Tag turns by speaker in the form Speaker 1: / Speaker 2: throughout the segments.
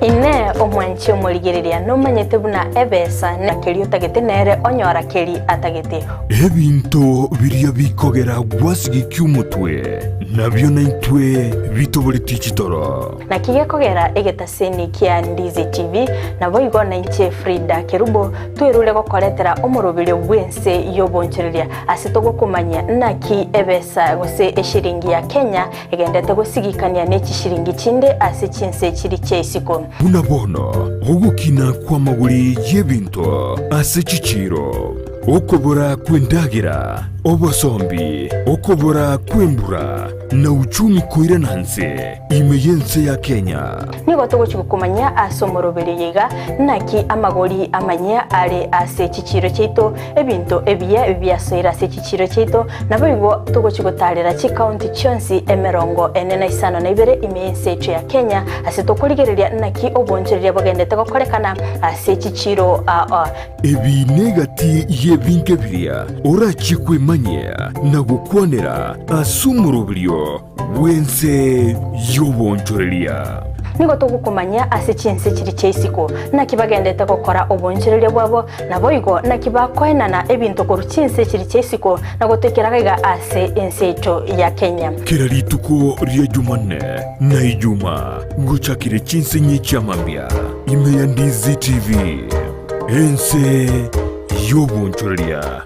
Speaker 1: Inee! Omwanchi omorigereria nomanyete buna ebesa na keria otagete nere onyora keri atagete?
Speaker 2: Ebinto biria bikogera gwasigekia omotwe, nabio naintwe bitoboretie chitoro.
Speaker 1: Naki gekogera egetaseni kia Ndizi TV, naboigo nainche Frida Kerubo twerure gokoretera omoroberio bw'ense y'obonchoreria ase togokomanyia naki ebesa gose eshiringi ya Kenya egendete gosigikania ne chishiringi chinde ase chinse chiri chia isiko.
Speaker 2: Buna bono ogokina kw'amagori y'ebinto ase chichiiro, okobora kw'endagera, obosombi, okobora kw'embura, na uchumi koirana nse ime y'ense ya Kenya.
Speaker 1: Nigo togochia gokomanyia ase omoroberio oyo iga, naki amagori amanyia are ase chichiiro chiaito, ebinto ebiya biasoire ase chichiiro chiaito, naboigo togochia gotaarera chikaunti chionsi emerongo ene na isano na ibere ime y'ense yaito ya Kenya, ase tokorigereria naki obonchoreria bogendete gokorekana ase chichiiro aa.
Speaker 2: Ebi negati y'ebinto biria orachie kwemanyia na gokwanera ase omoroberio bw'ense y'obonchoreria.
Speaker 1: Nigo togokomanyia ase chinse chiria chia isiko, naki bagendete gokora obonchoreria bwabo, naboigo naki bakoenana ebinto korwa chinse chiria chia isiko na gotoikera gaiga ase ense yaito ya Kenya.
Speaker 2: Kera rituko ria Jumanne na Ijuma gochakire chinse inye chi'amambia ime ya Ndizi TV, ense y'obonchoreria.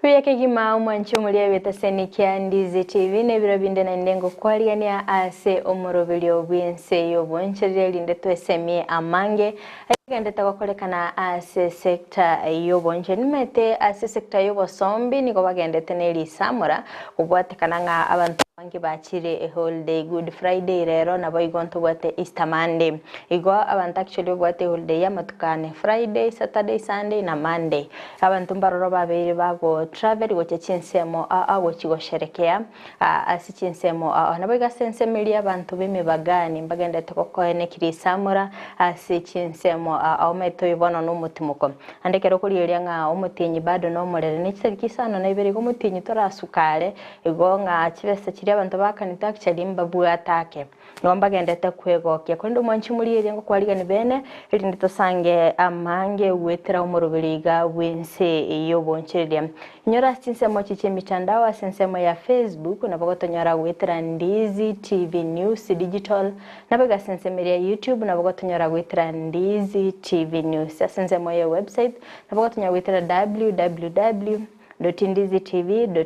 Speaker 1: Buya kegima omwanchi omoria bw'etaseni kia Ndizi TV na ebiro binde naende ngokwarigania ase omoroberio bw'ense y'obonchereri erinde twesemie amange Ekegendete gokorekana ase sector y'obonchori. Nimaete ase sector y'obosombi nigo bagendete ne risamora kobwatekana ng'a abanto abange bachire eholiday Good Friday rero naboigo ntobwate Easter Monday. Igo abanto actually babwate eholiday ya amatuko ane, Friday, Saturday, Sunday na Monday. Abanto mbaroro babeire bago travel gochia chinsemo aa gochia gosherekea Ase chinsemo ao naboigo ase ensemo eria abanto b'emebagani mbagenderete gokoenekia risamora ase chinsemo ao omanyete oyo bono nomotimoko. Naende ekero okorigereria ng'a omotienyi bado nomorere ne chitariki isano na ibere igo omotienyi torasuka are, igo ng'a chibesa chiria abanto baakanete actually mbabwate ake. Nigo mbagenderete kwegokia. Korende omwanchi omorigereria ngokwarigani bene, erinde tosange amange goetera omoroberi iga bw'ense y'obonchereria. Inyora ase chinsemo echi chi'emitandao ase ensemo ya Facebook nabo gotonyora goetera Ndizi TV News Digital, nabo iga ase ensemo eria ya YouTube nabo gotonyora goetera Ndizi TV News. Ase ensemo ye website nabo gotonyora goetera www.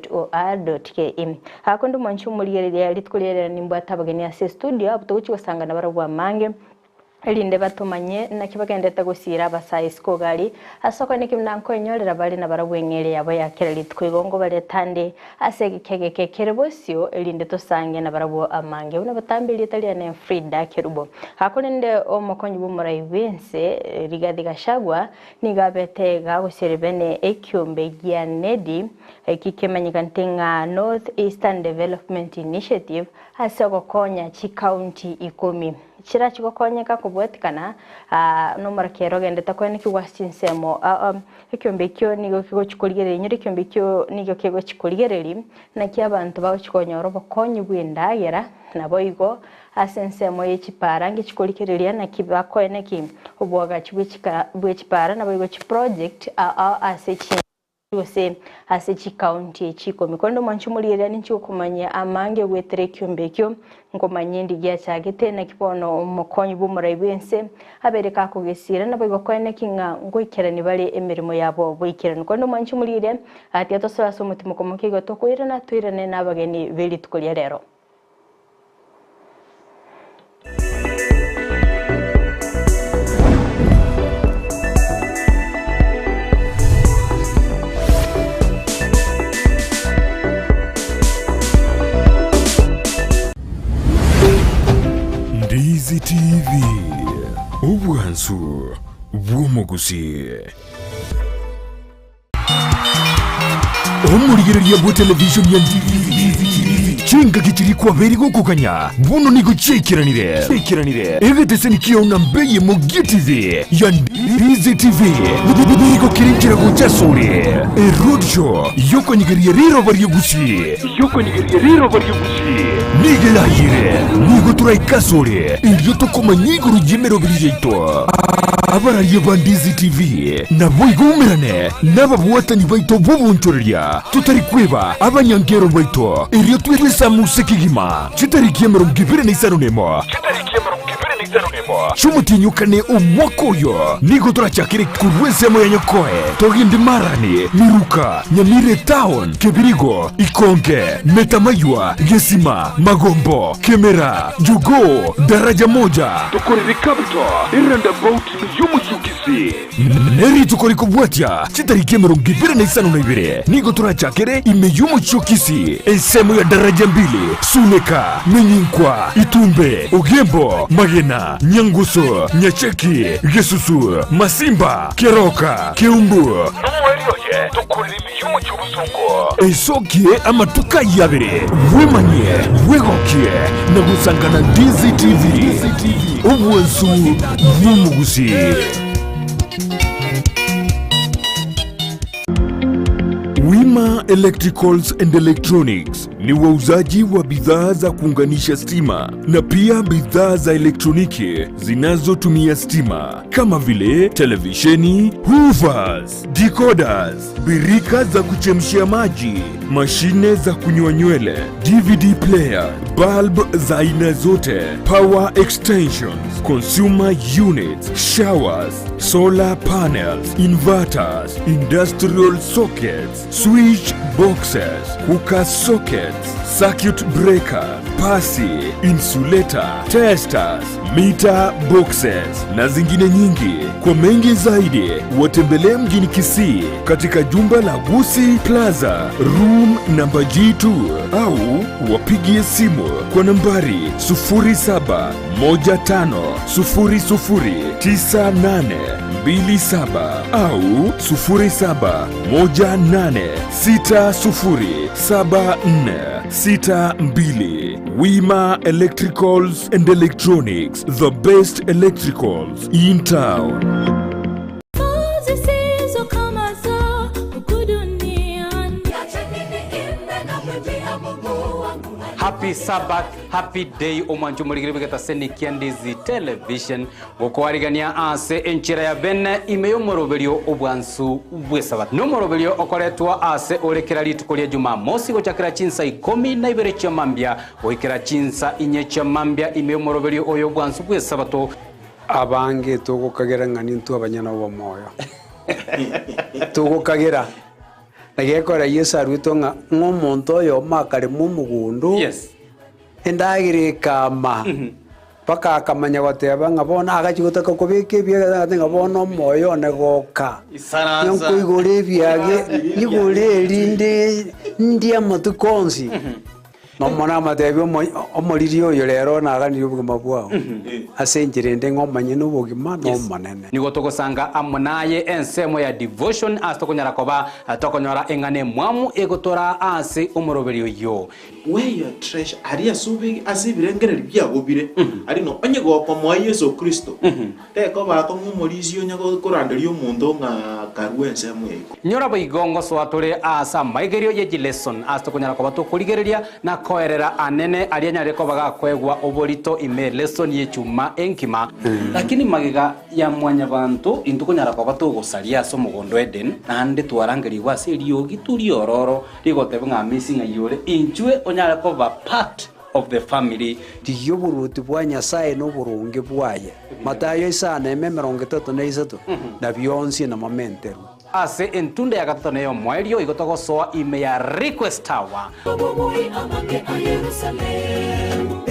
Speaker 1: Ndtv.or.ke. Aa konde omwanchi omorigereria rituko riria riria nimbwate abageni ase estudio abwo togochia gosangana barabwo amange erinde batomanye naki bagenderete gosiira abasae isiko gari ase okonya naki buna nkoenyorera bare nabarabwo eng'eria yabo ya kera rituko igo ngobareta ande ase egeka egeke kere bosio erinde tosange nabarabwo amange buna botambe erieta riane Frida Kerubo. Aa korende omokonyi bw'omorai bw'ense Rigathi Gachagua Nigo abete iga gosiria bene ekiombe gia NEDI, eki kemanyekanete ng'a North Eastern Development Initiative, ase ogokonya chikaunti ikomi chirachi gokonyeka kobwatikana nomorakera ogendete koenekigwa ase chinsemo. Ekiombe ekio nigo kegochi korigereria inyore ekiombe ekio nigo kegochi korigereria naki abanto bagochi konyora obokonyi bw'endagera naboigo Ase ensemo ye chipaara ngechikorigereria naki bakoeneki oboagachi bwe chipaara naboigo chiproject ao ase chinse gose ase chikaunti echi ikomi. Korende omwanchi omorigereria ninche gokomanyia amange goetera ekiombe ekio nkomanyie ndi giachagete naki bono omokonyi bw'omorai bw'ense abeire kakogesiira naboigo koeneki ng'a ngoikerani bare emeremo yabo boikeranu. Korende omwanchi omorigereria tiga tosoe ase omotimoko moke igo tokoirana toirane nabageni be rituko ria rero.
Speaker 2: Ndizi TV, obwansu bw'omogusii. Omorigereria bwe television ya DVTV. Chingaki chiria kwabeire gokoganya bono nigo chiaikeranire. Egeteseni kiao na mbei emo gi'TV ya Ndizi TV nigo kere nchera gocha asore. Eroadshow yokonyegeria riroba ri'Egusii nigo erayire. Nigo toraike asore erio tokomanya igoro y'emeroberi yaito. Abararia ba Ndizi TV naboigo umerane nababwatani baito b'obonchoreria, totari kweba abanyankero baito, erio twesamuse kegima chitariki 25 chi'omotienyi o kane omwaka oyo. Nigo torachakere korwa ensemo ya Nyakoe, togende Marani, Miruka, Nyamira Etown, Kebirigo, Ikonge, Metamaywa, Gesima, Magombo, Kemera, Jogoo, Daraja Moja, tokorere Capital, eroundabout y'omochie o Kisii. Ne rituko rikobwatia chitariki 25 nigo torachakere ime y'omochie o Kisii, ensemo ya Daraja Mbili, Suneka, Menyinkwa, Itumbe, Ogembo, Magena, Nyangusu, Nyacheki, Gesusu, Masimba, Keroka, Keumbu, Nomoerio oye tokorere ime y'omochie o Bosongo. Esokie amatuko ayio abere, bwemanyie, bwegokie, na gosangana DCTV, obwansu bw'omogusii. Wima Electricals and Electronics ni wauzaji wa bidhaa za kuunganisha stima na pia bidhaa za elektroniki zinazotumia stima kama vile televisheni, hoovers, decoders, birika za kuchemshia maji, mashine za kunyoa nywele, DVD player, bulb za aina zote, power extensions, consumer units, showers, solar panels, inverters, industrial sockets, switch boxes, cooker sockets, circuit breaker, pasi, insulator, testers, meter boxes na zingine nyingi. Kwa mengi zaidi watembelee mjini Kisii katika jumba la Gusii Plaza room namba G2 au wapigie simu kwa nambari 0715009827 au 0718607462. Wima Electricals and Electronics, the best electricals in town.
Speaker 3: Zisizo kama za huku duniani.
Speaker 4: Happy Sabbath, happy day omwancho omorigere bw'egetaseni kia Ndizi Television gokoarigania ase enchera ya bene ime y'omoroberio obwansu bw'esabato. Nomoroberio okoretwa ase ore kera rituko ria Jumamosi gochakera chinsa ikomi na ibere chia mambia goikera chinsa inye chia mambia ime y'omoroberio oyo obwansu bw'esabato.
Speaker 5: Abange togokagera ng'a nintwe abanyene obomoyo. Togokagera. Na gekora Yeso aruetwe ng'a ng'a omonto oyomo akarema omogondo,
Speaker 4: Yes.
Speaker 5: endagera ekama, mpaka akamanya goteba ng'a bono agachia gotaka kobeka ebiage agateba ng'a bono omoyo one goka.
Speaker 4: Isaransa.
Speaker 5: Nkoigora ebiage, nyigore erinde ndie amatuko onsi. Nomonene amatebie omoriri oyo rero naganirie obogima bwao, ase enchera ende ng'a omanye nobogima n'Omonene.
Speaker 4: Nigo togosanga amo naye ensemo ya devotion ase tokonyara koba tokonyora eng'ana emwamu egotoraa ase omoroberi oyio.
Speaker 6: Where your treasure, aria ase obe ase ebirengererio biago bire, aria no onye gokomoa Yeso Kristo, Tekoba akong'u omorisia onye koranderia omonto ng'a karue ensemo ya igoro.
Speaker 4: Nyora boigo ngosoa tore aase amaigerio ye chileson ase tokonyara koba tokorigereria na koerera anene aria anyarire koba gakoegwa oborito ime lesson y'echuma enkima. Lakini magega ya mwanyabanto intwe konyara koba togosaria ase omogondo Eden, naende twarangerigwe ase eriogi riororo rigoteba ng'a amisi ng'ai ore inchwe onyare koba part of the family.
Speaker 5: Rigia oboruoti bwa Nyasae na oboronge bwaye, Matayo isano eme 33, na bionsi namamenterwe.
Speaker 4: Ase entunda ya gatato na ey'omoerio igo togosoa ime ya Request Tower.
Speaker 3: Obobui amange a Yerusalemu,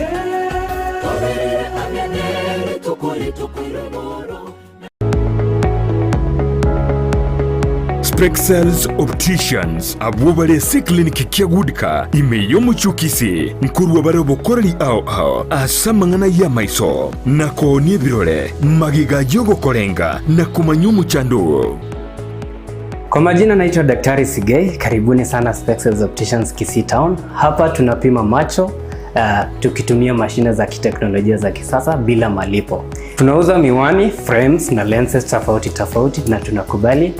Speaker 3: toberire ang'e ne rituko rituko rigoro.
Speaker 2: Spexels Opticians abwo bare ase eclinic kia Goodka ime y'omochie o Kisii nkorwa bare obokoreri ao ao ase amang'ana y'amaiso na koonia ebirore, magega y'ogokorenga na komanya omochando oo.
Speaker 7: Kwa majina naitwa Daktari Sigei, karibuni sana Spexels Opticians Kisii Town. Hapa tunapima macho tukitumia mashine za kiteknolojia za kisasa bila malipo. Tunauza miwani, frames na lenses tofauti tofauti na tunakubali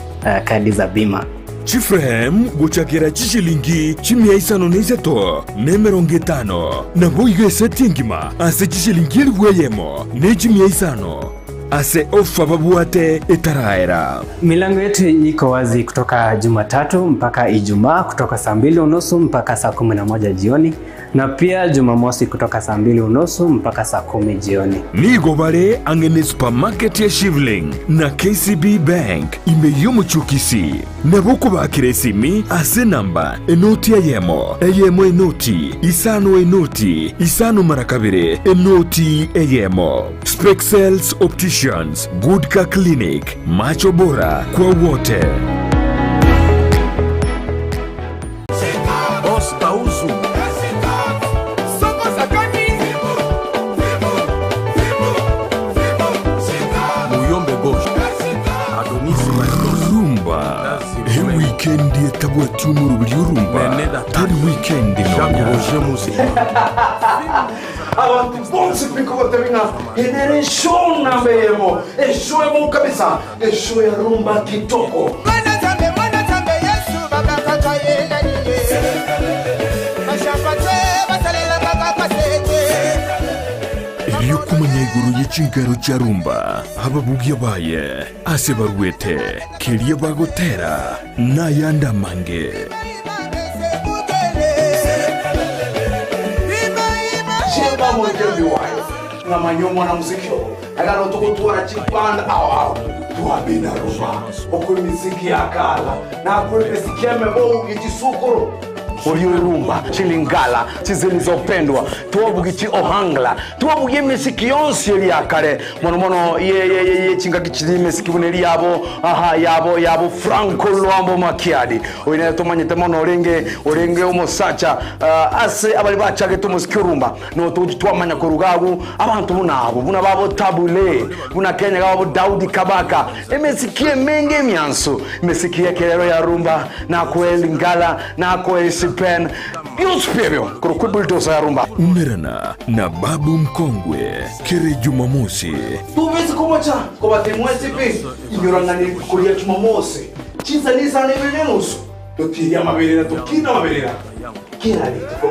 Speaker 7: kadi za bima.
Speaker 2: Chiframe gochakera chishilingi chimia isano na isato na emerongo etano, naboigo eseti engima ase chishilingi elifu eyemo ne chimia isano ase ofa babwate etaraera.
Speaker 7: Milango yetu iko wazi kutoka Jumatatu mpaka Ijumaa kutoka saa 2:30 mpaka saa 11 jioni na pia Jumamosi kutoka saa 2:30 mpaka saa 10 jioni.
Speaker 2: Nigo bare ang'e ne supermarket ya Shivling na KCB Bank ime y'omochie o Kisii. Nabo okobakera esimi ase enamba enoti eyemo, eyemo enoti, isano enoti, isano mara kabere, enoti eyemo. Spexels Opticians, Goodcar Clinic, macho bora kwa wote. Rumba ewikendi etabwati omoroberi orumba tari wikendi nonya.
Speaker 8: Abantu bonsi pi kogotebia ng'a eye nere eshow namba eyemo, eshow emo kabisa, eshow ya rumba kitoko.
Speaker 2: Erio komanya igoro ye chinkero chia rumba, ababugia baye, ase baruete, keria bagotera, nayande amange.
Speaker 8: Chemba moikere biwayo ng'amanye omwana muziki oo agano togotwara chiband ao ao twabina rumba okwe emiziki ya kala nakwe emiziki emebo echisukuru
Speaker 9: Orio rumba chilingala chizilizopendwa twabugi chi ohangla twabugi emesiki yonsi eri yakare mono mono ye ye ye ye chingaki chiri emesiki buna eri yabo aha yabo yabo Franco Luambo Makiadi oyo nere tomanyete mono orenge orenge omosacha ase abari bachagete omosiki orumba no togochi twamanya koruga agwo abanto buna abo buna babo Tabule buna Kenya babo Daudi Kabaka emesiki emenge emianso emesiki yekerero ya rumba nakwe lingala nakwe sipen byonsi pi ebio korokwa ebulldozer ya rumba.
Speaker 2: Umerana na Babu Mkongwe kere Jumamosi.
Speaker 8: Tobesi komocha kobate mwensi pi inyorang'ani rituko ria Jumamosi chinsa nisano ibere na enusu totiria amaberera tokina amaberera kera rituko.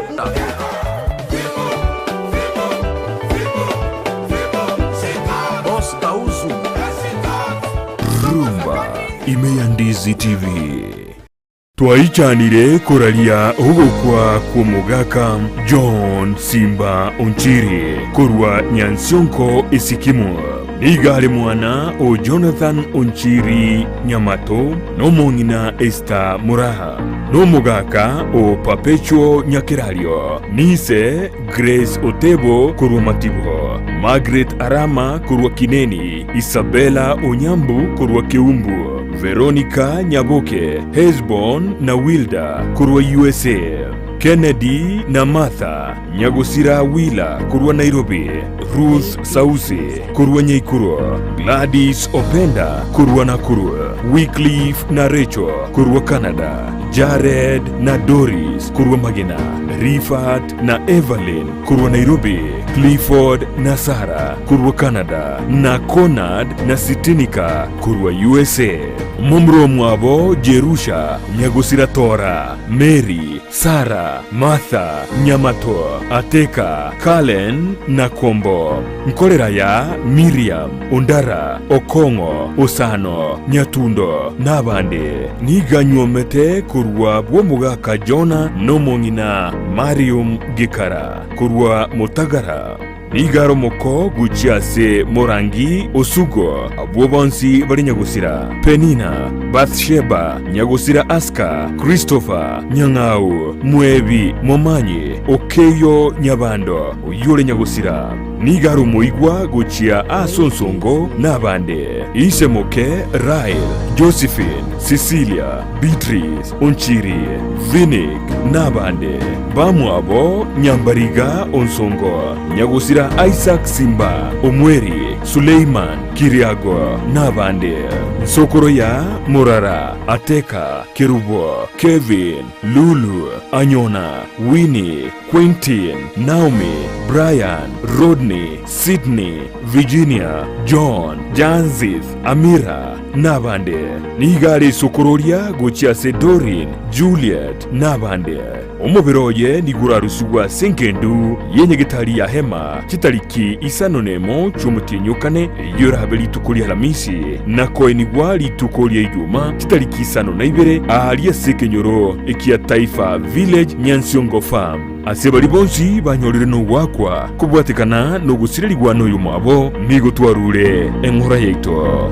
Speaker 2: Rumba ime ya Ndizi TV. Twaichanire koraria ogokwa kw'omogaka John Simba Onchiri korwa Nyansionko Esikimo. Niga are mwana o Jonathan Onchiri Nyamato nomong'ina Esther Muraha nomogaka o Perpetual Nyakerario nise Grace Otebo korwa Matibo, Margaret Arama korwa Kineni, Isabella Onyambu korwa Keumbu, Veronica Nyaboke, Hesbon na Wilda korwa USA, Kennedy na Martha Nyagosira Wila korwa Nairobi, Ruth Sausi korwa Nyaikuro, Gladys Openda korwa Nakuru, Wycliffe na Rachel korwa Canada, Jared na Doris korwa Magena, Rifat na Evelyn korwa Nairobi, Clifford na Sara korwa Canada, na Conard na Sitinika korwa USA. Momura omwabo Jerusha Nyagosira Tora, Mary, Sara, Martha, Nyamato, Ateka, Kalen na Kombo. Nkorera ya Miriam, Ondara, Okong'o, Osano, Nyatundo nabande. Niganywomete korwa bw'omogaka Jona nomong'ina Marium Gikara korwa Motagara. Niga omoko gochia ase Morangi Osugo abwo bonsi bare Nyagosira, Penina, Bathsheba, Nyagosira Aska, Christopher, Nyang'au, Mwebi, Momanyi, Okeyo Nyabando, oyio ore Nyagosira. Nigo are omoigwa gochia ase onsongo nabande, ise moke Rael, Josephine, Cecilia, Beatrice, Onchiri, Vinik, nabande. Bamwabo Nyambariga Onsongo, Nyagosira Isaac Simba, Omweri. Suleiman, Kiriago, nabande. Nsokoro ya Murara, Ateka, Kerubo, Kevin, Lulu, Anyona, Winnie, Quentin, Naomi, Brian, Rodney, Sydney, Virginia, John, Janzith, Amira nabande. Nigo are isokororia gochia ase Doreen, Juliet, nabande. Omobere oye nigo orarusigwe ase engendu y'enyegetari ya Hema chitariki isano nemo chi'omotienyi o kane, eyio erabe rituko ri'Alamisi, na koenigwa rituko ria Ijuma chitariki isano na ibere aaria ase ekenyoro ekia Taifa Village, Nyansiongo Farm. Ase baria bonsi banyorire nogoakwa kobwatekana nogosirerigwa noyomwabo, nigo twarure eng'ora yaito.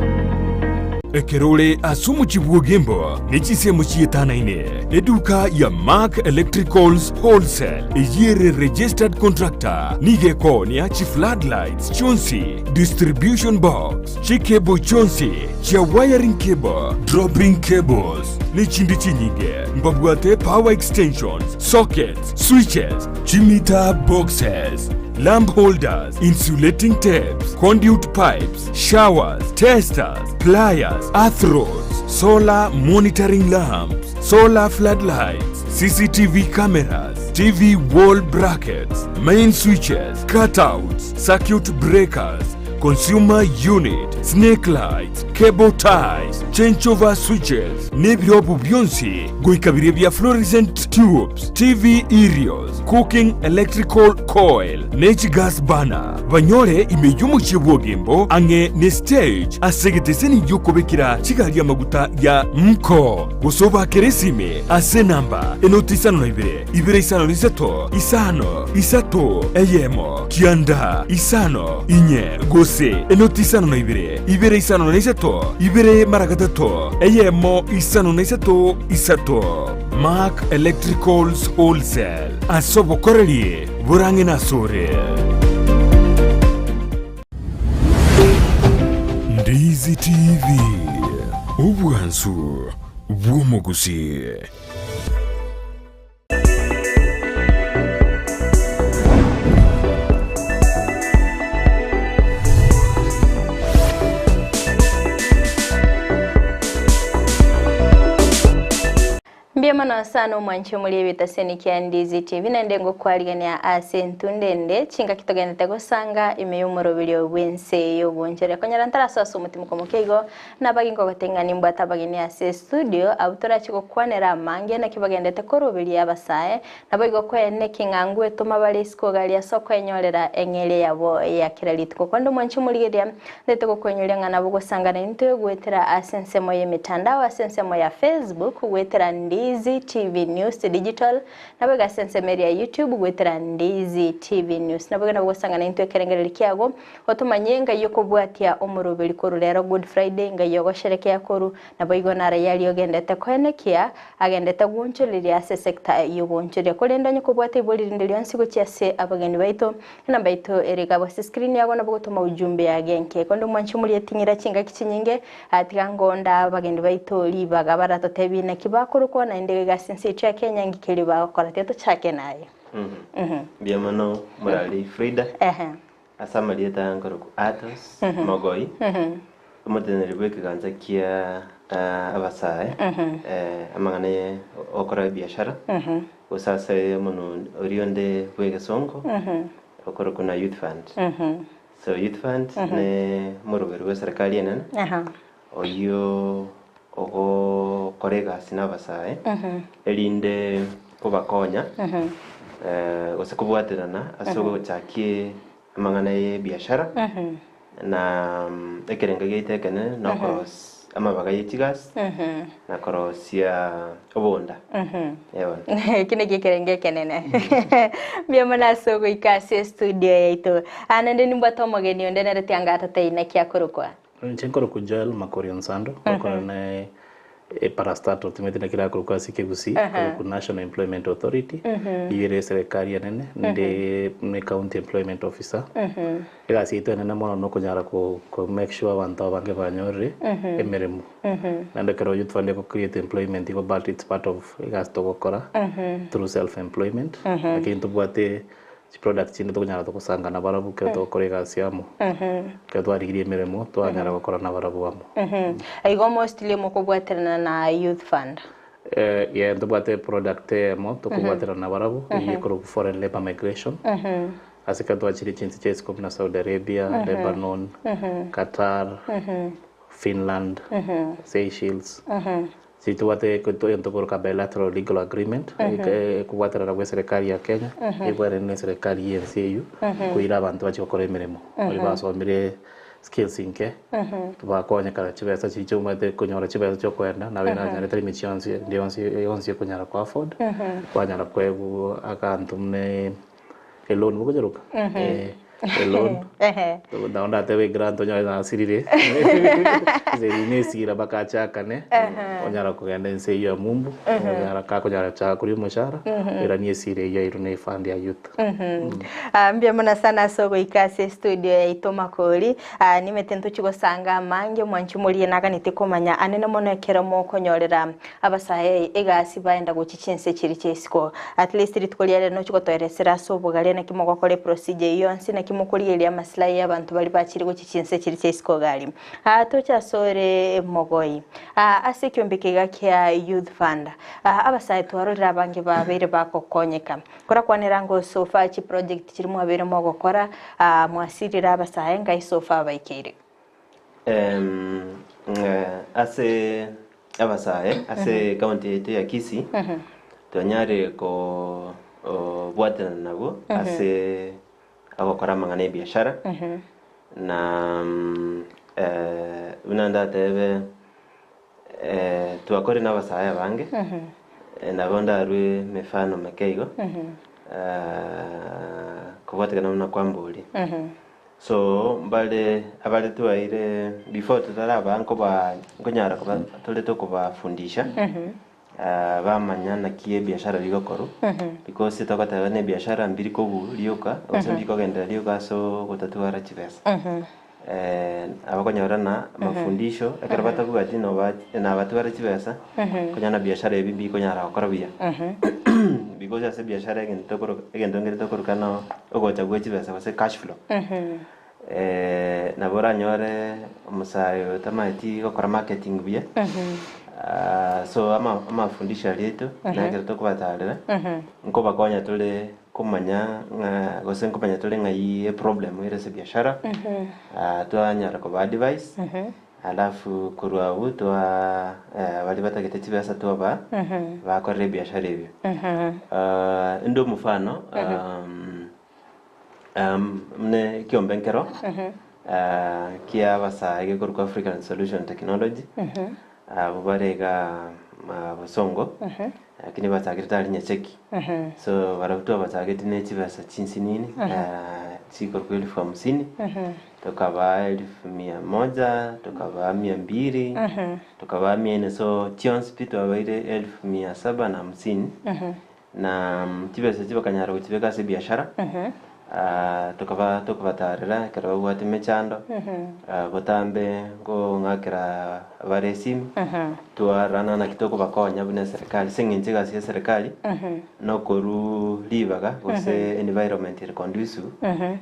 Speaker 2: Ekero ore ase omochie bw'Ogembo ne chinsemo chietanaine, eduka ya Mark Electricals Wholesale eyio ere registered contractor nigo ekoonia chifloodlights chionsi, distribution box, chicable chionsi chia wiring cable, dropping cables, ne chinde chinyinge. Mbabwate power extensions, sockets, switches, chimeter boxes, lamp holders, insulating tapes, conduit pipes, showers, testers, pliers, earth rods, solar monitoring lamps, solar floodlights, CCTV cameras, TV wall brackets, main switches, cutouts, circuit breakers, consumer unit, snake lights, cable ties, changeover switches, nebirobu bionsi goika biria bia fluorescent tubes, TV aerials, cooking electrical coil, ne chigas burner. Banyore ime y'omochie bw'Ogembo ang'e ne stage ase egeteseni gi'okobekera chigari amaguta ya Mko. Gose obakere esime ase enamba enoti isano na ibere, ibere isano na isato, isano, isato, eyemo, kianda, isano, inye, gose enoti isano na ibere, ibere isano na isato, ibere mara gatato, eyemo, isano na isato, isato. Mark Electricals Wholesale, ase obokoreri borang'e nasore. Ndizi TV, obwansu bw'omogusii.
Speaker 1: Mbuya mono sana omwanchi omori ebitaseni kia Ndizi TV naende ngokwarigania ase entunda ende chingaki togendete gosanga ime y'omoroberio bw'ense y'obonchore. Konyora ntarasoa ase omotimoko moke igo nabagi nkogotebi ng'a nimbwate abageni ase estudio abwo torache gokwanera amange naki bagendete koroberia abasae naboigo koeneki ng'a ngwetoma bare isiko gari ase okoenyorera eng'eria yabo ya kera rituko. Korende omwanchi omorigereria Ndete gokoinyoria ng'a nabo gosangana intwe goetera ase ensemo y'emetandao ase ensemo ya Facebook goetera Ndizi TV News Digital, naboigo ase ensemo eria ya YouTube goetera Ndizi TV News. Naboigo nabo gosangana intwe ekerengererio kiago otomanye ngai okobwatia omoroberi koru rero Good Friday ngai ogosherekea koru naboigo naraia aria ogendete koenekia agendete gwonchoreria ase sector y'obonchoreria korende onye kobwate ibori rinde rionsi gochia ase abageni baito Enamba yaito ere iga ase screen yago nabo gotoma ujumbe yage enke. Konde omwanchi omorieti ng'ira chingaki chinyinge, tiga ngonda abageni baito ribaga baratotebie naki bakorokwa naende iga ase ense yaito ya Kenya ngiki erio bagokora. Tiga tochake naye.
Speaker 10: Mbuya mono Murari Frida. Ase amarieta aya nkorokwa Athos Mogoi, omoteneneri bw'ekegancha kia abasae, amang'ana ye ogokora ebiashara. Gose ase omonwa oria onde bw'egesongo okorokwa na Youth Fund. So Youth Fund ne omoroberi bw'eserekari enene oyio ogokora egasi na abasae erinde kobakonya gose kobwaterana ase ogochakia amang'ana y'ebiashara na ekerengo giaito ekenene na okorosia amabaga ye chigasi na korosia obonda. Eh bono.
Speaker 1: Eki nakio ekerengo ekenene. Mbuya mono ase ogoika ase estudio yaito. Ah, naende nimbwate omogeni onde nere tianga atatebie naki akorokwa.
Speaker 11: Inche nkorokwa Joel Makori Onsando, ngokora ne Parastatal, timanyeti naki erakorokwa ase ekegusii, ekorokwa National Employment Authority, eyio ere eserekari enene, nde ne County Employment Officer. Egasi yaito enene mono nokonyara ko ko make sure abanto abange banyorire emeremo. Naende ekero Youth Fund ego create employment igo but it's part of egasi togokora through self employment, lakini ntobwate. Chiproduct chinde tokonyara togosanga nabarabwo ekero togokora egasi amo. Ekero twarigirie emeremo twanyara gokora nabarabwo amo.
Speaker 1: Igo mostly mokobwaterana na Youth Fund.
Speaker 11: Yeah, ntobwate eproduct eyemo tokobwaterana nabarabwo, eyio ekorokwa foreign labour migration. Ase ekero twachire chinse chia isiko buna Saudi Arabia, Lebanon, Qatar, Finland, Seychelles. Titobwate egento tokoroka bilateral legal agreement, ekobwaterana bwa eserekari ya Kenya, ebwenerete na eserekari ya ense eywo, koira abanto bachie gokora emeremo. Baria basomire skills inke, bakonyekana chibesa chiria chiomanyete konyora chibesa chia okoenda, nabo eranyare tari emechie yonsi ende yonsi yonsi ekonyara ko afford, kwanyara koegwa aganto buna Eloan bokonyeroka? Eh, eloan. Nabo ndatebe egrant onyore nasirire. Ase ne esira mpaka achakane, onyara kogenda ense eyio ya mumbu, onyara kakonyara gochaka koria omoshahara, oiranie esira eyio airwe na efund ya youth.
Speaker 1: Ah, mbuya mono sana ase ogoika ase estudio yaito Makori. Ah, nimete ntochi gosanga amange omwanchi morie naganete komanya anene mono ekero mokonyorera Abasae egasi baenda gochia chinse chiria chia isiko. At least rituko ria rero nochia gotoeresera ase obogare naki mogokora eprocedure eyio yonsi naki mokorigereria amaslahi ya abanto baria bachire gochia chinse chiria chia isiko gari. Aa toche ase ore mogoi. Aa ase ekiombe eke iga kia youth fund. Aa abasae twarorire abange babeire bagokonyeka. Korakwanera ango so far chiproject chiria mwabeire mogokora aa mwasirire abasae ngai so far baikeire.
Speaker 10: Ase abasae ase ekaunti yaito ya Kisii, twanyarire kobwaterana nabwo ase ogokora amang'ana ebiashara, na buna ndatebe twakorire na abasae abange, nabo ndarue emefano meke igo, kobwatekana buna kwamboria. So mbare abare twaire before totaraba nkoba nkonyara koba tore tokobafundisha bamanya naki ebiashara bigokorwa because togoteba na ebiashara mbiri kobua rioka gose mbiri kogenderera rioka ase ogotatwara chibesa. Abakonyora na amafundisho ekero batabwati noba nabatware chibesa konya na biashara ebi mbikonyara gokora buya. Because ase ebiashara egento tokoroka egento nkere tokoroka no ogocha gwe chibesa gose cash flow. Nabo oranyore omosae oyo otamaeti gokora marketing buya, so ama amafundisho aria aito na ekero tokobatarera, nkobakonya tore komanya ng'a gose nkomanya tore ng'ai eproblem ere ase ebiashara, twanyara koba advise. Alafu korwa abwo twa baria batagete chibesa twabaa bakorere ebiashara ebio. Inde omofano muna ekiombe nkero kia abasae gekorokwa African Solution Technology, abwo bare igaa Bosongo, lakini bachakire aria Nyacheki. So barabwo twabachageti ne chibesa chinsinini chikorokwa elfu hamsini. Tokabaa elfu mia moja, tokabaa mia mbili, tokabaa mia ine, so chionsi pi twabaire elfu mia saba na hamsini, na chibesa echi bakanyara gochibeka ase ebiashara, tokaba tokobatarera ekero babwate emechando, botambe nkong'akera bare esimi, twarorana naki tokobakonya buna eserekari, ase eng'encho egasi ya eserekari. Nokoruu ribaga gose environment ere conducive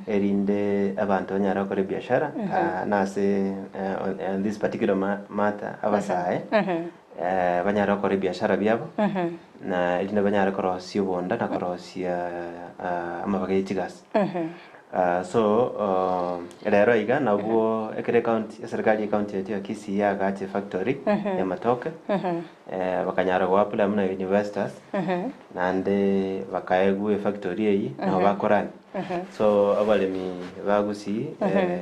Speaker 10: erinde abanto banyare gokora ebiashara na ase on this particular matter abasae banyare gokora ebiashara biabo na erinde banyare korosia obonda na korosia amabaga ye chigasi. So rero iga nabwo ekero ecounty eserikari ye county yaito ya Kisii yagacha efactory ya amatoke. Bakanyara goapply buna investors, naende bakaegwa efactory eyio, nabo bakorani. So abaremi ba Gusii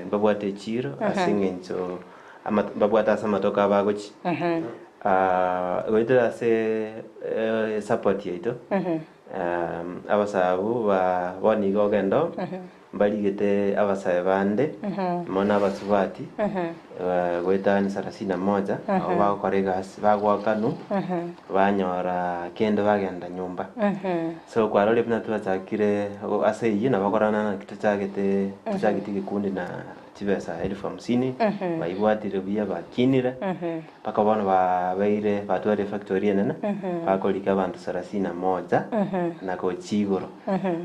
Speaker 10: mbabwate echiro ase eng'encho ama- mbabwate ase amatoke abo agochia. Goetera ase esupport yaito, abasae abwo ba bono iga ogenda oo, Mbarigete abasae bande, mono abasubati, goetania sarasini na moja, abwo bagokora egasi, bagoakanwa, banyora kende bagenda nyomba. So kwarorire buna twachakire ase eyio nabo okorora naki tochagete tochagete egekundi na. chibesa elfu hamsini, baibwatire buya bakinire, mpaka bono babeire batwarire efactory enene, bakorika abanto sarasini na moja, na gochia igoro.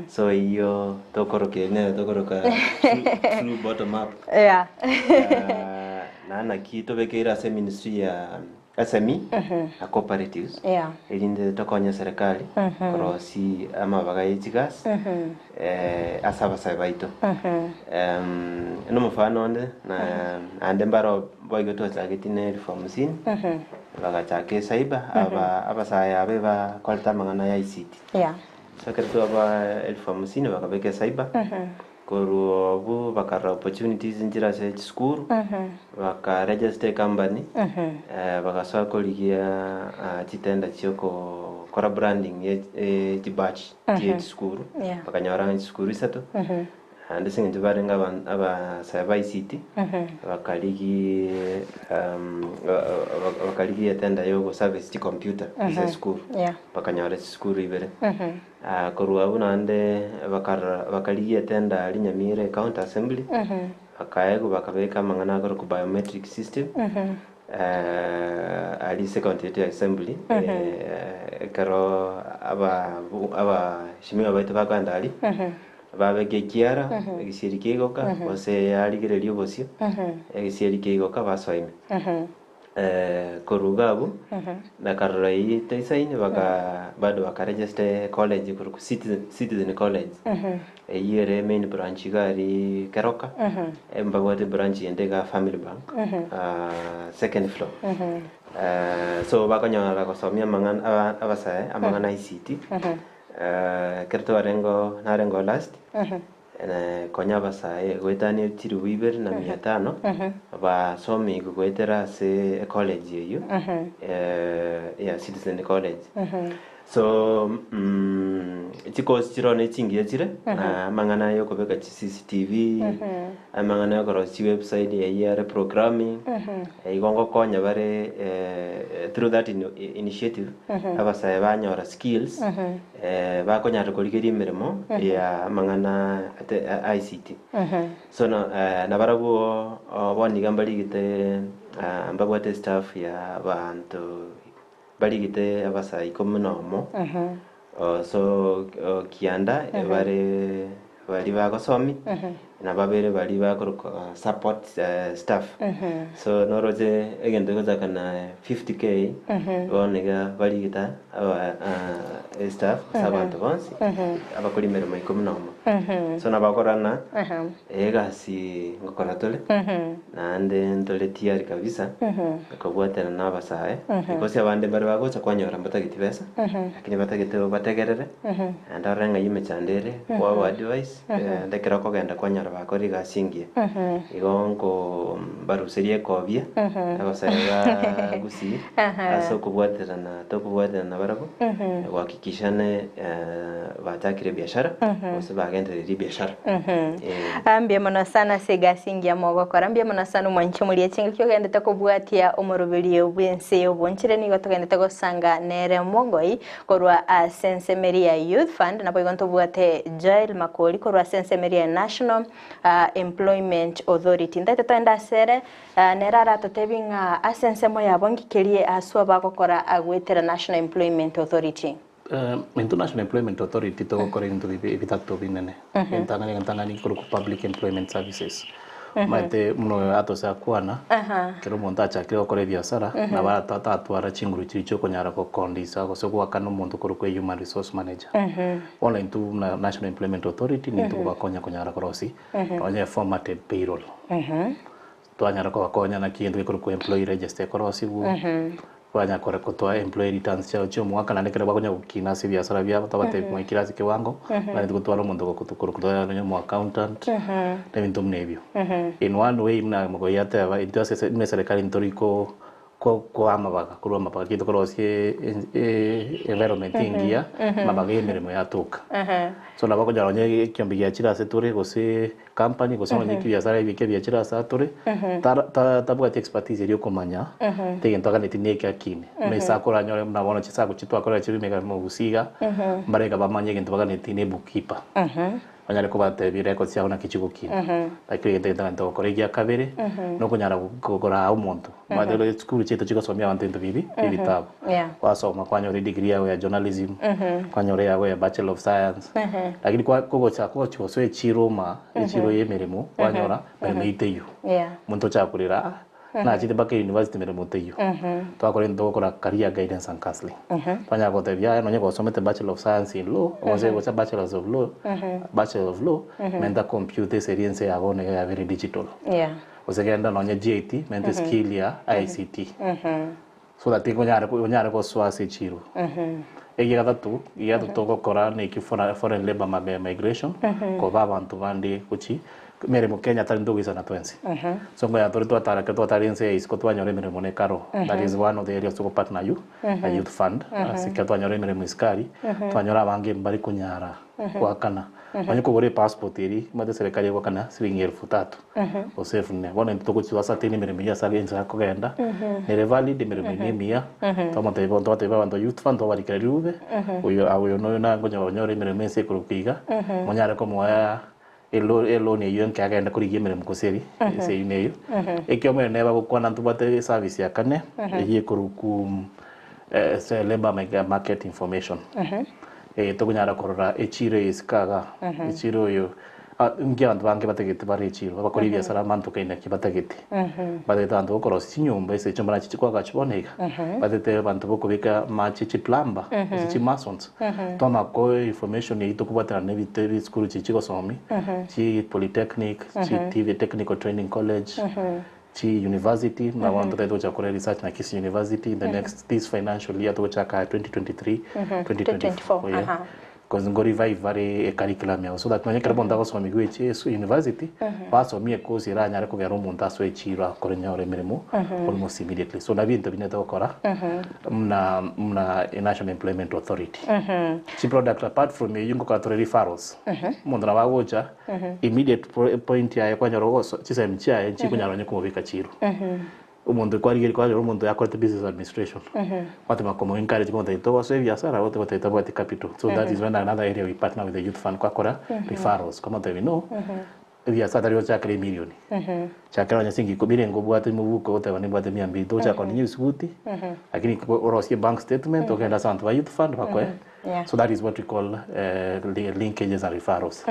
Speaker 10: So eyio tokoroka ere nere tokoroka true, true bottom up.
Speaker 1: Yeah.
Speaker 10: Na naki tobekeire ase eministry ya SME na cooperatives
Speaker 1: Yeah.
Speaker 10: erinde tokonye serikali korosi amabaga ye chigasi ase abasae baito. Nomofano onde na naende mbaro boigo twachageti ne elfu hamsini bagachaka ecyber aba abasae aba ebakorete amang'ana ya ICT.
Speaker 1: Yeah.
Speaker 10: So ekero twabaa elfu hamsini bakabeka ecyber Korwa obwo bakarora opportunities nchire ase chisukuru, baka register ecompany, bagasoa korigia chitender chia okokora branding ye chibatch chie chisukuru, bakanyora ng'a chisukuru isato, naende ase eng'encho barenge abasae ba ICT, bakarigia bakarigia etender ya ogoservice chicomputer ase esukuru, bakanyora chisukuru ibere. Korwa abwo naende bakarora bakarigia etenda aria Nyamira Ecounty Assembly, bakaegwa bakabeka amang'ana akorokwa biometric system, aria ase ecounty yaito ya assembly, ekero aba abashimiwa baito bakoenda aria, babeka ekiara, egesieri kiaigoka, gose arigereria obosio, egesieri kiaigoka basoa ime. Korwa iga abwo, nakarora eyio etaisaini baka bado bakaregister ecollege korokwa Citizen Citizen College, eyio ere main branch iga aria Keroka, mbabwate branch ende iga Family Bank, second floor. So bakonyora gosomia amang'ana aba abasae amang'ana ICT, ekero twarengeo narengeo last. Konya abasae goetania chilifu ibere na mia tano basomigwe goetera ase ecollege eyio ya Citizen College. So chikosi chiroo ne chingiya chire na amang'ana ya okobeka chi CCTV, amang'ana ya okorosia chiwebsite eyio are programming, igo ngokonya bare through that initiative abasae banyora skills. Bakonyara korigeria emeremo ya amang'ana ate ICT. So na nabarabwo bono iga mbarigete mbabwate staff ya abanto barigete abasae ikomi na omo, so kianda bare baria bagosomia, na babere baria bakorokwa support staff. So noroche egento kegochaka na 50K, bono iga barigete aba estaff ase abanto bonsi abakora emeremo ikomi na omo. So nabakorana egasi ngokora tore, naende ntore tiyari kabisa kobwatana na abasae, because abande mbare bagocha kwanyora mbatageti besa, lakini batagete obategerere. Naende orore ng'ai emechando ere, kwaba advice, naende ekero okogenda kwanyora bakora egasi engiya. Igo nko mbaruserie ekobia, abasae ba Gusii, ase okobwaterana tokobwaterana nabarabwo, gohakikisha ne bachakire ebiashara, gose bagendereire ebiashara. Eh.
Speaker 1: Mbuya mono sana ase egasi engiya mogokora. Mbuya mono sana omwanchi omoria chingaki ogendete kobwatia omoroberio bw'ense y'obonchire nigo togendete gosanga nere mogoi Korwa ase ensemeri ya Youth Fund naboigo ntobwate Joel Makori korwa ase ensemeri ya National Employment Authority. Ntaete toende ase ere, nere aratotebie ng'a ase ensemo yabo ngikerie aswo bagokora goetera National Employment Authority.
Speaker 11: Intwe National Employment Authority togokora ebinto bitato binene. Entang'ani entang'ani ekorokwa Public Employment Services. Omanyete buna oyo atose akwana, ekero omonto achakire gokora ebiasara, nabo atatwara chinguru chiria chiokonyara gokondisa gose goakana omonto korokwa human resource manager. Bono intwe buna National Employment Authority nintwe kobakonya konyara korosia nonye formatted payroll. Twanyara kobakonya naki egento gekorokwa employee register ekorosigwa, Twanya kore kotoa employee returns chiabo chia omwaka naende ekero bakonya gokina ase ebiasara biabo twabatebia mwaikire ase ekewango naende gotwara omonto ogotokorokora nonye omo accountant na ebinto buna ebio. In one way buna mogoyia ateba intwe ase ase buna eserekari ntori ko koa amabaga korwa amabaga ki tokorosia environment engiya amabaga ya emeremo yatoka. So nabo okonyora nonye ekiombe giachire ase tore gose company gose nonye ebiasara ebike biachire ase atore, tabwati expertise eria okomanya egento aganeti neke akine. Buna ase akoranyore buna bono chisago chitwakorera chire ime iga mogusii iga, mbare iga bamanye egento baganeti ne bookkeeper. Onyare kobatebia records chiabo naki chigokina. Lakini egento gento gokora egia kabere, nokonyara koraa omonto. Omanyete ore chisukuru chiaito chigosomia abanto ebinto bibi, ebitabu. Gwasoma kwanyora edegree yago ya journalism, kwanyora eyago ya bachelor of science, lakini kwa kogocha kogochi gosoa echiro maa, echiro ya emeremo, kwanyora meremo eyio teiyo. Omonto ocha korera ah, nachete mpaka university meremo teiyo. Twakora egento togokora career guidance and counselling. Twanyara gotebia yaya nonye gosomete bachelor of science in law, gose gose bachelors of law, bachelor of law, menta computer ase eria ense ya bono iga yabeire digital. Gose genda nonye GIT, menta eskill ya ICT. So that onyare onyare gosoa ase echiro. Egia gatato, egia gatato togokora neki foreign labour migration, koba abanto bande gochi emeremo Kenya tari ntogoisana twensi. So ngonya tore twatara ekero twatara ense ya isiko twanyora emeremo na ekaro. That is one of the areas togo partner you na youth fund. Ase ekero twanyora emeremo isiko aria, twanyora abange mbari konyara goakana. Onye kogora epassport eria, omanyete eserekari egoakana siringi elfu tatu gose elfu nne. Bono intwe togochi toascertain emeremo eyio ase ense akogenda, nere valid, emeremo eye nemiya, twamotebia bono twatebia abanto ba youth fund twabarikera rirube, oyo oyo na oyo nakonya konyora emeremo ense ekorokwa iga, monyare komoa elo eloan eyio enke agende korigia emeremo gose eri, ase eyio na eyio. Ekiombe neba gokwana ntobwate eservice ya kane, eyio ekorokwa labour market information. Tokonyara korora echiro eye isiko igaa, echiro oyo inki abanto bange batagete bare echiro, abakori ebiasara abanto kaina ki batagete. Batagete abanto bokorosia chinyomba ase chinyomba nachi chikoagachwa bono iga, batagete abanto bokobeka amache chiplumber, gose chimasons. Twamanya koa information eyio tokobwaterana na ebite ebisukuru chiria chigosomia, chi polytechnic, chi TV technical training college, chi university, buna bono totagete gochaka gokora research na Kisii University in the next this financial year togochaka 2023 2024 yeah. Because ngo revive bare ecurriculum yabo so that nonye ekero omonto agosomigwa echi esu university basomie ecourse eranyare kogera omonto asoe echiro akore nyore emeremo almost immediately. So nabio ebinto binde togokora muna muna National Employment Authority. Chiproduct apart from eyio ngokora tore referrals, omonto nabo agocha Immediate point yaye kwanyora ogoso chisemi chiaye nchikonyara onye komobeka chiro. Omonto kwarigeria kwanyora omonto yakorete business administration, gwatema komo encourage komotebia togosoa ebiasara gotebia tabwati capital. So that is when another area we partner with the youth fund kwakora referrals kwamotebia no, ebiasara tari gochakera emilioni, chakera onye siringi ikomi renge obwate mobuko ogoteba nimbwate mia mbili togochaka koonia ebisuguti, lakini orosie bank statement ogende ase abanto ba youth fund bakoe.
Speaker 1: Yeah.
Speaker 11: So that is what we call linkages and referrals.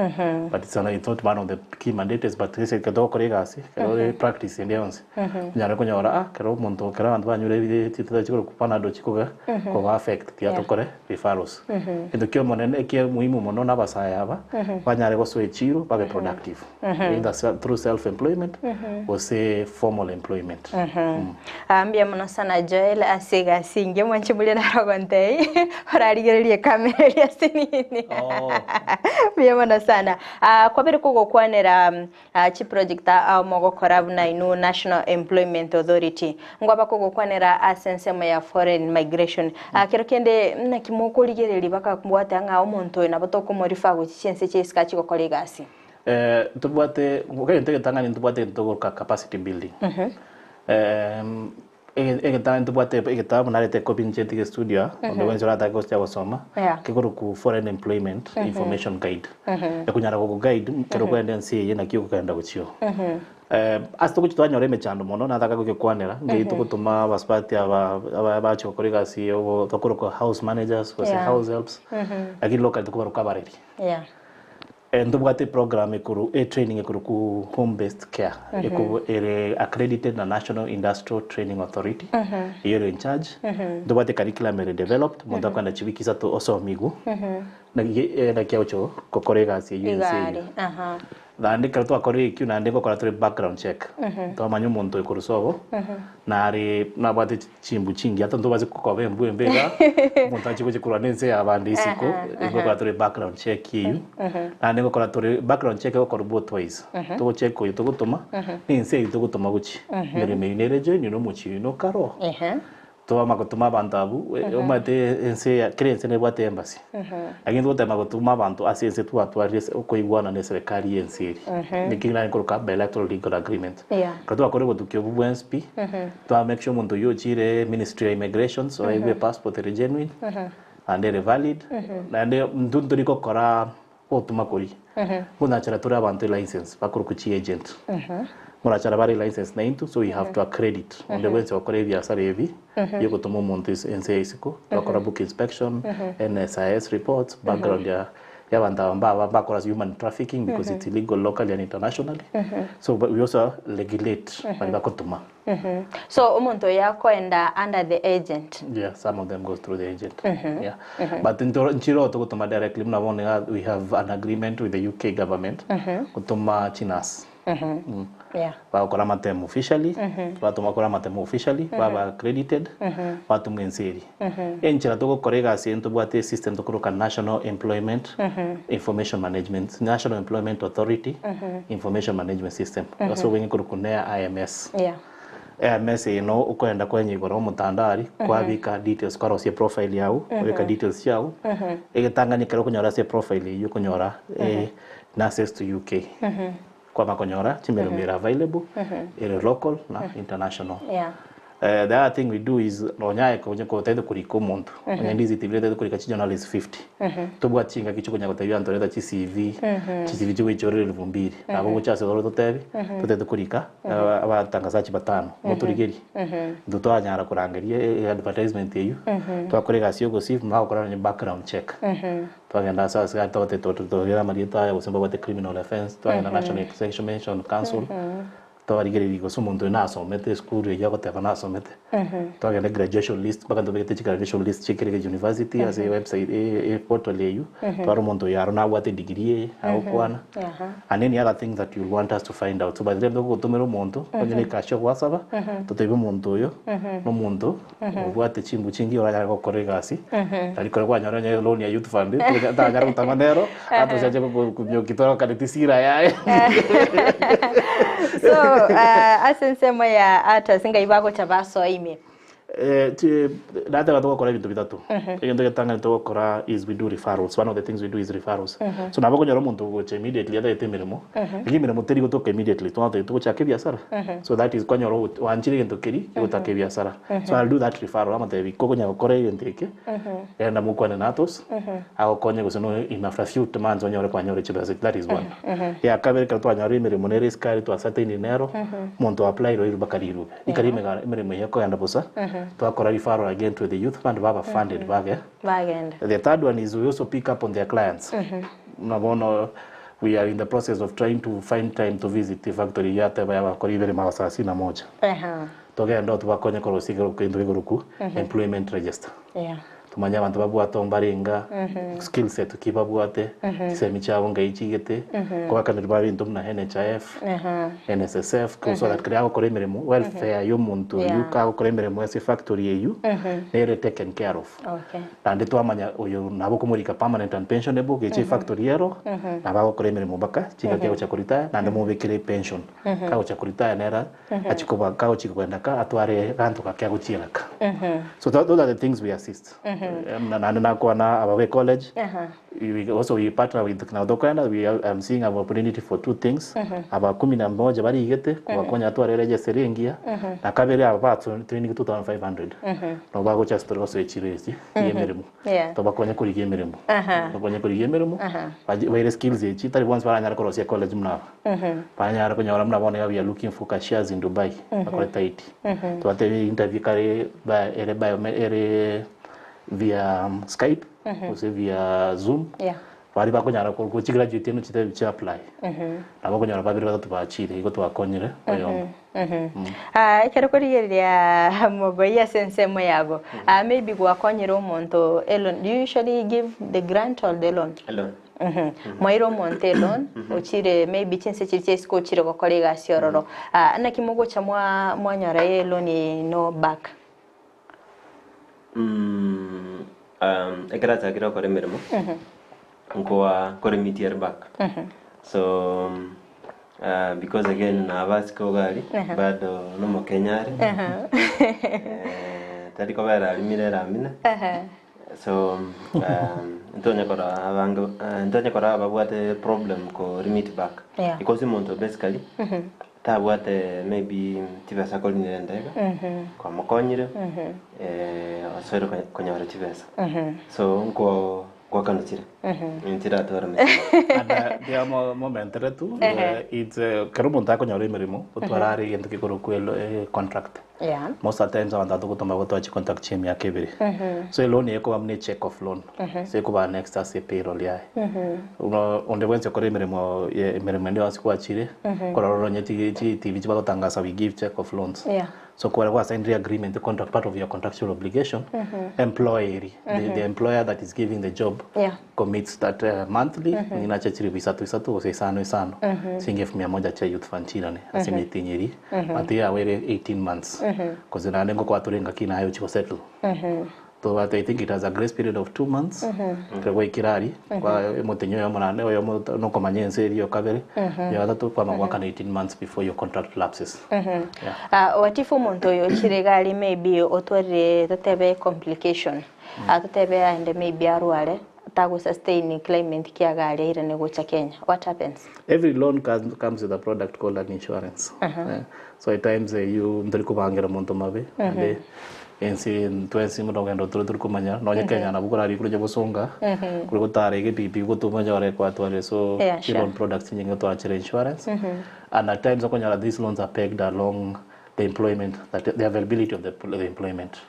Speaker 11: But it's, it's not one of the key mandates, but ase ekero togokora egasi, ekero ore practice ende yonsi, onyare konyora ah, ekero omonto, ekero abanto banyure ebire chitete chikorokwa panado chikoba koba affect, tiga
Speaker 1: Yeah.
Speaker 11: tokore referrals. Egento kia omonene ekia muhimu mono na abasae aba, banyare gosoa echiro babe productive. Either through self employment, gose formal employment.
Speaker 1: Ah, mbuya mono sana Joel ase egasi engiya mwanche moria naro ogontei orarigererie ekamera eria ase nini mbuya mono sana. Ah, kwabere kogokwanera ah, chiproject ao mogokora buna inwe National Employment Authority ngwaba kogokwanera ase ensemo ya foreign migration. Ah, kero kende naki mokorigereria bakabwate ng'a omonto oyo nabo tokomorifa gochia chinse chia isiko achie gokora egasi.
Speaker 11: Ntobwate egento egetang'ani ntobwate egento togoroka capacity building. Egetang'ani ntobwate egetabu narete ecopy inche ntige studio aa, onde bwensi oratake gochia gosoma, kekorokwa foreign employment information guide. Ekonyara gogoguide ekero okogenda ense eye naki okogenda gochia oo. Ase togochia twanyora emechando mono nataka gogekwanera, ngei togotoma abasubati aba aba bachia gokora egasi ya obo tokorokwa house managers gose house helps, lakini locally tokobaroka abareri. Ntobwate eprogram ekoru etraining ekorokwa home based care eko ere accredited na National Industrial Training Authority eyio ere in charge. Ntobwate curriculum ere developed omonto akogenda chiwiki isato osomigwe naki naki agocha gokora egasi eyio ense
Speaker 1: Igare,
Speaker 11: eyio.
Speaker 1: aha.
Speaker 11: Naende ekero twakorire ekio naende ngokora tore background check twamanya omonto oyo korwa sobo nare nabwate chimbu chingiya ata ntobase kokoba embu embe iga, omonto achie gochia korwa nense ya abande isiko, ngokora tore background check eywo, naende ngokora tore background check egokorwa both ways, togocheck oyo togotoma, na ense eywo togotoma gochia, emeremo eywo nere genuine omochie oywo nokare oo. Twama gotoma abanto abwo, omanyete ense eye kera ense nebwate embassy, lakini togotema gotoma abanto ase ense twatwarire ase okoigwana na eserekari ya ense eria. Naki nare nkoroka bilateral legal agreement. Ekero twakorire obotuki obwo bwensi pi, twa make sure omonto oyio ochire ministry ya immigrations oegwe epassport ere genuine, naende ere valid, naende intwe ntori gokora. Gotuma koria. Ngonachera tore abanto elicense bakorokwa chi agent. Ngonachera bare license naintwe so we have to accredit onde bwensi ogokora ebiasara ebi biogotoma omonto ense ya isiko, twakora book inspection, NSIS reports, background ya ya abanto aba mbaba mbakora ase human trafficking because it's illegal locally and internationally. So we also regulate baria bagotoma.
Speaker 1: So omonto oyo akoenda under the agent.
Speaker 11: Yeah, some of them goes through the agent. Yeah. But nchiro togotoma directly buna bono iga we have an agreement with the UK government gotoma chinurse.
Speaker 1: Yeah.
Speaker 11: Bagokora amatemo officially, batoma bakore amatemo officially, baba accredited, batomwa ense eria. Enchera togokora egasi eye ntobwate esystem tokoroka National Employment Information Management, National Employment Authority Information Management System. Ase obweng'e korokwa nea IMS.
Speaker 1: Yeah.
Speaker 11: IMS eye no okoenda kwenya igoro omotandao aria, kwabika details, kwarosia eprofile yago, kwabeka details chiago, egetang'ani ekero okonyora ase eprofile eywo okonyora na access to UK. Kwama konyora chimeremo ere available, ere local na international.
Speaker 1: Yeah.
Speaker 11: The other thing we do is nonya aye konya kotagete korika omonto, onye ndiziti bire otagete korika chijournalist 50, tobwati chingaki chiokonya gotebia abanto reta chiCV, chiCV chigoichorera elfu mbili, nabo ogocha ase igoro ototebi, totagete korika abatangazaji batano, motorigerie. Intwe twanyara korangeria advertisement eywo, twakora egasi ya ogosieve, bagokora nonye background check. Twagenda ase abasigari togotebi togere amarieta aya gose mbabwate criminal offence, twagenda National Examination Council, twabarigereria gose omonto oyo nasomete esukuru eywo agoteba nasomete, twagenda graduation list mpaka ntobegete chigraduation list chia kera university ase ewebsite eportal eywo, twarora omonto oyo aro nabwate edegree eye agokwana, and any other thing that you'll want us to find out. So by the time togogotomera omonto, onye na ecash ogwasaba, totebie omonto oyo, na omonto Obwate chimbu chingiya oranyare gokora egasi, tari kore kwanyora onye loan ya youth fund, tanyara gotama nero, atochache gokumioki torokane tisira yaye.
Speaker 1: So ase ensemo ya artist ngai bagocha basoa ime.
Speaker 11: Nateba togokora ebinto bitato. Egento egetang'ani togokora is we do referrals, one of the things we do is referrals. So nabo okonyora omonto ogocha immediately atagete emeremo, lakini emeremo teri gotoka immediately, togoteba togochaka ebiasara. So that is kwanyora oanchire egento keria kegotaka ebiasara. So I'll do that referral amotebi kogonyara gokora egento eke, genda mokwane na Atos, agokonye gose no in after few months onyore kwanyora chibesa that is one. Ya kabere ekero twanyorire emeremo nere esukari twa ascertain nero, omonto o apply roirwe mpaka rirube. Rikari emegano emeremo eye ekogenda bosa, twakora referral again to the youth bande baba funded bage.
Speaker 1: Bagenda.
Speaker 11: The third one is we also pick up on their clients. Buna bono we are in the process of trying to find time to visit efactory eyio yateba yabakora emeremo aba saa sita na moja. Togende oo tobakonye korosia ekero kegento kekorokwa employment register.
Speaker 1: Yeah.
Speaker 11: Tomanye abanto babwate oo mbarenga, skill set ki babwate, chisemi chiabo ngai chigete, kobakaneri ba binto buna NHIF, NSSF, so that keri agokora emeremo, welfare ya omonto oyio
Speaker 1: Yeah.
Speaker 11: kagokora emeremo ase efactory eyio, nere taken care of.
Speaker 1: Okay.
Speaker 11: Naende twamanya oyo nabo okomorika permanent and pensionable, gecha efactory ero, nabo agokora emeremo mpaka chingaki agocha koretire, naende mobekere epension. Kagocha koretire nere achie koba kagochia kogenda ka atware ganto gake agochiera ka. So those are the things we assist. Na naende nakwana aba be college, we also we partner with nabo tokoenda we are I'm seeing an opportunity for two things. Aba kumi na moja barigete kobakonya atware register engiya, na kabere aba ba training 2500 nabo bagocha ase tore gosoa echiro echi ya emeremo.
Speaker 1: Yeah.
Speaker 11: Tobakonye korigia emeremo. Tobakonye korigia emeremo, baire skills echi tari bonsi baranyare korosia college buna aba. Banyare konyora buna bono iga we are looking for cashiers in Dubai, bakore tight. Tobatebie interview kare ba ere biome ere via Skype gose via Zoom,
Speaker 1: Yeah.
Speaker 11: baria bakonyara ko chigraduate eno chitebie chi apply. Nabo okonyora babere batato bachire igo twakonyire oyomo.
Speaker 1: Ah, ekero korigereria mogoi ase ensemo yago, ah, maybe gwakonyire omonto a loan, do you usually give the grant or the loan?
Speaker 10: A loan.
Speaker 1: Mwaire omonto eloan, ochire maybe chinse chiria chia isiko ochire gokora egasi ororo. Ah, naki mogocha mwa mwanyora eloan ino back?
Speaker 10: Ekero achakire gokora emeremo, nkoa nkoremiti ere back. So because again naba asike iga aria, bado nomokenya are, tari kobera arimire eramine. So ntonye korora abange ntonye korora ababwate problem ko remit back.
Speaker 1: Yeah.
Speaker 10: Because omonto basically tabwate maybe chibesa akorinera endege, kwamokonyire osoire konyora chibesa. So nko gwakanuchire. Inchiratwara mechando.
Speaker 11: Ndiga momentere tu, it's ekero omonto akonyora emeremo, otware are egento gekorokwa contract.
Speaker 1: Yeah.
Speaker 11: Most of the times abanto togotoma gotwara chicontract chia emiaka ebere. So eloan eye ekoba buna echeck off loan. So ekoba next ase epayroll yaye. Bono onde bwensi okore emeremo ye emeremo ende yonsi gwachire, korora oronye chi chi TV chibagotangasa we give check off loans.
Speaker 1: Yeah.
Speaker 11: So kore gwa signire agreement contract part of your contractual obligation, employer eri, the, the employer that is giving the job
Speaker 1: Yeah.
Speaker 11: commits that monthly ninache chiribu isato isato gose isano isano chiringi elfu mia moja chia youth fund chirane ase emitinyi eria but yago ere 18 months cause naende ngokwa tore engaki naye ochia gosettle tobwate I think it has a grace period of 2 months ekero gwaikire aria kwa omotenyi oyomo naende oyomo nokomanya ense eria okabere oyo gatato kwama goakana 18 months before your contract lapses yeah.
Speaker 1: Ah, what if omonto oyo ochire iga aria maybe otwarire totebe complication Totebe aende maybe arware, tago sustain climate kiaga aria airane gocha Kenya, what happens?
Speaker 11: Every loan comes with a product called an insurance. Eh, so at times you ntori kobangera monto mabe naende ense twensi buna ogenda otore tori komanya nonye Kenya nabo korari kore bosonga kore gotara iga epikipiki gotoma onyore kwatwarire so
Speaker 1: Yeah,
Speaker 11: chi
Speaker 1: sure.
Speaker 11: loan products chinyinge twachire insurance and at times okonyora these loans are pegged along the employment that the availability of the, the employment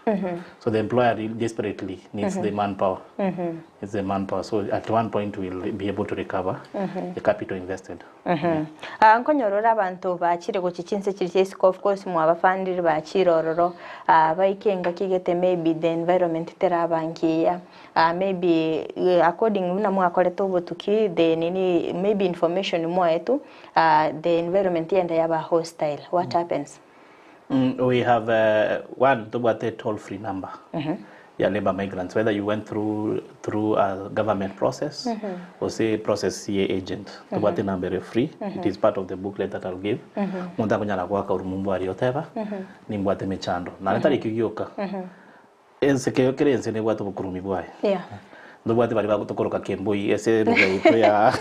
Speaker 11: so the employer really desperately needs the manpower it's the manpower so at one point we'll be able to recover the capital invested
Speaker 1: Ah, nkonyora ore abanto bachire gochia chinse chiria chia isiko of course mwabafandire bachire ororo ah, baike engaki gete maybe the environment teraba nkiya ah, maybe eh, according buna mwakorete obotuki the nini maybe information mwaetwe ah, the environment yende yaba hostile what happens?
Speaker 11: We have one tobwate toll free number ya labor migrants whether you went through through a government process gose process ye agent tobwate number ere free it is part of the booklet that I'll give omonto akonyara goaka oromombo aria oteba nimbwate emechando naende tari ekio gioka ense kero kere ense nebwate obokurumi bwaye
Speaker 1: Yeah.
Speaker 11: ntobwate baria bagotokoroka kemboi ase eruga yaito ya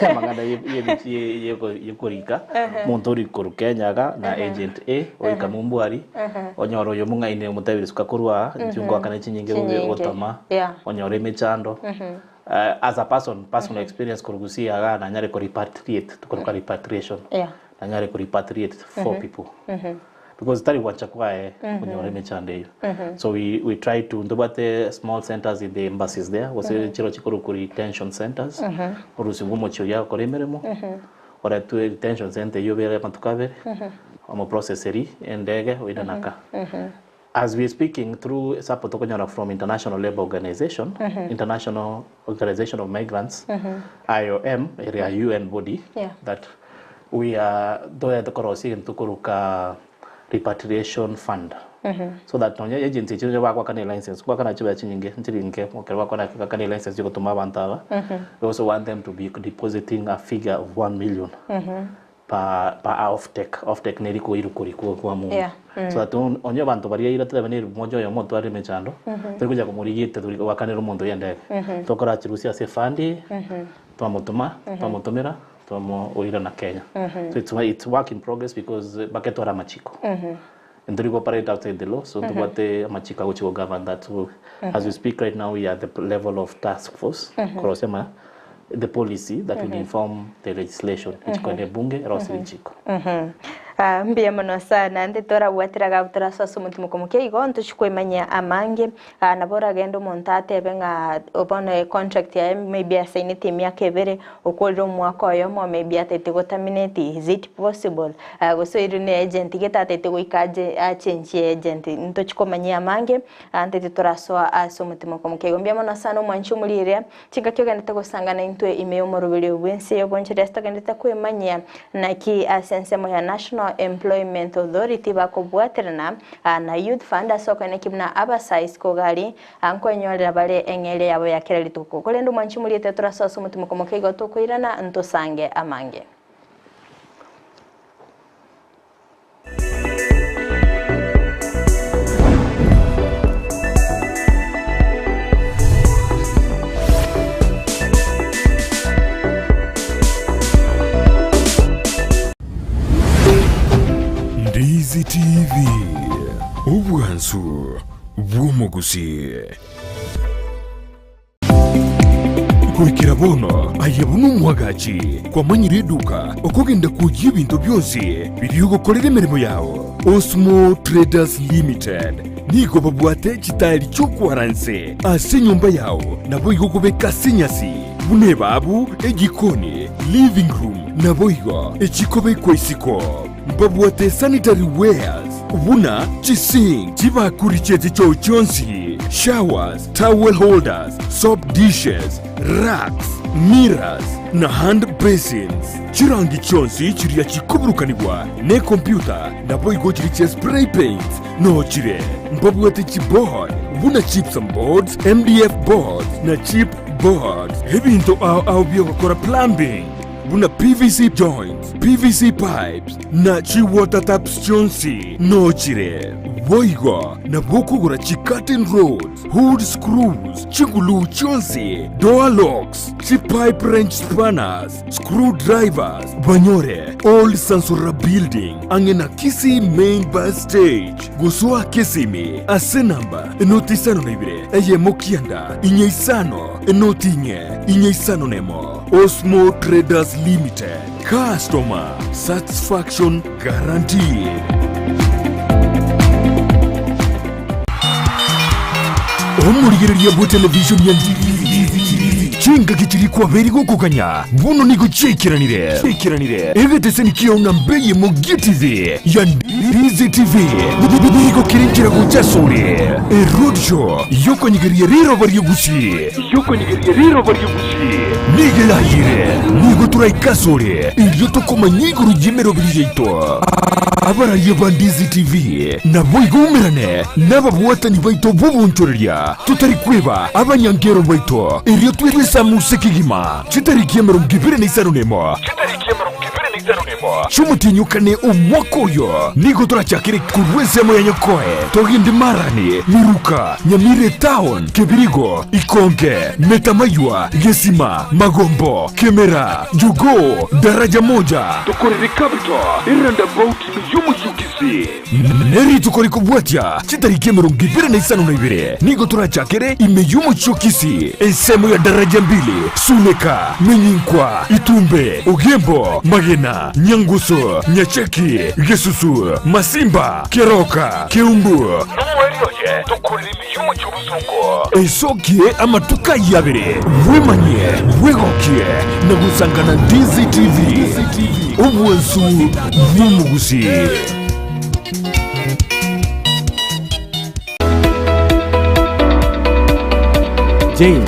Speaker 11: amang'ana ye yekorika omonto ori korwa Kenya iga na agent A oika mombwari onyore oyo omong'aini omotebirie suka korwa aa inche ngoakane chinyinge bobe
Speaker 1: Chinyinge.
Speaker 11: ogotama
Speaker 1: Yeah.
Speaker 11: onyore emechando as a person personal experience korwa gusii iga nanyare ko repatriate tokoroka repatriation
Speaker 1: Yeah.
Speaker 11: nanyare ko repatriate 4 people because tari gwancha kwaye konyora emechando eywo so we, we try to ntobwate small centers in the embassies there gose chiro chikorokwa retention centers orusia bwa omochie oria agokora emeremo oretwe retention center eywo obere amatuko abere omoprocesseri endege oirana kaa As we are speaking through support tokonyora from International Labour Organization, International Organization of Migrants, IOM, ere a UN body
Speaker 1: Yeah.
Speaker 11: that we are toete korosia egento tokoroka repatriation fund so that nonya agency echi nonya bagoakana elicense goakana chibesa chinyinge nchiri nke ekero bakora goakana elicense chigotoma abanto aba we also want them to be depositing a figure of 1 million per per off take off take neri koirukori kwa kwa mundu
Speaker 1: Yeah.
Speaker 11: so that onye abanto baria ira totebe neri moja oyomo otware emechando tori gocha komorigia tori goakanera omonto oyo endege tokorachirusia ase efund eye twamotoma twamotomera twamoirana Kenya so it's, it's work in progress because baketwara amachiko and tori operate outside the law so tobwate amachiko agochi govern that so as we speak right now we are at the level of task force korosia ma the policy that will inform the legislation echikorera ebunge erosire richiko
Speaker 1: Ah, mbuya mono sana nde torabwatera gabu torasoa ase omotimo komokia igo ntochikwemanyia amange ah, nabo oragende omonto atebe ng'a bono econtract yaye maybe asainete emiaka ebere okorire omwaka oyomo maybe ataete goterminate is it possible ah, gose oirwe na agent gete ataete goika aje achenchie agent ntochikomanyia amange ah, ntaete torasoa ase omotimo komokia igo mbuya mono sana omwanchi omorigereria chingaki ogendete gosangana intwe ime ya omoroberio bwense obonchori ase togendete kwemanyia naki ase ensemo ya National Employment Authority bakobwaterana na Youth Fund ase okoeneki buna abasae isiko gari nkwenyorera bare eng'eria yabo ya kera rituko. Korende omwanchi omoriete torasoe ase omotimoko moke igo tokoirana ntosange amange.
Speaker 2: Ndizi TV, obwansu bw'omogusii. Goikera bono aye buna omwagachi kwamanyire eduka okogenda kwoyia ebinto bionsi biria ogokorera emeremo yao. Osmo Traders Limited nigo babwate chitaeri chi'okwara nse ase enyomba yao naboigo okobeka ase enyasi buna ebabu, ejikoni, living room naboigo echikobekwa isiko. Mbabwate sanitary wares buna chisink, chibakuri chie chichoo chionsi, showers, towel holders, soap dishes, racks, mirrors na hand basins. Chirangi chionsi chiria chikoburukanigwa nekompyuta naboigo chiria chia spray paints noo chire. Mbabwate chiboard buna gypsum boards, MDF boards na chip boards. Ebinto ao ao biogokora plumbing buna PVC joints, PVC pipes na chi-water taps chionsi noo chire. Boigo nabo okogora chi-curtain rods, hood screws, chiguluu chionsi, door locks, chi-pipe wrench spanners, screw drivers, banyore Old Sansora Building ang'e na Kisii Main Bus Stage. Gosoa Kisimi ase namba enoti isano na ibere eyemo kianda inye isano enoti inye inye isano nemo. Osmo Traders Limited, Customer Satisfaction Guaranteed. Omorigereria bwe television ya Chingaki chiria kwabeire gokoganya bono nigo chiaikeranire. Egeteseni kiao namba eyemo gi'TV ya DZTV nigo kere nchera gocha asore. Eroadshow yokonyegeria riroba ri'Egusii. Nigo erayire, nigo toraike asore, erio tokomanya igoro y'emeroberi yaito. Abararia ba Ndizi TV naboigo umerane nababwatani baito b'obonchoreria, totari kweba abanyankero baito, erio twesamuse kegima chitariki 25 Chi'omotienyi omwaka oyo nigo torachakere korwa ensemo ya Nyakoe, togende Marani, Miruka, Nyamira Etown, Kebirigo, Ikonge, Metamaywa, Gesima, Magombo, Kemera, Jogoo, Daraja Moja, tokorere Capital, Eroundabout y'omochie o Kisii. Nerituko rikobwatia chitariki 22 nigo torachakere ime y'omochie o Kisii, ensemo ya Daraja Mbili, Suneka, Menyinkwa, Itumbe, Ogembo, Magena, Nyangusu, Nyacheki, Gesusu, Masimba, Keroka, Keumbu, Nomoerio oye tokorere ime y'omochie o Bosongo. Esokie amatuko ayio abere, bwemanyie, bwegokie, na gosangana DCTV, obwansu bw'omogusii.
Speaker 12: Je,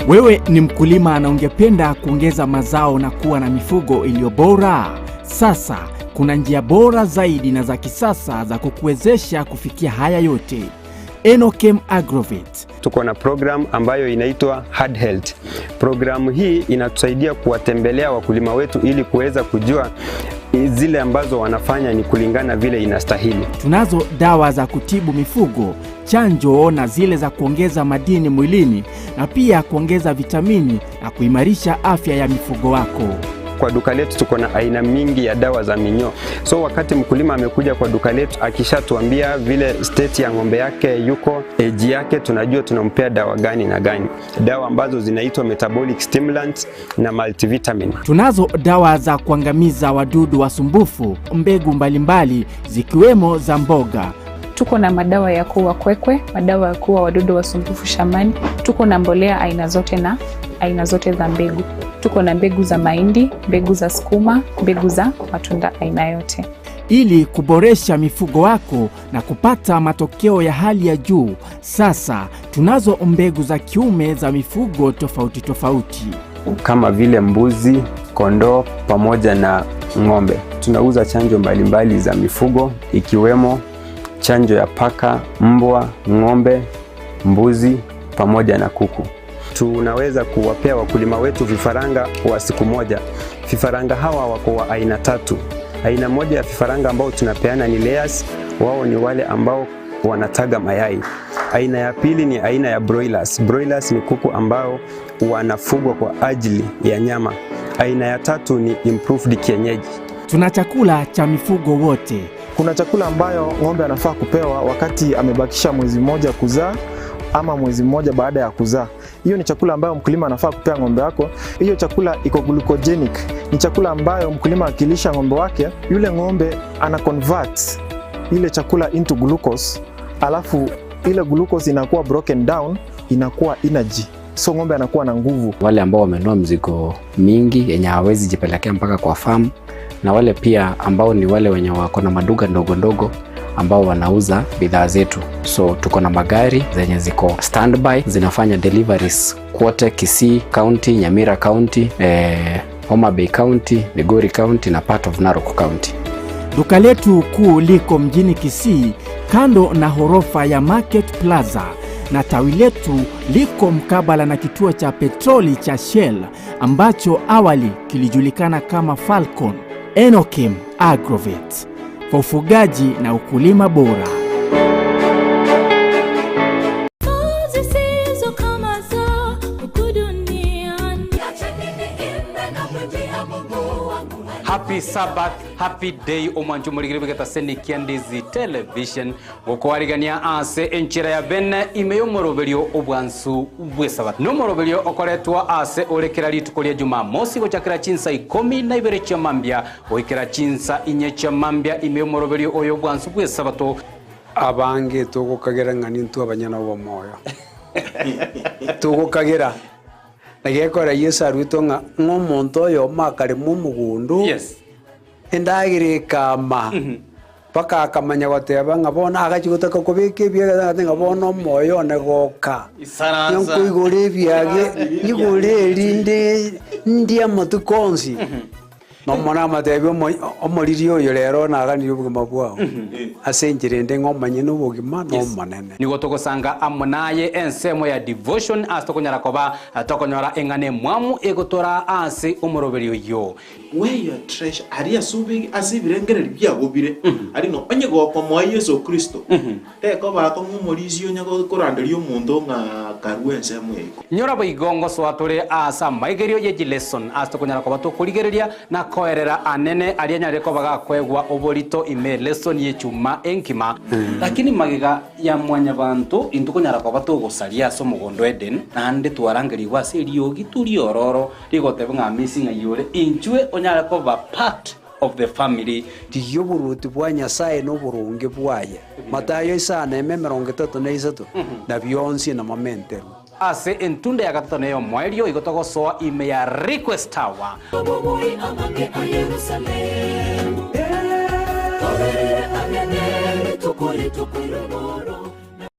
Speaker 12: wewe ni mkulima na ungependa kuongeza mazao na kuwa na mifugo iliyo bora? Sasa kuna njia bora zaidi na za kisasa za kukuwezesha kufikia haya yote. Enokem Agrovet.
Speaker 13: Tuko na program ambayo inaitwa Hard Health. Programu hii inatusaidia kuwatembelea wakulima wetu ili kuweza kujua zile ambazo wanafanya ni kulingana vile inastahili.
Speaker 12: Tunazo dawa za kutibu mifugo, chanjo na zile za kuongeza madini mwilini na pia kuongeza vitamini na kuimarisha afya ya mifugo wako.
Speaker 13: Kwa duka letu tuko na aina mingi ya dawa za minyoo. So wakati mkulima amekuja kwa duka letu akishatuambia vile state ya ng'ombe yake yuko, age yake, tunajua tunampea dawa gani na gani, dawa ambazo zinaitwa metabolic stimulant na multivitamin.
Speaker 12: Tunazo dawa za kuangamiza wadudu wasumbufu, mbegu mbalimbali zikiwemo za mboga.
Speaker 14: Tuko na madawa ya kuua kwekwe, madawa ya kuua wadudu wasumbufu shambani. Tuko na mbolea aina zote na aina zote za mbegu. Tuko na mbegu za mahindi, mbegu za sukuma, mbegu za matunda aina yote.
Speaker 12: Ili kuboresha mifugo wako na kupata matokeo ya hali ya juu, sasa tunazo mbegu za kiume za mifugo tofauti tofauti
Speaker 13: kama vile mbuzi, kondoo pamoja na ng'ombe. Tunauza chanjo mbalimbali za mifugo ikiwemo chanjo ya paka, mbwa, ng'ombe, mbuzi pamoja na kuku. Tunaweza kuwapea wakulima wetu vifaranga wa siku moja. Vifaranga hawa wako wa aina tatu. Aina moja ya vifaranga ambao tunapeana ni layers, wao ni wale ambao wanataga mayai. Aina ya pili ni aina ya broilers. Broilers ni kuku ambao wanafugwa kwa ajili ya nyama. Aina ya tatu ni improved kienyeji.
Speaker 12: Tuna chakula cha mifugo wote.
Speaker 15: Kuna chakula ambayo ng'ombe anafaa kupewa wakati amebakisha mwezi mmoja kuzaa ama mwezi mmoja baada ya kuzaa. Hiyo ni chakula ambayo mkulima anafaa kupea ng'ombe wako. Hiyo chakula iko glucogenic, ni chakula ambayo mkulima akilisha ng'ombe wake, yule ng'ombe ana convert ile chakula into glucose, alafu ile glucose inakuwa broken down, inakuwa energy, so ng'ombe anakuwa na nguvu.
Speaker 16: Wale ambao wamenunua mzigo mingi yenye hawawezi jipelekea mpaka kwa farm, na wale pia ambao ni wale wenye wako na maduka ndogo ndogo ambao wanauza bidhaa zetu. So tuko na magari zenye ziko standby zinafanya deliveries kwote Kisii County, Nyamira County, Homa Bay County, Migori County na part of Narok County.
Speaker 12: Duka letu kuu liko mjini Kisii kando na horofa ya Market Plaza na tawi letu liko mkabala na kituo cha petroli cha Shell ambacho awali kilijulikana kama Falcon. Enokim Agrovet kwa ufugaji na ukulima bora.
Speaker 3: Zisizo kama za huku duniani.
Speaker 4: Happy Sabbath, happy day, omwancho omorigere bwegeta senikia ndizi television gokwarigania ase enchera ya bene ime y'omoroberio obwansu bw'esabato n'omoroberio okoretwa ase orekera rituko ria Jumamosi gochakera chinsa 12 chia mambia goikera chinsa 4 chia mambia ime y'omoroberio oyo obwansu bw'esabato.
Speaker 5: Abange tugukagera ng'a nintwe abanyana bo moyo tugukagera na gekora Yesu arwitwo ng'a ng'omonto oyo makarema omogondo endagera ekama mpaka akamanya goteba ng'a bono agachi gotaka kobeka ebiaga ng'a bono omoyo one goka.
Speaker 4: Isaransa.
Speaker 5: Nyankoigora ebiage igora erinde ndie amatuko onsi nomona amatebi omoriri oyo rero naganire obogima bwao ase enchera ende ng'omanye na obogima na omonene.
Speaker 4: Nigo togosanga amo naye ensemo ya devotion ase tokonyara koba tokonyora eng'ana emwamu egotora ase omoroberi oyo.
Speaker 6: Where your treasure aria ase ase ebirengereri biago bire ari no onye gokomoa Yesu Kristo tekoba ng'a omorisia onye koranderia omonto ng'a karwa ensemo eye.
Speaker 4: Nyora boigongo soa tore ase amaigerio ye chileson ase tokonyara koba tokorigereria na koerera anene aria nyarire koba gakoegwa oborito ime lesson ye chuma enkima, lakini magega ya mwanyabanto intokonyara koba togosaria ase omogondo Eden naende twarangerigwa ase eriogi turiororo rigoteba ng'a misi ng'a yore inchwe onyare koba part of the family.
Speaker 5: Rigia oboruoti bwa Nyasae na oboronge bwaye, Matayo isano eme 33, na bionsi namamenterwe.
Speaker 4: Ase entunda ya gatato na ey'omoerio igo togosoa ime ya request tower.
Speaker 3: Obobui amange a Yerusalemu. Toberere ang'e rituko rituko irogoro.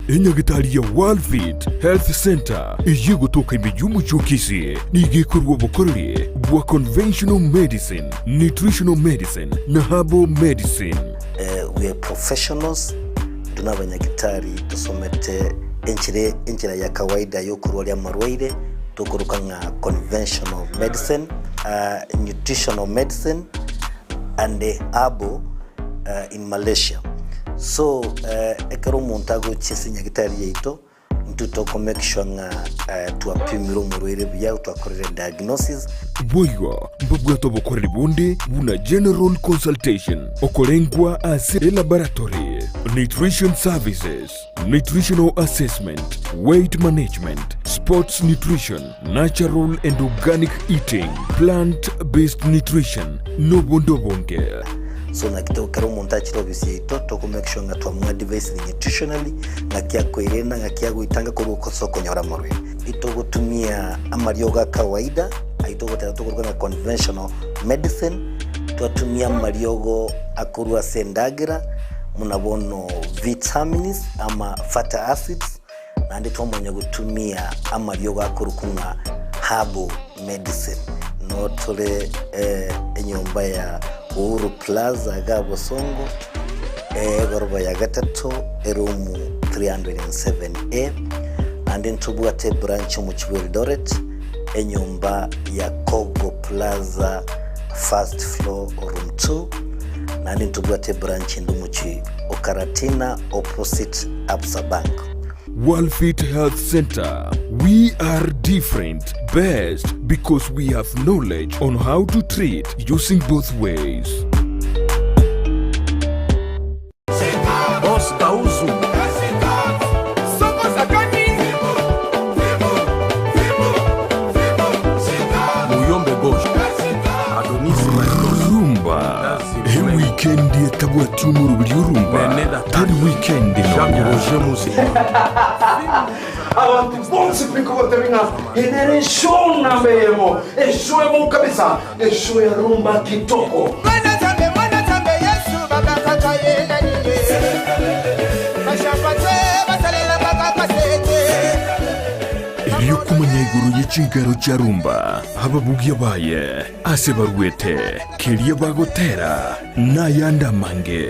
Speaker 2: Enyagitari ya Worldfit Health Center eye gotoka ime y'omochie o Kisii nigo ekorwa obokoreri bwa conventional medicine, nutritional medicine na herbal medicine.
Speaker 17: We are professionals, intwe nabanyagitari tosomete enchera enchera ya kawaida yokorwaria amarwaire tokoroka ng'a conventional medicine, nutritional medicine and herbal in Malaysia. So ekero omonto agochia ase nyagitari yaito intwe toko make sure ng'a twapimire omorwaire buya, twakorire diagnosis.
Speaker 2: Boigo mbabwate obokoreri bonde buna general consultation, okorengwa ase elaboratory, nutrition services, nutritional assessment, weight management, sports nutrition, natural and organic eating, plant based nutrition, nobonde obonge.
Speaker 17: So naki ekero omonto achire ofisi yaito toko make sure ng'a twamoadvisire nutritionally ng'aki akoirena ng'aki agoitanga korwa ase okonyora amarwaire. Itogotumia amariogo a kawaida ayio togoteba tokoruga ng'a conventional medicine, twatumia amariogo akorwa ase endagera buna bono vitamins ama fatty acids naende twamanya gotumia amariogo akorokwa ng'a herbal medicine. No tore enyomba ya Uhuru Plaza iga Bosongo, egoroba ya gatato, eroom 307A, naende ntobwate ebranch omochie bwa Eldoret, enyomba ya Kogo Plaza first floor room 2, naende ntobwate ebranch ende omochie o Karatina opposite Absa Bank.
Speaker 2: Worldfit Health Center. We are different, best because we have knowledge on how to treat using both ways.
Speaker 8: Boss Kauzu.
Speaker 2: Ewikendi etabwati omoroberi orumba tari wikendi nonya.
Speaker 8: Abantu bonsi pi kogotebi ng'a ene ere eshow namba eyemo, eshow emo kabisa, eshow ya rumba kitoko.
Speaker 2: Erio komanya igoro ye chinkero chia rumba, ababugia baye, ase baruete, keria bagotera, na ayande amange.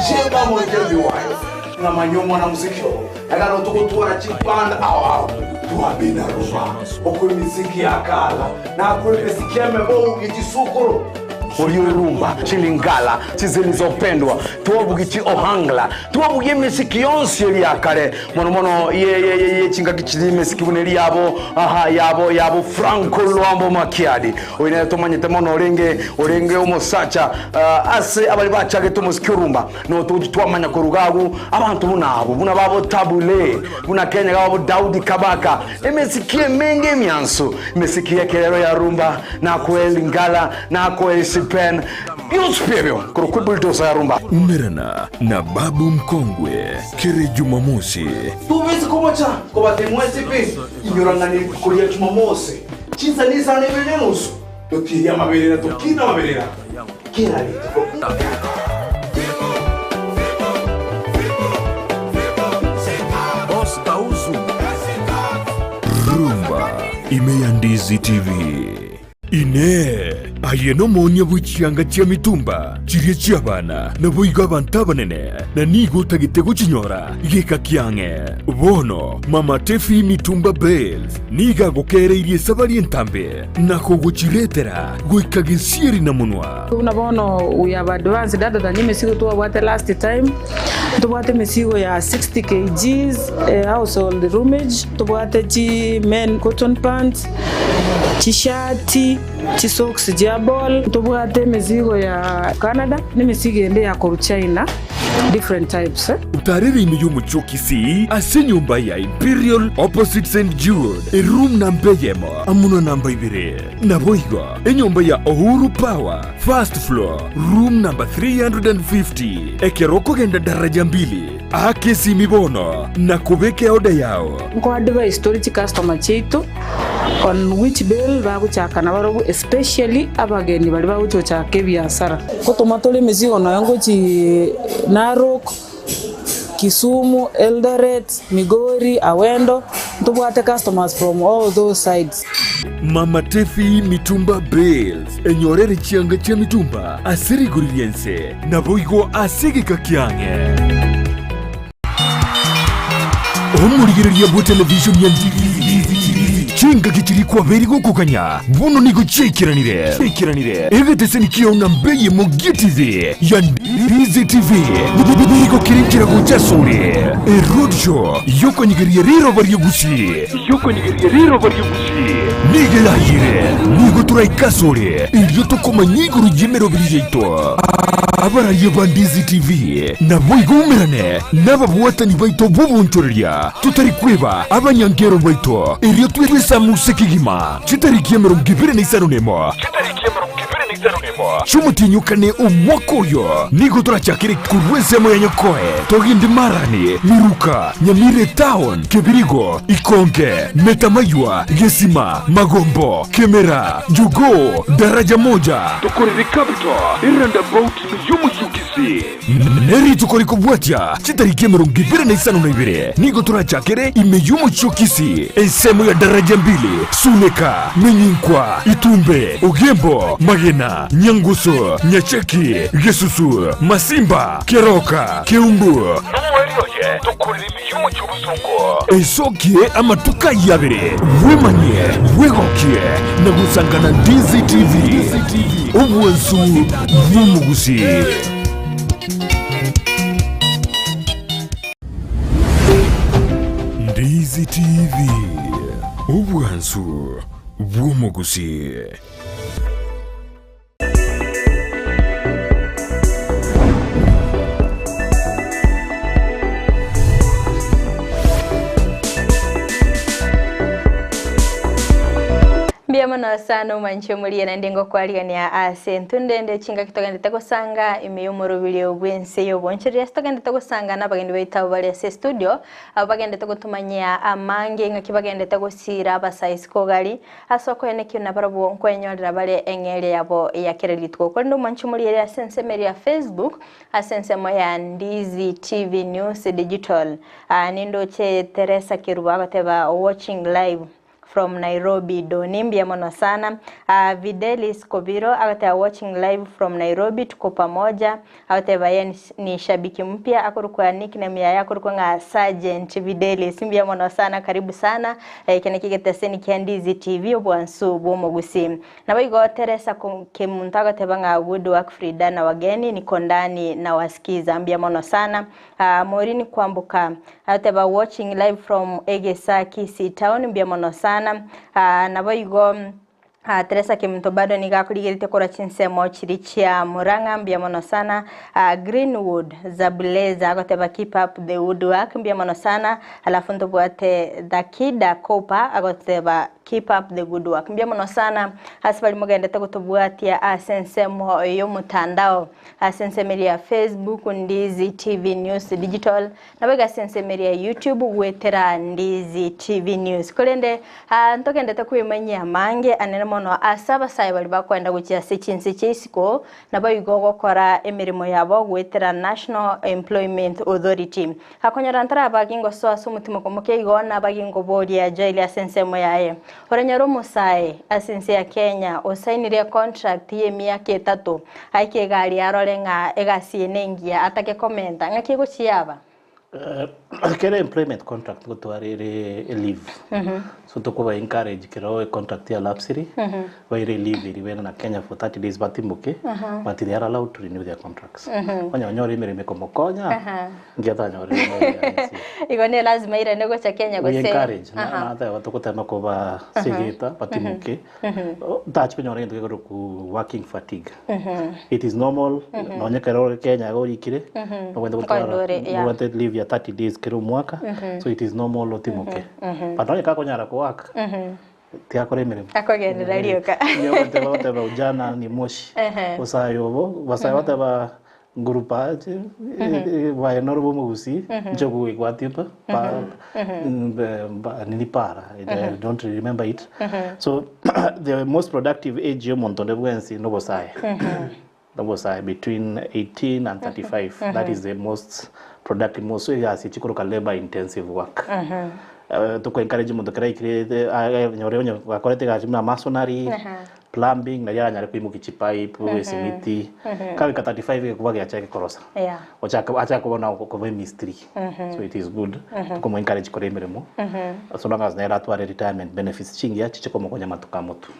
Speaker 8: Sheba Moikebi wayo ng'amanye omwana muziki oo ekero togotwara chiband ao ao twabina rumba okwe emiziki ya kala nakwe emiziki ya emebou echisukuru
Speaker 9: Uliorumba chilingala chizilizopendwa twabugi chi ohangla twabugi emisiki yonsi eri yakare mono mono ye ye ye ye chingaki chiri emisiki buna eri yabo aha yabo yabo Franco Luambo Makiadi oyo nere tomanyete mono orenge orenge omosacha ase abari bachagete omosiki orumba notochi twamanya koruga agwo abanto buna abo buna babo Tabule buna Kenya gabo Daudi Kabaka emesiki emenge emianso emesiki y'ekerero ya rumba nakoe lingala nakoe sipen byonsi pi ebyo korokwa ebulldozer ya rumba.
Speaker 2: Umerana na Babu Mkongwe kere Jumamosi.
Speaker 8: Tobesi komocha kobatebi mwensi pi, inyora ng'a nerituko ria Jumamosi, chinsa nisano na ibere na enusu, totirie amaberera tokine amaberera kera rituko.
Speaker 2: Rumba ime ya Ndizi TV. Inee! Aye nomoonia bwe chianga chia mitumba chiria chi'abana, naboigo abanto abanene, na nigo otagete gochinyora geka kiang'e? Bono Mama Tefi Mitumba Bales nigo agokeereirie esabari entambe na kogochiretera goika gesieri na monwa.
Speaker 18: Buna bono we have advanced other than emesigo twabwate last time, ntobwate emesigo ya 60 kgs household roomage, ntobwate chi men cotton pants, chishati, chisocks chia ball, ntobwate emesigo ya Canada, na emesigo ende ya korwa China, different types.
Speaker 2: Otarere ime y'omochie o Kisii ase enyomba ya Imperial opposite St Jude, eroom namba eyemo amo na namba ibere. Naboigo enyomba ya Uhuru Power, first floor, room number 350. Ekero okogenda daraja mbili, aka esimi bono na kobeka eoda yao.
Speaker 18: Nko advise tore chicustomer chiaito on which bale bagochaka nabarobwo especially abageni baria bagochi gochaka ebiasara. Ngotoma tore emesigo nonya ngochi Narok, Kisumu, Eldoret, Migori, Awendo, ntobwate customers from all those sides.
Speaker 2: Mama Tefi Mitumba Bales, enyorere chianga chia mitumba ase rigori ri'ense, naboigo ase egeka kiang'e. Omorigereria bwe television ya DVTV, chingaki chiria kwabeire gokoganya bono nigo chiaikeranire. Egeteseni kiao namba eyemo gie TV ya DZTV nigo kere nchera gocha asore. Eroadshow yokonyegeria riroba ri'Egusii nigo erayire. Nigo toraike asore erio tokomanya igoro y'emeroberi yaito. Abararia ba DZTV naboigo umerane nababwatani baito b'obonchoreria, totari kweba abanyankero baito, erio twesamuse kegima chitariki 25 chi'omotienyi o kane omwaka oyo. Nigo torachakere korwa ensemo ya Nyakoe, togende Marani, Miruka, Nyamira Etown, Kebirigo, Ikonge, Metamaywa, Gesima, Magombo, Kemera, Jogoo, Daraja Moja, tokorere Capital, eroundabout y'omochie o Kisii. Ne rituko rikobwatia chitariki 22 nigo torachakere ime y'omochie o Kisii, ensemo ya Daraja Mbili, Suneka, Menyinkwa, Itumbe, Ogembo, Magena, Nyangusu, Nyacheki, Gesusu, Masimba, Keroka, Keumbu, Nomoerio oye tokorere ime y'omochie o Bosongo. Esokie amatuko ayio abere, bwemanyie, bwegokie, na gosangana DZTV, obwansu bw'omogusii. Ndizi TV, obwansu bw'omogusii.
Speaker 1: Mbuya mono. mono sana omwanchi omorie naende ngokwarigania ase entunde ende chingaki togendete gosanga ime y'omorobiri bw'ense y'obonchereria ase togendete gosanga na abageni baito abo bare ase estudio abo bagendete gotomanyia amange ng'aki bagendete gosira abasae isiko gari ase okoenekio nabarabwo nkwenyorera bare eng'eria yabo ya kera rituko. Korende omwanchi omorie ere ase ensemo eria ya Facebook ase ensemo ya Ndizi TV News Digital nindoche Teresa Kerubo agoteba watching live from Nairobi Doni mbuya mono sana. Videlis Kobiro agoteba watching live from Nairobi tuko pamoja agoteba ye ni shabiki mpya akorokwa nickname yaye akorokwa ng'a Sergeant Videlis mbuya mono sana karibu sana. Eke naki egeteseni kia Ndizi TV obwansu bw'omogusi. Nabo igo Teresa Kemunto agoteba ng'a good work Frida na wageni niko ndani na wasikiza mbuya mono sana. Maureen Kwamboka agoteba watching live from Egesa Kisii town mbuya mono sana. Nabo igo Teresa Kemunto bado nigo akorigeretie korwa chinsemo chiri chia Murang'a mbuya mono sana. Greenwood Zabuleza agoteba keep up the good work mbuya mono sana. Alafu ntobwate Thakida Cooper agoteba keep up the good work mbuya mono sana ase bari mogendete gotobwatia ase ensemo y'omotandao ase ensemo eria ya Facebook Ndizi TV News Digital nabo iga ase ensemo eria ya YouTube gwetera Ndizi TV News. Korende ntogendete kwemanyia amange anene mono ase abasae bari bakoenda gochia ase chinse chia isiko nabo igo gokora emeremo yabo gwetera National Employment Authority. Akonyora ntarabagi ngosoa ase omotima komokia igo nabagi ngoboria Joel ase ensemo yaye. Oranyore omosae ase ense ya Kenya osainire econtract y'emiaka etato aike egari arore ng'a egasi eye nengiya atake komenta ng'aki egochiaba?
Speaker 11: Kera employment contract ngotwara ere leave so tokoba encourage kero econtract ya lapsiri baire leave eri baende na Kenya for 30 days batimoke but they are allowed to renew their contracts. Onye onyore emeremo ekomokonya nki atanyore
Speaker 1: Igo ne lazima irane gocha Kenya
Speaker 11: we
Speaker 1: gose
Speaker 11: encourage nateba togotema koba segeta batimoke tachi konyora egento gekorokwa working fatigue. It is normal nonye ekero ore Kenya iga orikire nobwenerete gotwara
Speaker 1: Nkoenda ore, yeah.
Speaker 11: nobwenerete leave ya 30 days kera omwaka so it is normal otimoke but nonye kakonyara kowork tiakora emeremo
Speaker 1: Akogenderera rioka.
Speaker 11: Nigo goteba ujana ni moshi osaye obo basaye bateba ngurupa baye noro bomogusi nche kogwigwatie pa nini para I don't remember it. So the most productive age y'omonto onde bwensi nobosaye nobosaye between 18 and 35 that is the most productive most egasi chikoroka labor intensive work. Toko encourage omonto kera aikire nyore onye gakorete egasi buna masonry plumbing naria aranyare koimokia chipipe esimiti kawika 35 gekuba giacha gekorosa ochaka acha kobona koba emistry so it is good tokomo encourage kora emeremo so long as nere atware retirement benefits chingiya chiche komokonya matuko amotu.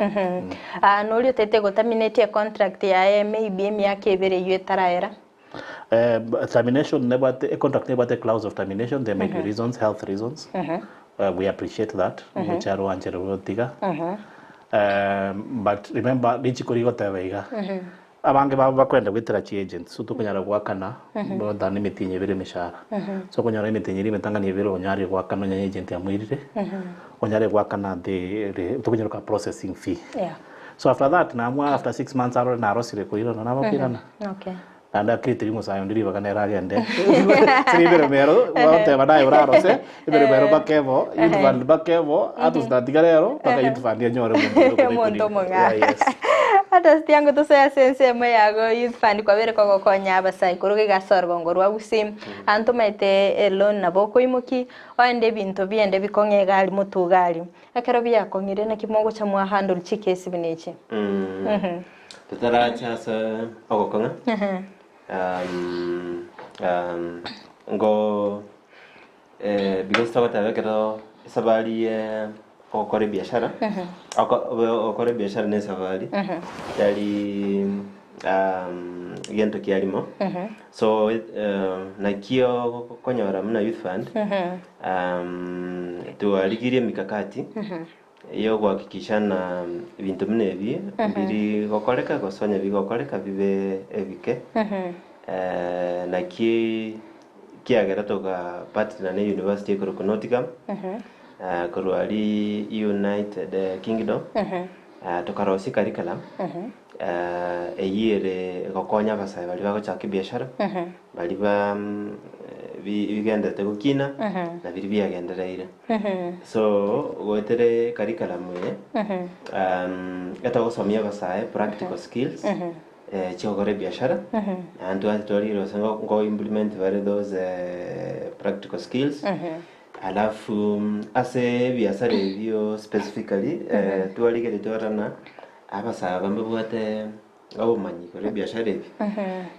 Speaker 1: Nori otete goterminate econtract yaye maybe emiaka ebere eywo etaraera.
Speaker 11: Termination nebwate a contract nebwate clause of termination. There might be reasons, health reasons. We appreciate that. Mucharo wanchere gotiga. But remember richiko rigoteba iga abange babo bakwenda gwetera chi agents so tokonyara gwakana bothana emitinyi ebere emeshahara so okonyora emitinyi eri emetang'ani ebere onyare gwakana onye agent amwirire onyare gwakana the tokonyaroka processing fee. So after that namwa after 6 months arore narosire koirana nabakoirana naende akirete rimosayo ndiri ribaga nere agende siri emeremo ero bagoteba naye orarose emeremo ero bakebo youth fund bakebo atositatika rero mpaka youth fund enyore omonto
Speaker 1: Omonto omong'ao.
Speaker 11: Yeah, yes.
Speaker 1: Ata sitiango tosoe ase ensemo yago youth fund kwabere kogokonya abasae koruga egasi orogongo rwa gusii anto omanyete eloan nabo okoimoki oende ebinto biende bikong'e iga aria motwe iga aria ekero biakong'ire naki mogocha mwa handle chikesi buna echi.
Speaker 10: Totaracha ase ogokong'a ngo because togoteba ekero esabari ye ogokora ebiashara ogokora ebiashara na esabari yari gento kiarimo so nakio konyora muna youth fund twarigirie mikakati yogohakikisha na ebinto buna ebi biri gokoreka gosonya bigokoreka bibe ebike naki kiagera toka partner na university ekorokwa Nottingham korwa ari United Kingdom. Tokarosia ecurriculum, eywo ere egokonya abasae baria bagochaka ebiashara, baria ba bi bigenderete gokina, na biria biagendereire. So, goetera ecurriculum eye, etogosomia abasae practical skills, chiogokora ebiashara, naende twansi twarire gose ngo ngo implement bare those practical skills, alafu ase ebiasara ebio specifically, twarigeretie twarora ng'a abasae aba mbabwate obomanyi igoro ya ebiashara ebi,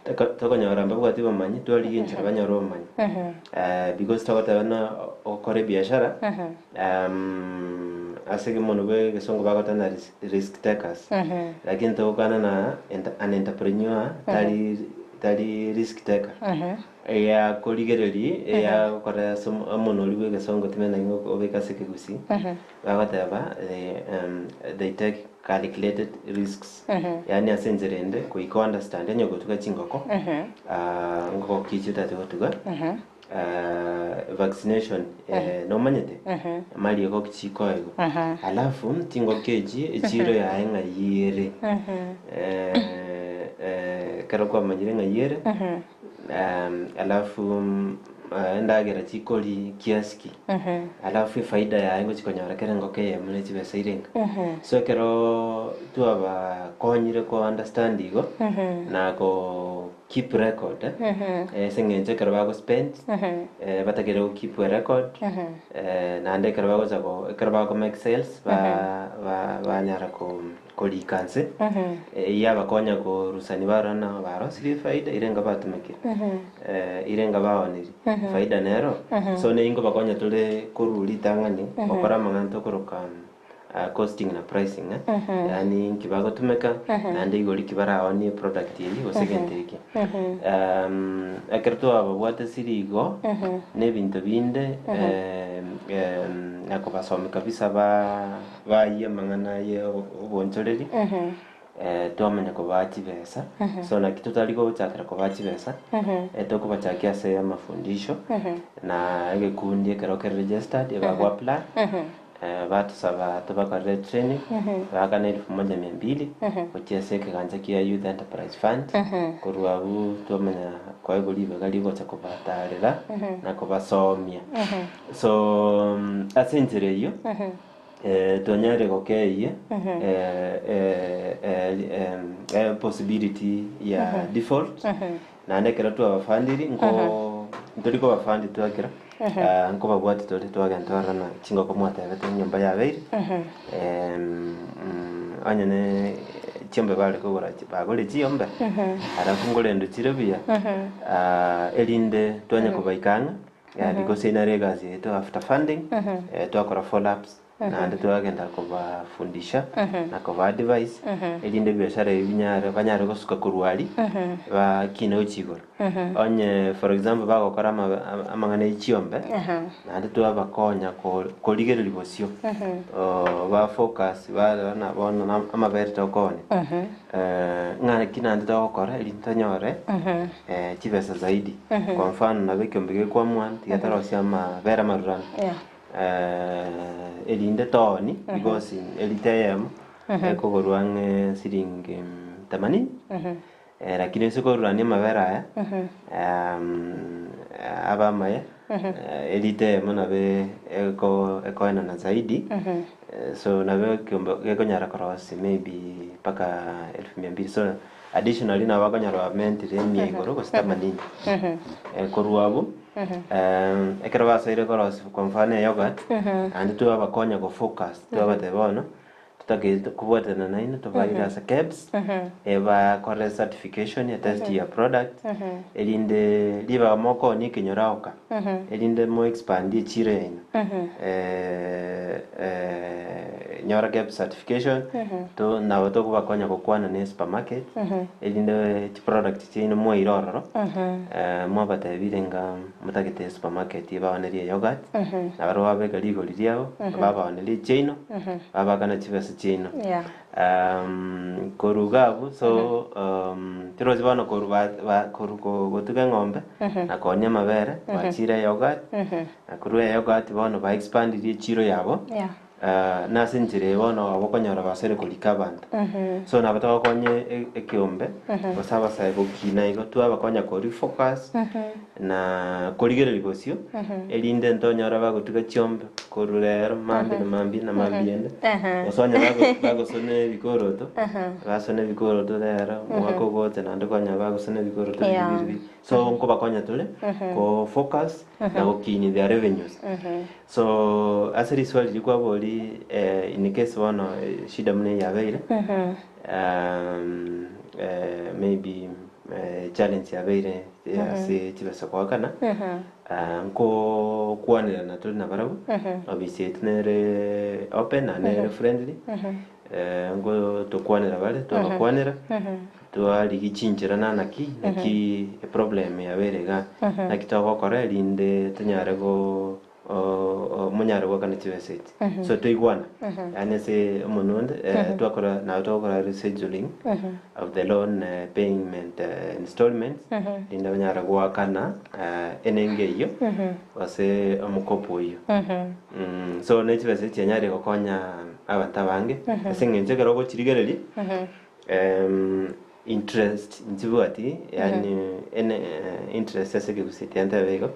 Speaker 10: toko tokonyora mbabwati obomanyi, twarigia enchera banyore obomanyi. Because togoteba ng'a ogokora ebiashara, ase ekemono bwa egesongo bagoteba ng'a risk risk takers, lakini togokwana ng'a enta an entrepreneur tari tari risk taker. Eyakorigereria, eyagokora ase omonwa oria bwa egesongo timanyeti naki obeke ase ekegusii, bagoteba they take calculated risks. Yaani ase enchera ende, goika o understand onye gotuga chingoko, ngoko ki echio otagete gotuga, vaccination nomanyete, amariogo ki chikoegwa, alafu chingoko echi echiro yaye ng'ai ere, ekero kwamanyire ng'ai ere. Alafu endagera chikoria kiasi ki, alafu efaida yaye ngochi konyora kera engoko eyemo ne chibesa irenga. So ekeroo twabakonyire ko understand igo, na ko keep record, ase eng'encho ekero bago spend, batakeire go keep a record, naende ekero bagocha go ekero bago make sales, ba ba banyara ko. Korika nse, eyio abakonya korusania barora ng'a barosirie efaida ere enga batumekire, ere enga baonirie, faida nero. So neyio nkobakonya tore korwa ritang'ani gokora amang'ana tokoroka costing na pricing, yaani nki bagotumeka naende igoro ki baraonie eproduct eyio gose egento eke. Ekero twababwate siri igo, na ebinto binde na kobasomia kabisa ba. Bayie amang'ana aye obonchoreri, twamanya kobaa chibesa, so naki totari gochakera kobaa chibesa, tokobachakia ase amafundisho, na egekundi ekero kere registered ebago apply, batosaba tobakorere training, baakana elfu moja mia mbili, gochia ase ekegancha kia Youth Enterprise Fund, korwa abwo twamanya koegwa ribaga rigocha kobatarera na kobasomia. So ase enchera eyio, twanyarire gokeyia possibility ya default, naende ekero twabafandiri nko ntori kobafandi twakera, nkobabwati tore twagenda twarora ng'a chingoko mwatebete enyomba yabeire, onye ne chiombe bare kogora bagore chiombe, alafu nkorendwa chire buya, erinde twanye kobaika ang'e. Because nere egasi yaito after funding, twakora follow ups, naende twagenda kobafundisha na koba advise, erinde ebiashara ebi binyare banyare gosuka korwa aria, bakine gochia igoro. Onye for example bagokora ama amang'ana ya chiombe, naende twabakonya ko korigereria bosio, ba focus barora buna bono na amabere tokoonia. Ng'aki naende togokora erinde tonyore chibesa zaidi. Kwa mfano nabo ekiombe gekwamua tiga torosie amabere amaruranu erinde tooni because elita eyemo ekogorwa ang'e siringi themanini lakini ase korurania amabere aya abe amaya elita eyemo nabo eko ekoenana zaidi. So nabo ekiombe gekonyara korosia maybe mpaka elfu mia mbili so additionally nabo bakonyara bamentire emia igoro gose themanini. Korwa abwo ekero basoire korosia kwa mfano eyoghurt naende twabakonya go focus twabatebia bono totagete kobwatana nainwe tobaire ase KEBS ebakore certification etest your product erinde ribaga mokonia ekenyoro aoka erinde mo expand echiro yaino nyora KEBS certification to nabo tokobakonya gokwana na esupermarket erinde chiproduct chiaino mwaire ororo mwabatebire ng'a motagete esupermarket ebaonerie eyoghurt nabarabwo babeka rigori riabo babaonerie echiaino babakana chibesa chiaino. Korwa iga abwo so tirochi bono korwa ba ba korwa ko gotuga eng'ombe na koonia amabere bachire eyoghurt na korwa eyoghurt bono ba expandirie echiro yabo. Nase enchera eye bono aba okonyora basore korika abanto. So nabo togokonya ekeombe, gose abasae gokina igo, twabakonya ko refocus, na korigereria bosio, erinde ntonyore bagotuga chiombe korwa rero mambia na mambia na mambia ende, gose onye bagosona ebikoroto, basone ebikoroto rero, omwaka ogocha naende okonyora bagosona ebikoroto biri biri. So nkobakonya tore, ko focus na gokinia their revenues. So ase riswali riria kwaboria in case bono shida buna eye yabeire, maybe challenge yabeire ase chibesa goakana, nkokwanerana tore nabarabwo, ofisi yaito nere open naende nere friendly, nko tokwanera bare, twabakwanera, twarigia chinchera na naki, naki eproblem yabeire igaa, naki togokora erinde tonyare go monyare goakana chibesa echi. So toigwana, yaani ase omonwe onde, twakora nabo togokora rescheduling of the loan payment installments, rinde banyare goakana enengo eyio, gose omokopo oyio. So ne chibesa echi chianyarire gokonya abanto abange, ase eng'encho ekero ogochirigereria, interest nchibwati, yaani ene interest ase ekegusii tiantebe igo,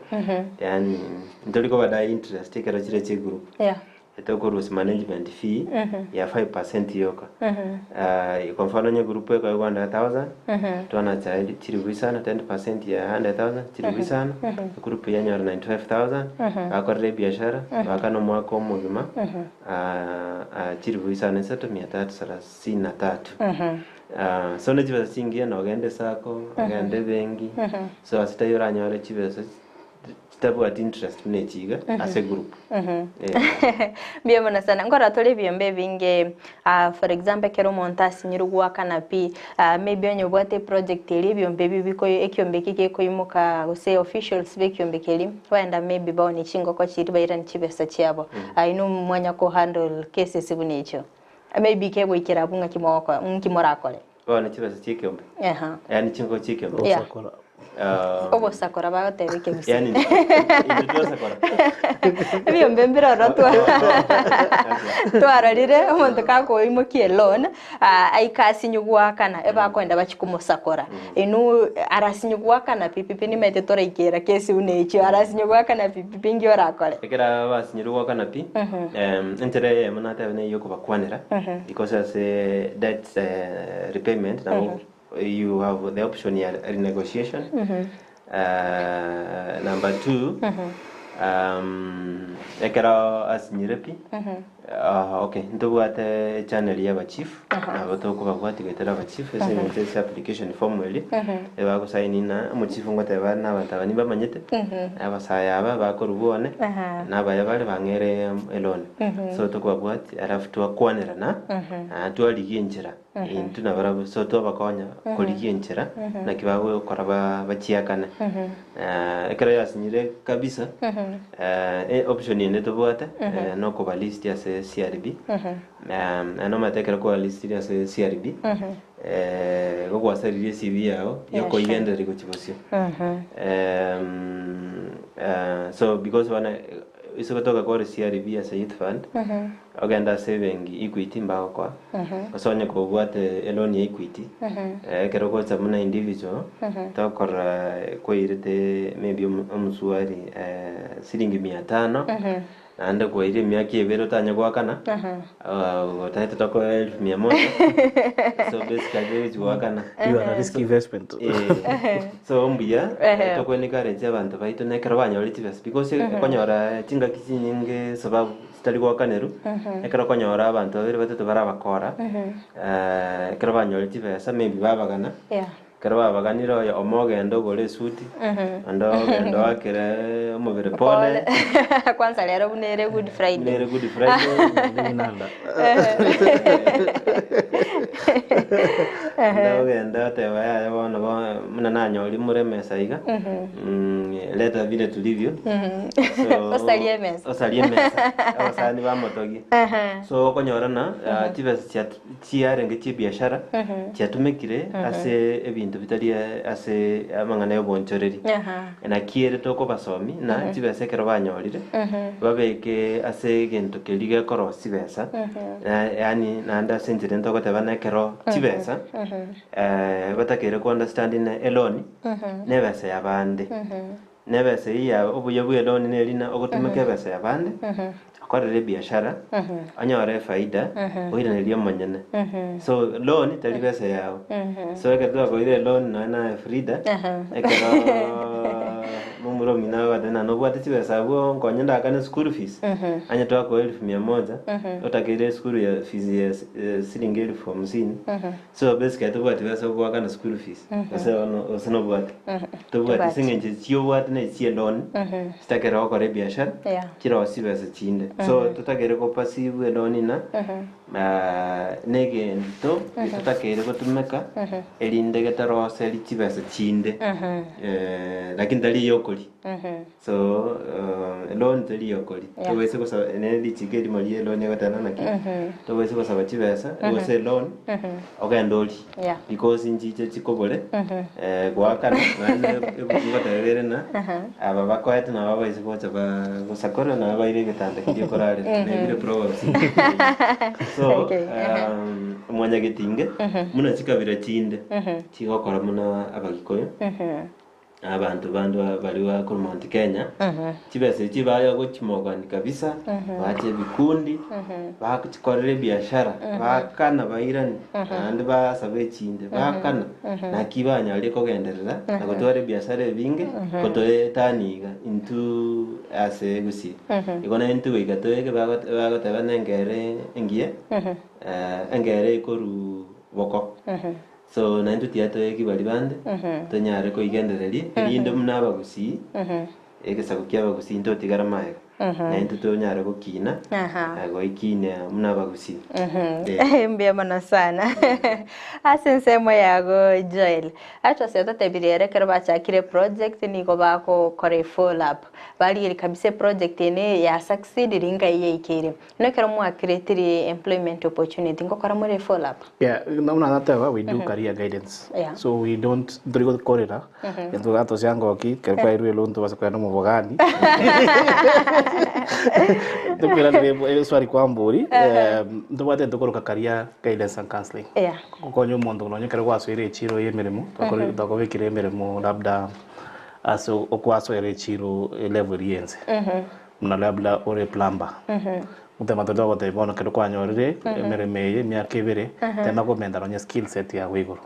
Speaker 10: yaani ntori kobadai interest ekero chire chia egroup, etokorusia management fee ya 5% yoka. Kwa mfano onye egroup ekoegwa 100,000, twanacha chilifu isano, 10% ya 100,000 chilifu isano, egroup yanyora 95,000, bakorera ebiashara, baakana omwaka omogima, chilifu isano isato mia tatu thelathini na tatu. So ne chibesa chingiya nogende esacco, ogende ebenki, so ase taiyo oranyore chibesa chitabwati interest buna echi iga ase egroup. Eh.
Speaker 1: Mbuya mono sana. Nkorora tore ebiombe ebinge for example ekero omonto asinyirwe goakana pi, maybe onye obwate eproject eria ebiombe ebi biko ekiombe eki gekoimoka gose officials ba ekiombe keria, baenda maybe baonie chingoko chiria bairanie chibesa chiabo. Inwe mwanya ko handle cases buna echio. Maybe kegoikera abwo ng'aki mogokora, ng'aki morakore.
Speaker 10: Bono chibesa chia ekeombe.
Speaker 1: Eha.
Speaker 10: Yaani chingoko chia ekeombe.
Speaker 1: Yeah.
Speaker 11: Osakora.
Speaker 10: Ah,
Speaker 1: Ogosakora bagoteba ekegusii.
Speaker 10: Yaani intwe twasakora.
Speaker 1: Ebiombe mbire ororo twa twarorire omonto kakoimokia eloan aike asinye goakana ebakoenda bachie komosakora. Inwe arasinye goakana pi pi pi nimaete toraikera kesi buna echio arasinye goakana pi pi pi nki orakore?
Speaker 10: Ekero basinyirwe goakana pi, enchera eyemo natebe neyio okobakwanera, because ase debt repayment nabo you have the option ya renegotiation. Number two, ekero asinyire pi, okay ntobwate echannel ya abachief, nabo tokobabwatia goetera abachief ase eng'encho ase application form eria, ebagosaini na omochief ngoteba are na abanto aba nimbamanyete, abasae aba bakorwa bwane, na abaya bare bang'ere eloan. So tokobabwatia alafu twakwanerana, twarigia enchera intwe nabarabwo so twabakonya korigia enchera naki bagokora bachiakane. Ekero yasinyire kabisa, option ende tobwate nokobalist ase CRB. Naende omanyete ekero kwalistire ase CRB, igo gwasaririe ecv yago yokoigendereria gochia bosio. So because bono ase gotoka kore CRB ase youth fund, ogende ase ebenki Equity mbagokoa, gose onye kobwate eloan ya Equity, ekero ogocha buna individual, tokorora kwairete maybe omoswari siringi mia tano, Naende kwaeire emiaka ebere otanye goakana, otaete tokoe elfu mia moja, so basically ogochi goakana.
Speaker 11: You are a risky investment.
Speaker 10: Eh, so mbuya tokwe encourage abanto baito na ekero banyorire chibesa because okonyora chingaki chinyinge sababu chitari goakanerwa, ekero okonyora abanto babere batato barabakora, ekero banyorire chibesa maybe babagana,
Speaker 1: Yeah.
Speaker 10: Ekero babaganire oyo omo ogenda ogore esuti, onde ogenda oakere omobere pole.
Speaker 1: Kwanza rero buna ere Good Friday.
Speaker 10: Buna ere Good Friday.
Speaker 11: Ebinanda.
Speaker 10: Ndagogenda oteba yaya bono bo muna nanyori more emesa iga, leta vile tulivyo. So,
Speaker 1: Osarie emesa.
Speaker 10: Osarie emesa. Abasani bamotogie. So okonyorana chibesa chiarenge chia ebiashara chiatumekire ase ebinto bitari ase amang'ana ya obonchoreri. Naki ere tokobasomi na chibesa ekero banyorire babeke ase egento keria gekorosia chibesa yaani naende ase enchera ende togoteba na ekero chibesa batakeire ko understand na eloni na ebesa ya bande. Na ebesa eyio ya obuya bwa eloni neri na ogotumeka ebesa ya bande okorere ebiashara onyore efaida oiranerie omonyene. So loan tari besa yago. So ekero twakoire eloan nonya naye Frida ekero momura omino agoteba ng'a nobwate chibesa abwo nkonye ndakane school fees onye twakoa elfu mia moja otakeire esukuru ya fees ya siringi elfu hamsini So basically tobwati besa ogoakana school fees gose bono gose nobwate tobwati ase eng'encho chiobwate na echie loan chitakere gokora ebiashara chirosie chibesa chinde so totakere go perceive eloan ng'a na egento getotakeire gotumeka erinde getoroseri chibesa chinde lakini tari eyokoria. So loan teri yokori tobaise gosaba ne richiko erimo rie loan egoteba naki tobaise gosaba chibesa gose loan ogende orie because nchiche chikobore goakana naende ebuku ngoteba ere ng'a aba bakoete nabo babaise gocha bagosakore nabo baire egetanda keria okorarera nebire proverbs so mwanyagetinge buna chikabira chinde chigokora buna abagikuyu. Abanto bande baria ba korwa Mount Kenya, chibesa echi baya gochimogani kabisa, bacha ebikundi, bachikorera ebiashara, baakana bairani, naende basaba echinde, baakana, naki banyarire kogenderera na gotwara ebiashara ebinge, gotoetania iga intwe ase gusii. Igo naintwe goika toeke bagoteba nengere engiya, engere ekorwa boko. So naintwe tiga toegie baria bande, tonyare koigendereria, erinde buna abagusii, egesaku kia abagusii ntotigare magega, naintwe tonyare gokina, na goikinia buna abagusii. Eh.
Speaker 1: Mbuya mono sana ase ensemo yago Joel. Atwase totebirie ere ekero bachakire eproject nigo bagokora efollow up, barigeria kabisa eproject eye ne ya succeed ringai yaikeire. Nekero mwakiretire employment opportunity ngokora more follow up?
Speaker 11: Yeah, buna nateba we do career guidance. So we don't ntori gokorera intwe iga tosiangoki ekero kwairwe eloan tobase kogenda omobogani tokoiraneria eswali kwambori ntobwate ntokoroka career guidance and counseling. Gokonya omonto nonye ekero gwasoire echiro ya emeremo twakobekire emeremo labda ase okwasoera echiro elevel eria ense. Buna labda ore plumber, gotema tari togotebia bono ekero kwanyorire emeremo eye emiaka ebere, tema komenta nonye skill set yago igoro.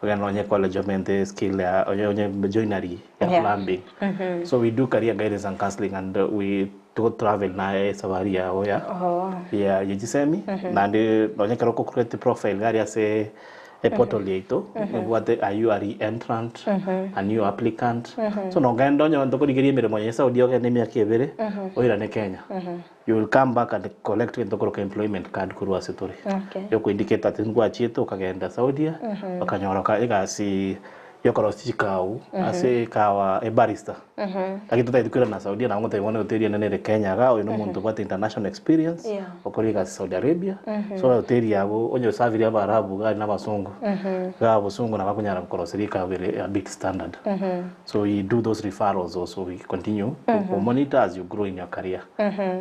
Speaker 11: Ogende nonye college omente skill ya onye onye joinery ya plumbing. So we do career guidance and counseling and we togo travel naye esafari yago ya ya ye chisemi naende nonye ekero oko create profile iga aria ase eportal yaito ebwate are you a re-entrant, a new applicant so nogenda onye tokorigeria emeremo ya Saudi ogende emiaka ebere oirane Kenya you will come back and collect egento tokoroka employment card korwa ase tore yoko indicate ati ngwachiete okagenda Saudia okanyora egasi yokorosia chikau ase ekawa ebarista lakini totagete koirana Saudia nabo ngotebia bono hoteli ende nere Kenya igaa oyo nomonto obwate international experience okore egasi Saudi Arabia so hoteli yabo onye osavire abarabu iga aria na abasongo iga abosongo nabo akonyara gokoroseria ekawa ere a bit standard so we do those referrals also we continue to monitor as you grow in your career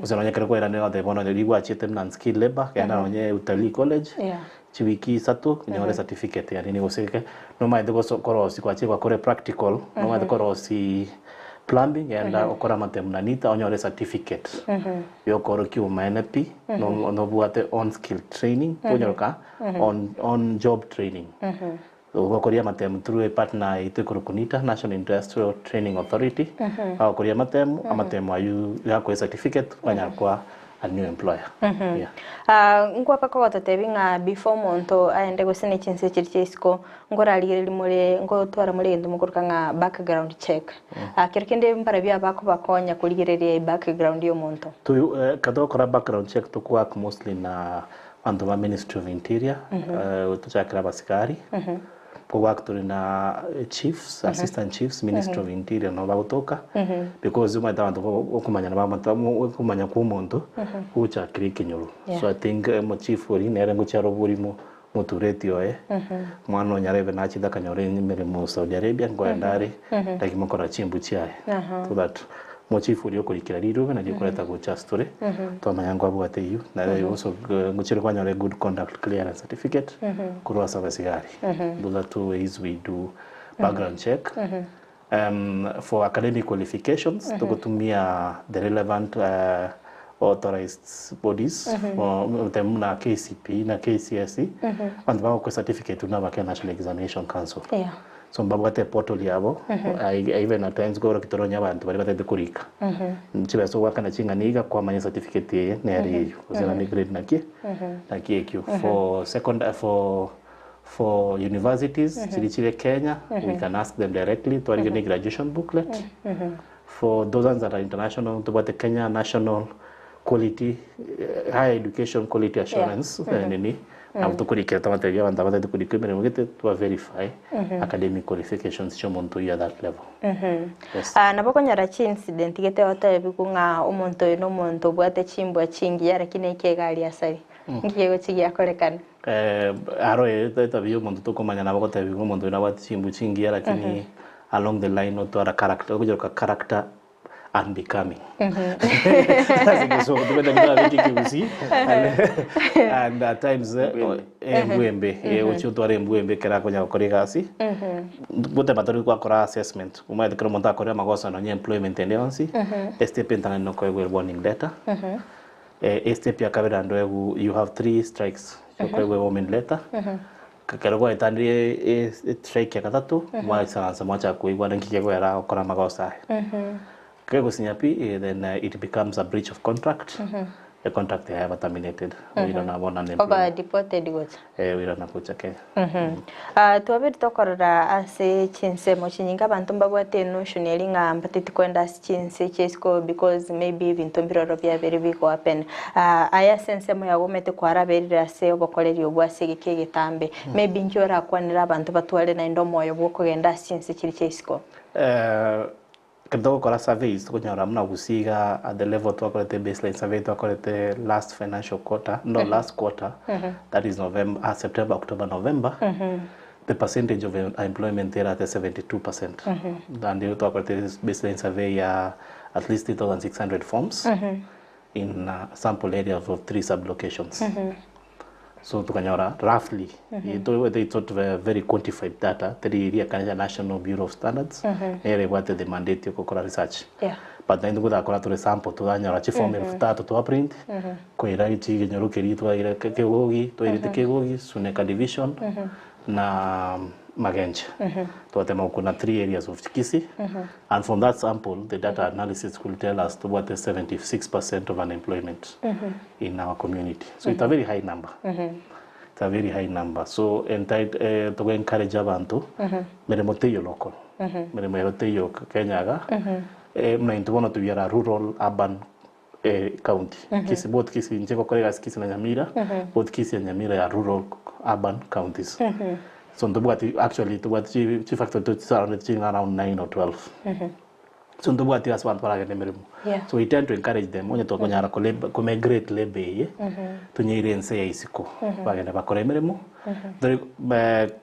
Speaker 11: gose nonye ekero kwairanire gotebia bono riria gwachiete buna unskilled labour genda nonye utalii college Chiwiki isato onyore certificate ya nini gose geke nomanyete goso korosi gwachire gwakora practical nomanyete korosi plumbing genda okore amatemu na nita onyore certificate yokorokia obomaene pi no nobwate on skill training tonyoroka on on job training ogokoria amatemu through a partner yaito ekorokwa nita National Industrial Training Authority bagokoria amatemu amatemu aywo gakoe certificate kwanyara koa a new employer. Yeah.
Speaker 1: Ah, nkwapa kogototebia ng'a before omonto aende gose ne chinse chiria chia isiko, nkorarigereria more ngotwara more egento mokoroka ng'a background check. Ah, kero kende mbarabio abakobakonya korigereria ebackground ya omonto.
Speaker 11: Tu, eh, ekero togokora background check tokowork mostly na. Abanto ba Ministry of Interior, tochakere abasigari, Kobua tore na chiefs, assistant chiefs, Ministry of Interior nabo bagotoka, because omanyete abanto okomanyana bamata okomanya kwa omonto gochakire ekenyoro. So I think omochief oria nere ngochia are oborimo motureti oye, omwana o Nyarebe nachete akanyora emeremo Saudi Arabia nkoenda are, lakini mokorora chimbu chiaye. So that omochief oria okorikera rirobe nario okoreta gocha ase tore, twamanya nkwabwate eyio, nere also ngochire kwanyora egood conduct clearance certificate korwa ase abasigari. Those are two ways we do background check. For academic qualifications, togotumia the relevant authorized bodies for buna KCPE na KCSE, abanto bagokwa certificate buna aba Kenya National Examination Council. So mbabwate eportal yabo, even at times korokia toronya abanto baria batagete korika. Chibesa ogoakana ching'ana iga kwamanya certificate eye nere eywo gose naende grade naki naki ekio. For second for for universities chiria chire Kenya, we can ask them directly twarige ne graduation booklet. For those ones that are international, tobwate Kenya National Quality Higher Education Quality Assurance nini, nabo tokorikera tobatebia abanto abatagete korikwa emeremo gete twa verify academic qualifications chia omonto oyio at that level. Yes.
Speaker 1: Ah, nabo okonyora chi incident gete otebigwe ng'a omonto oyo na omonto obwate chimbwa chingiya lakini aike egari asari. Nki kegochi giakorekana?
Speaker 11: Aro etabia ya omonto tokomanya nabo ogotebigwa omonto oyo nabwate chimbu chingiya lakini along the line otwara character okocheroka character unbecoming. Ase egesongo tobwate tobwate ekegusii and at times embwembe oche otware embwembe ekero akonya gokora egasi goteba tori gwakora assessment omanyete ekero omonto akorire amagoso nonye employment ende yonsi estep entang'ani nokoegwa warning letter. Estep ya kabere naende oegwe you have three strikes okoegwa ewarning letter ekero gwaetanirie estrike ya gatato mwaisaransa mwachaka koigwana nki kegwera gokora amagoso aya. Kegosinya pi then it becomes a breach of contract econtract yaye yaba terminated oirana bono
Speaker 1: unemployment. Oba deported gocha.
Speaker 11: Oirana gocha Kenya.
Speaker 1: Ah, twabire tokorora ase chinsemo chinyinge abanto mbabwate enotion eria ng'a mbateti kwenda ase chinse chia isiko because maybe ebinto mbiroro biabeire bigo happen. Ah, aye ase ensemo yago omanyete kwaraberire ase obokoreri obwo ase egeka egetambe, maybe inki orakwanere abanto batware naende omoyo bwa okogenda ase chinse chiria chia isiko?
Speaker 11: Ekero togokora surveys tokonyora buna gusii iga at the level twakorete baseline survey twakorete last financial quarter no last quarter that is November ah September October November the percentage of employment ere ate 72 percent. Naende twakorete baseline survey ya at least 3600 forms in a sample area of three sub locations. So tukanyora roughly it's not very quantified data teri eria kana National Bureau of Standards nere ebwate the mandate ya gokora research. But naende gotakora tore sample toganyora chiform 3000 twa print koira chigenyoro keria twaira kegogi twairete Kegogi, Suneka division na Magenche. Twatema gokuna three areas of Kisii and from that sample the data analysis will tell us tobwate 76% of unemployment in our community. So it's a very high number. It's a very high number. So togo encourage abanto meremo teiyo local. Meremo ero teiyo Kenya iga. Buna intwe bono tobiara rural urban county. Kisii both Kisii inche ngokora egasi Kisii na Nyamira both Kisii and Nyamira are rural urban counties. So ntobwati actually tobwati chi factory tochisurrounded ching'a around 9 or 12. So ntobwati ase abanto baragende emeremo. So we tend to encourage them onye tokonyara komigrate labour eye tonyeire ense ya isiko bagende bakore emeremo. Tori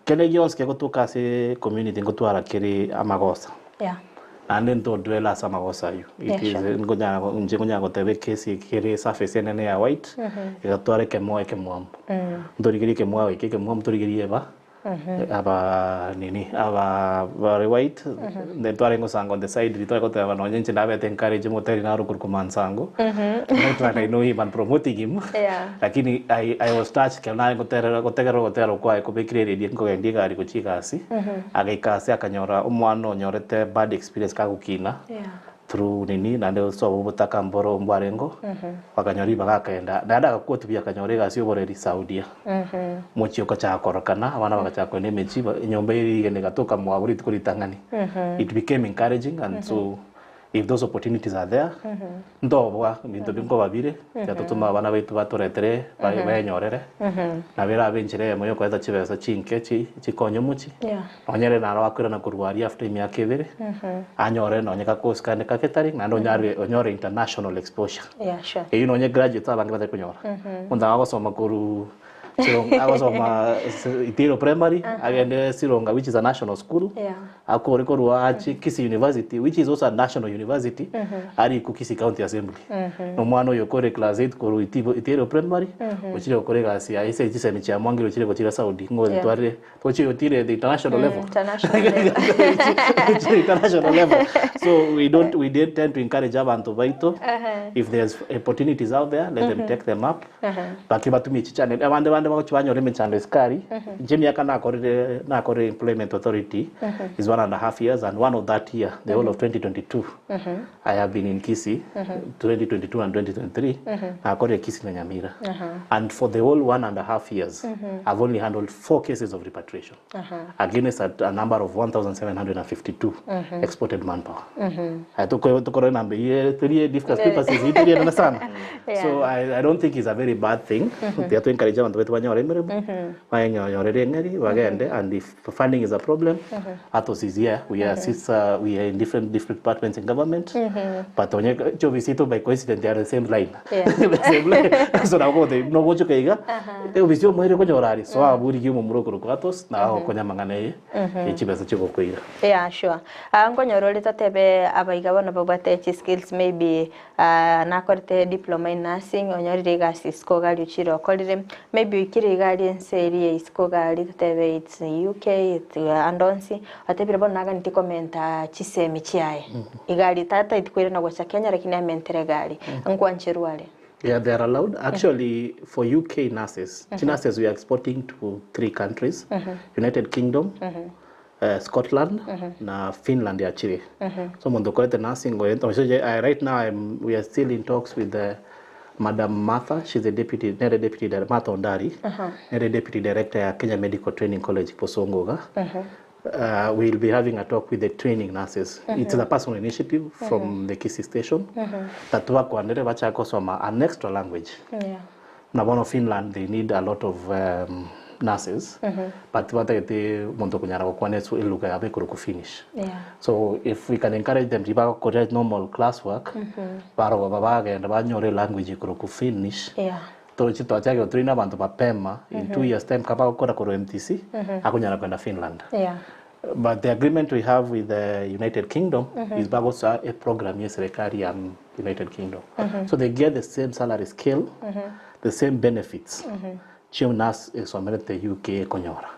Speaker 11: kende gionsi kegotoka ase community ngotwara kere amagosa. Naende ntodwell ase amagosa aywo. It is nkonyara inche nkonyara goteba ekesi kere surface enene ya white egatwara ekemoa ekemwamu. Ntorigerie ekemwao eke ekemwamu torigerie eba aba nini aba bare white then tware gosanga on the side riria tware goteba nonye inche nabete encourage omoteri naro korwa Mansango not that I know him and promoting him lakini I was touched ekero nare goterera gotegerera ogotera kwaye kobekire eredio nkogendia egari gochia egasi agaika ase akanyora omwana onyorete bad experience kagokina through nini naende sobo obotaka mboro mbwarengo bakanyora ribaga akaenda naende agakwotubia akanyora egasi ya oboreri Saudia mochie okochaka korokana abana bagachaka koenda emechie enyomba eye rigena egatoka mwabo rituko ritang'ani. It became encouraging and so. If those opportunities are there, ntobua ebinto binkoba bire, tiga totome abana baito batoretere, benyorere, nabo erabe enchera eyemo ya okoreta chibesa chinke chi chikonye omochie, nonye ere naro akoirana korwa aria after emiaka ebere, anyore nonye gakosi kande ka catering, naende onyare onyore international exposure. Eyio nonye graduates abange batari konyora. Omonto agosoma korwa Sironga agosoma Itiiro primary, agende Sironga which is a national school, akore korwa ache Kisii University which is also a national university, arikwe Kisii County Assembly. Na omwana oyo okore class eight korwa Itibo Itiiro primary, ochire gokora egasi yaye ase chisemi chiamwangire ochire gochira Saudi, ng'o twarire tochire otire the international level.
Speaker 1: International level.
Speaker 11: Ochire international level. So we don't we did tend to encourage abanto baito if there's opportunities out there let them take them up. Bake batumie chichannel abande bande bagochia banyora emechando esukari inche emiaka nakorire nakorire employment authority is one and a half years and one of that year the whole of 2022 I have been in Kisii 2022 and 2023 nakorire Kisii na Nyamira and for the whole one and a half years I've only handled four cases of repatriation against a, a number of 1752 exported manpower. Aya tokore namba eye teri difficult papers ici teri enene sana. So I don't think it's a very bad thing. Tiga to encourage abanto baitu banyore emeremo, banyorere eng'eri bagende and if funding is a problem, Atos is here. We assist we are in different different departments in government. But onye chiofisi ito by coincidence they are the same line. The same line. So nabo ogotebi buna ogochoka iga, eofisi omoerio okonyora aria, so abwo rigia omomura okorokwa Atos, naye agokonya amang'ana eye, ye chibesa chigokoira.
Speaker 1: Yeah, sure. Ah, nkonyora ore totebe abaiga bono babwate chiskills maybe ah, nakorete diploma in nursing, onyorire egasi isiko iga aria ochire okorire, maybe oikire iga aria ense eria ya isiko iga aria totebe it's UK, it's ande onsi, otebire bono naganetie komenta chisemi chiaye, iga aria tataeti koirana gocha Kenya lakini amentere iga aria, nkwancherwa are?
Speaker 11: Yeah, they are allowed. Actually, for UK nurses, nurses we are exporting to three countries United Kingdom, Scotland, na Finland ya Chile. So, omonto okorete nursing, right now I'm, we are still in talks with the Madam Martha, she's the deputy, nere deputy, Martha Ondari, nere deputy director ya Kenya Medical Training College, Bosongo iga. We'll be having a talk with the training nurses. It's a personal initiative from the Kisii station that twakwanire bachake gosoma an extra language. Na bono Finland they need a lot of nurses but batagete omonto okonyara gokwana ase eluga yabo ekorokwa Finnish. So if we can encourage them tibagokora normal class work baroba bagenda banyore elanguage ekorokwa Finnish Toroche twachake gotrain abanto mapema in 2 years time kaba agokora korwa MTC akonyara kogenda Finland. But the agreement we have with the United Kingdom is bagosoa a program ye serikali ya United Kingdom. So they get the same salary scale, the same benefits chio nurse esomerete UK ekonyora.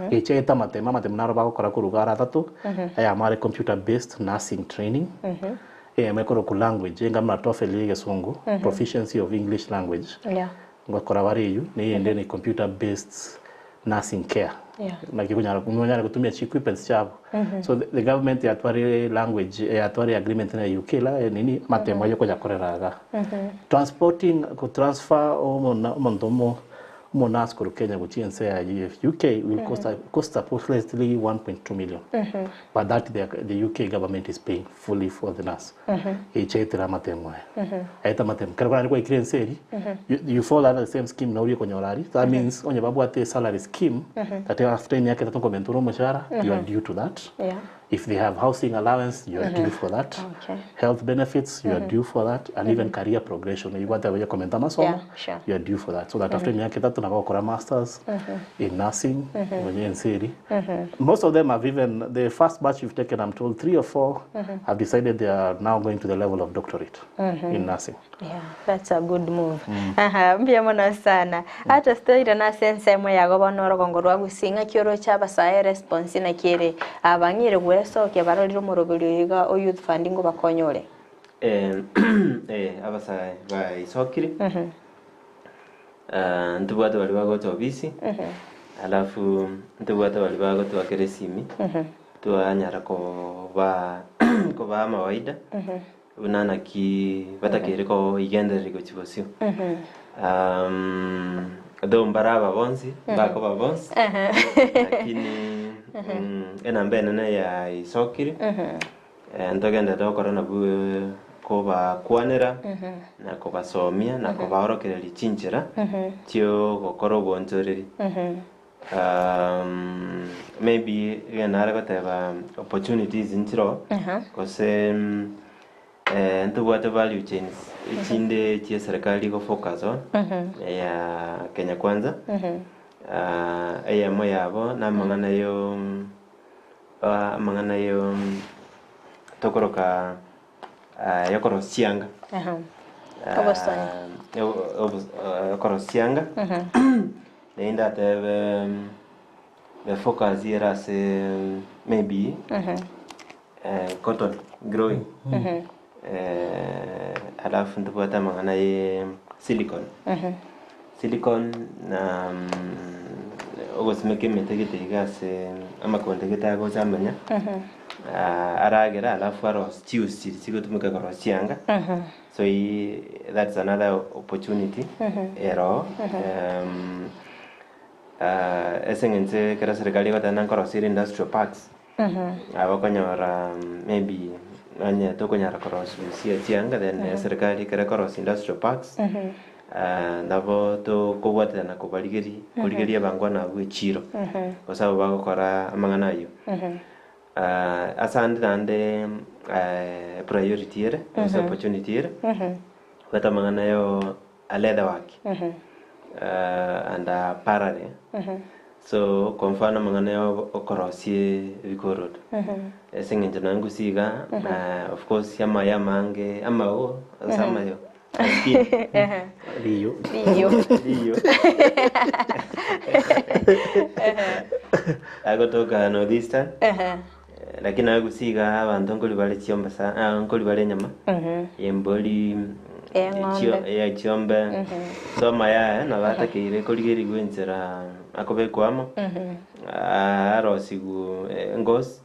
Speaker 11: Gechiagete amatemo, amatemo naro bagokora korwa iga ara atato, eyemo are computer based nursing training, Eyemo ekorokwa language, enga buna TOEFL ya egesongo, proficiency of English language, ngokora bare eyio, na eyende ne computer based nursing care. Naki okonyara nonyare gotumia chi equipments chiabo. So the government yatwarire language, yatwarire agreement na UK la nini, amatemo ayio okonya korera igaa. Transporting, go transfer omona omonto omo omonurse korwa Kenya gochia ense ya UK will cost cost approximately 1.2 million. But that the, the UK government is paying fully for the nurse. Echaetera amatemo aya. Aete amatemo. Kero korende kwaikire ense eri, you, you fall under the same scheme na oria okonyora aria. That means onye babwate salary scheme, that after emiaka etato nkomentwa ore omoshahara, you are due to that. If they have housing allowance, you are due for that. Health benefits, you are due for that. And even career progression, you want to komenta amasomo, you are due for that. So that after emiaka etato nabo ogokora masters in nursing, onye ense eri. Most of them have even, the first batch you've taken, I'm told three or four have decided they are now going to the level of doctorate in nursing.
Speaker 1: Yeah, that's a good move. Aha, mbuya mono sana. Ata stoire nase ensemo yago bono orogongo rwa Gusii ng'aki oroche abasae response naki ere abang'ire gwesokia barorire omoroberi oyo iga o youth fund ngobakonya ore.
Speaker 10: Eh, abasae baisokire ntobwate baria bagocha ofisi alafu ntobwate baria bagotwakera esimi twanyara koba kobaa amawaida buna naki batakeire koigendereria gochia bosio. Though mbaraba bonsi mbakoba bonsi lakini enamba enene yaisokire. Ntogenderete gokora nabwo kobakwanera, na kobasomia, na kobaorokereria chinchera chiogokora obonchoreri. Maybe egento nare goteba opportunities nchiroo, gose ntobwate value chains echinde chia eserekari ego focus on, eya Kenya Kwanza, eyemo yabo na amang'ana yo amang'ana yo tokoroka yokorosia chianga.
Speaker 1: Obosoni.
Speaker 10: Okorosia chianga, naende ndatebe the focus ere ase maybe cotton growing, alafu ntobwate amang'ana ye silicon. Silicon na ogosimeka emete gete iga ase amakonde gete agocha amanya, aragera alafu arosie chiusi chiria chigotumeka korosia chianga, so ii that's another opportunity ero ase eng'encho ekero eserikari egoteba ng'a nkorosia ere industrial parks, nabo okonyora maybe onye tokonyara korosia chianga then eserikari ekero ekorosia industrial parks, nabo tokobwaterana kobarigeria korigeria abangwana abwo echiro, gose abwo bagokora amang'ana aywo. Ase ande naende priority ere, gose opportunity ere, obwate amang'ana ya a leather work and apparel, so kwa mfano amang'ana ya okorosia ebikoroto, ase eng'encho nonye gusii iga, of course amayo amange amago ase amayo.
Speaker 11: Riyo.
Speaker 1: Riyo.
Speaker 10: Riyo. Agotoka North Eastern. Lakini naye gusii iga abanto nkori bare chiombe sa ah, nkori bare enyama. Embori,
Speaker 1: Eng'ombe.
Speaker 10: ya chiombe. So amaya aya nabo atakeire korigerigwa enchera akobekwa amo, arosigwe engosi.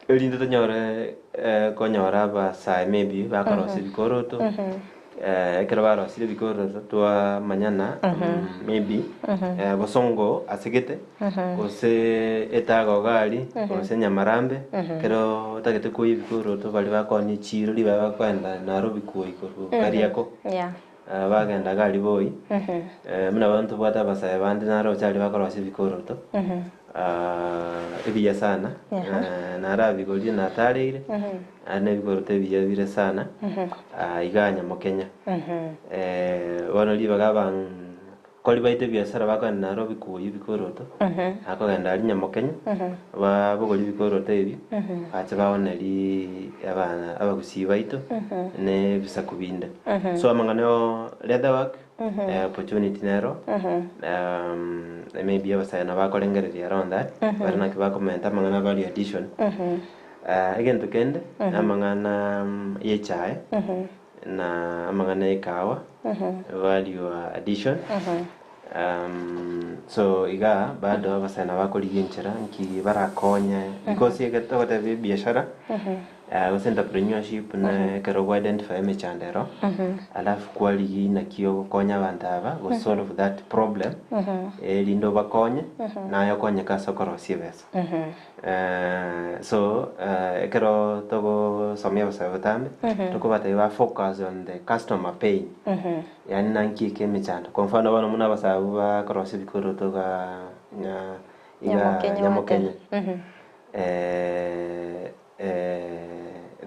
Speaker 10: Erinde tonyore konyora abasae maybe bakorosia ebikoroto, ekero barosirie ebikoroto twamanyana maybe bosongo asegete, gose etago iga aria, gose nyamarambe, ekero otagete koyia ebikoroto baria bakonia echiro ribaga bakoenda Nairobi koyia korwa Kariakoo, bagenda iga aria boyia, buna bono ntobwate abasae bande naroche aria bakorosia ebikoroto. Ebiya sana, narabigorie natareire, naende na ebikoroto ebiya bire sana, igaa Nyamokenya. Bono ribaga abakori baito ebiasara bakogenda Nairobi koyia ebikoroto, bakogenda aria Nyamokenya, babogorie ebikoroto ebi, bache baonerie abana abagusii baito, na ebisaku binde. So amang'ana ya leather work, Opportunity nero, maybe abasae nabo bakorengereria around that, bare naki bakomenta amang'ana value addition. Egento kende, na amang'ana ya echae, na amang'ana ya ekahawa, value addition. So igaa bado abasae nabo bakorigia enchera nki barakonye, because ekero togoteba ebiashara. Gose entrepreneurship na ekero gwa identify emechando ero, alafu kwarigia inaki ogokonya abanto aba go solve that problem, erinde obakonye, naye okonyeke ase okorosia ebesa. So ekero togosomia abasae botambe, tokobatebia ba focus on the customer pain, yaani nanki eke emechando. Kwa mfano bono buna abasae abwo bakorosia ebikoroto igaa igaa
Speaker 1: Nyamokenya
Speaker 10: Nyamokenya.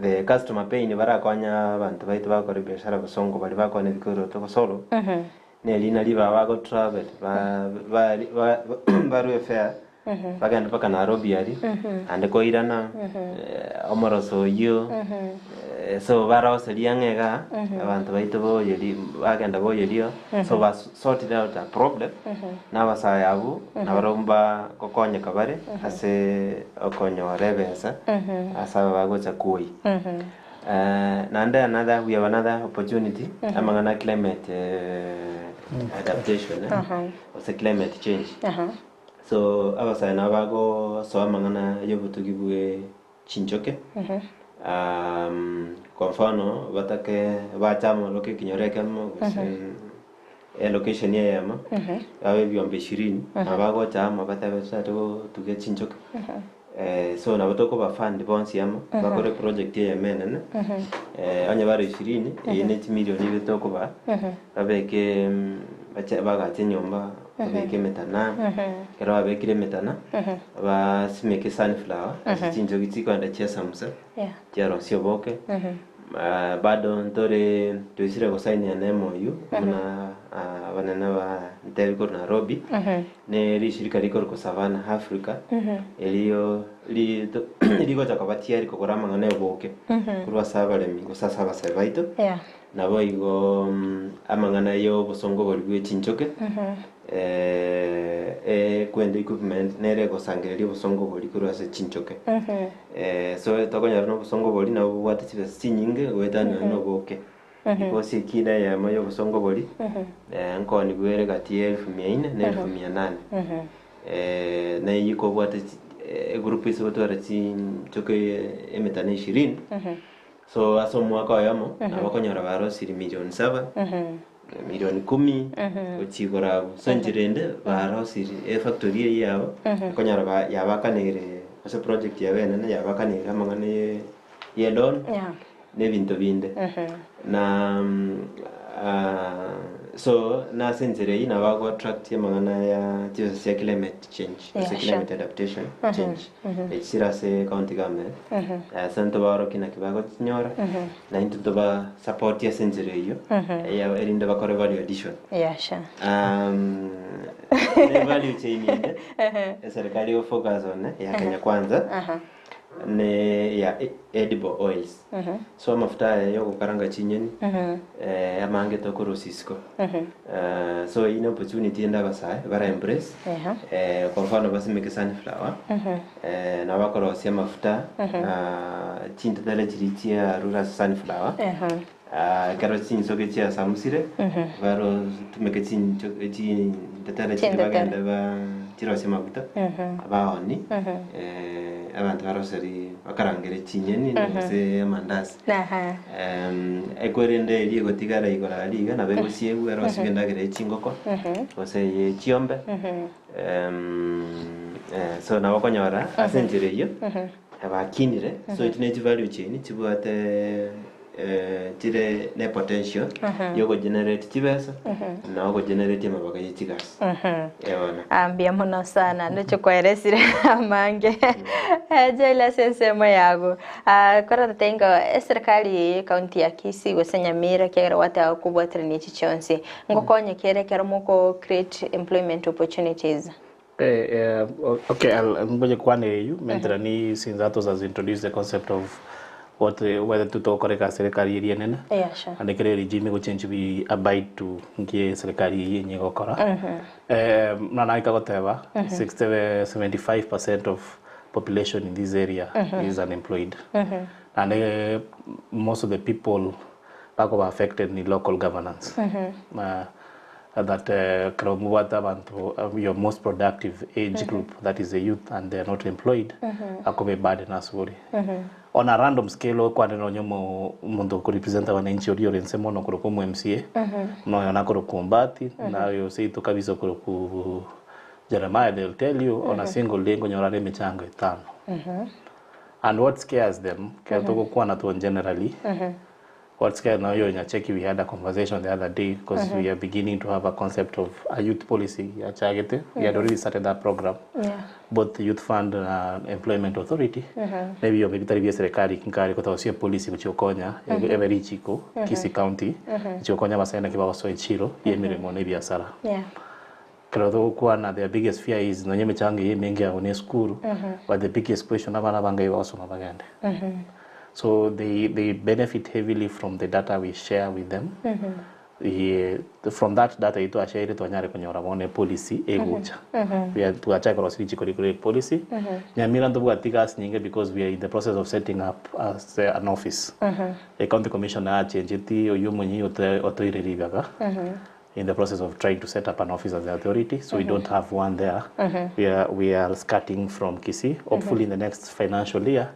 Speaker 10: The customer pain barakonya abanto baito bagokora ebiashara bosongo baria bakoonia ebikoroto gosolo, neri nari baba bago travel ba- ba- ba- barue fare bagende mpaka Nairobi aria, naende koirana omoroso oyio, so baroseria ang'e igaa, abanto baito boyeri bagenda boyerio, so ba sorted out a problem. Na abasae abwo nabarabwo mbagokonyeka bare ase okonyora ebesa ase aba bagocha koyia. Naende another we have another opportunity amang'ana a climate adaptation gose climate change. So abasae nabo bagosoa amang'ana ya obotugi bwe chinchoke kwa mfano batake bache amo roke ekenyoro ekemo gose elocation eyemo, babe ebiombe ishirini, nabo bagocha amo batebe totaete gotuga chinchoke. So nabo tokoba fund bonsi amo, bakore project eyemo enene, onye bare ishirini, eyio ne chimilioni ibere tokobaa, babeke bache bagache enyomba, babeke emetana, ekero babekire emetana, basimeke sunflower, ase chinchoki chikoenda chiasamusa, chiarosia oboke, bado ntore toisire gosainiana na MOU buna abanene ba ntebi korwa Nairobi, ne rishirika rikorokwa Savannah Africa, erio rito rigocha koba tiyari kogora amang'ana ya oboke korwa ase abaremi gose ase abasae baito, naboigo amang'ana ya obosongo boria bwe chinchoke, ekwenda equipment nere egosangereria obosongo boria korwa ase chinchoke. So tokonyora na obosongo boria nabo bobwate chibesa chinyinge goetania nonya na oboke. Because ekilo eyemo ya obosongo boria, nkoonigwa ere gati ya elfu mia ine na elfu mia nane. Na eyio kobwate chi egroup ase gotwara chinchoke emetano ishirini, so ase omwaka oyomo, nabo okonyora barosirie milioni saba, milioni kumi, gochia igoro abwo. So enchera ende barosirie efactory eyio yabo, okonyora ba yabakaneire ase project yabo enene yabakaneire amang'ana ye ye loan, na ebinto binde. Na so nase enchera eyio nabo ago attract amang'ana ya chibesa chia climate change gose climate adaptation change echi chire ase county government ase ntobaorokie naki bagochinyora na intwe toba support ase enchera eyio eya erinde bakore value addition.
Speaker 1: Yeah, sure.
Speaker 10: Ne value chain ende eserikari ego focus on ya Kenya Kwanza ne ya edible oils. So amafuta aya ya ogokaranga chinyeni amange tokorusia isiko. So eyio ne opportunity ende abasae bara embrace kwa mfano basimeke sunflower nabo bakorosia amafuta chintetele chiria chiarure ase sunflower ekero chinsoke chiasamusire baro tumeke chinchoke chintetele chiria bagende ba chirosie amafuta baoni abanto baroseri bakarangere chinyeni gose amandasi. Ekwerende eria egotigara igoro aria iga nabo egosiegwa erosiwe endagera ye chingoko gose eye chiombe so nabo okonyora ase enchera eyio bakinire so echi ne chivalue chain chibwate chire ne potential ya ogogenerate chibesa na ogogenerate amabaga ye chigasi. Eh bono.
Speaker 1: Ah, mbuya mono sana ndoche kwaeresire amange Joel ase ensemo yago Ah, korotete inga eserikali eye ekaunti ya Kisii gose Nyamira ekiagera gwateba kobwaterania echi chionsi ngokonye kere ekero moko create employment opportunities.
Speaker 11: Eh, eh, okay, I'll, ngoja kwane eyu mentera ni since Atos has introduced the concept of what whether tutokoreka serikali eri enene
Speaker 1: Yeah, sure.
Speaker 11: and ekere regime egochange we abide to nkie serikali eye enye egokora eh, muna naika goteba 60, 75% of population in this area is unemployed and most of the people bakoba affected ni local governance that ekero mobwate abanto your most productive age group that is the youth and they are not employed akoba eburden ase ore. On a random scale okwane nonye omo omonto okorepresent abananchi oria ore inse mono okorokwa omo MCA buna oyo nakorokwa Ombati na oyo seito kabisa okorokwa Jeremiah they will tell you on a single day nkonyora are emechango etano. And what scares them ekero togokwana to generally What scares now oyo Nyacheki we had a conversation the other day because we are beginning to have a concept of a youth policy yachagete we had already started that program both youth fund na employment authority na ebiombe bitari bia serikali nkare gotosia policy gochia gokonya ebe richiko Kisii county gochia gokonya abasae naki bagosoa echiro ya emeremo na ebiasara Ekero togokwana their biggest fear is nonya emechango eye emenge yabo na esukuru but the biggest question abana abange bagosoma bagende. So they they benefit heavily from the data we share with them. Ye from that data eyio twashaire twanyare konyora bono epolicy egocha. We are twachaka korosia richiko rikoro epolicy. Nyamira ntobwati gasi nyinge because we are in the process of setting up as an office. Ecounty commissioner achencheti oyio omonyi otoire ribaga. in the process of trying to set up an office as the authority, so we don't have one there. We are, we are starting from Kisii. Hopefully in the next financial year,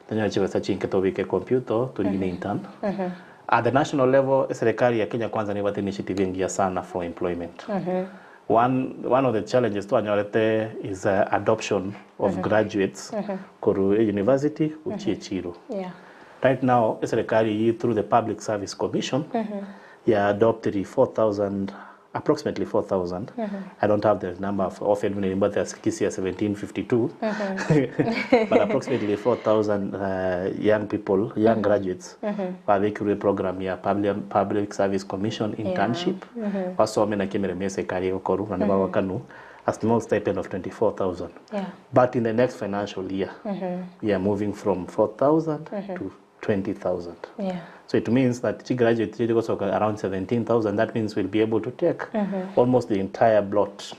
Speaker 11: tonyore chibesa chinke tobike computer torigine intern. At the national level, serikali ya Kenya Kwanza nebwate initiative engiya sana for employment. One of the challenges twanyorete is adoption of graduates korwa e university gochia echiro. Right now, eserikari eyio through the Public Service Commission ya adopted 4,000, approximately 4,000. I don't have the number of often but Kisii ya 1752, but approximately 4,000 young people, young graduates babekirwe program ya Public Service Commission internship. Basome na kimeremo eserikari egokoru na nibagokanu a small stipend of 24,000. But in the next financial year, we are moving from 4,000 to 20,000. So it means that chi graduate chiri gosoka around 17,000. That means we'll be able to take almost the entire lot,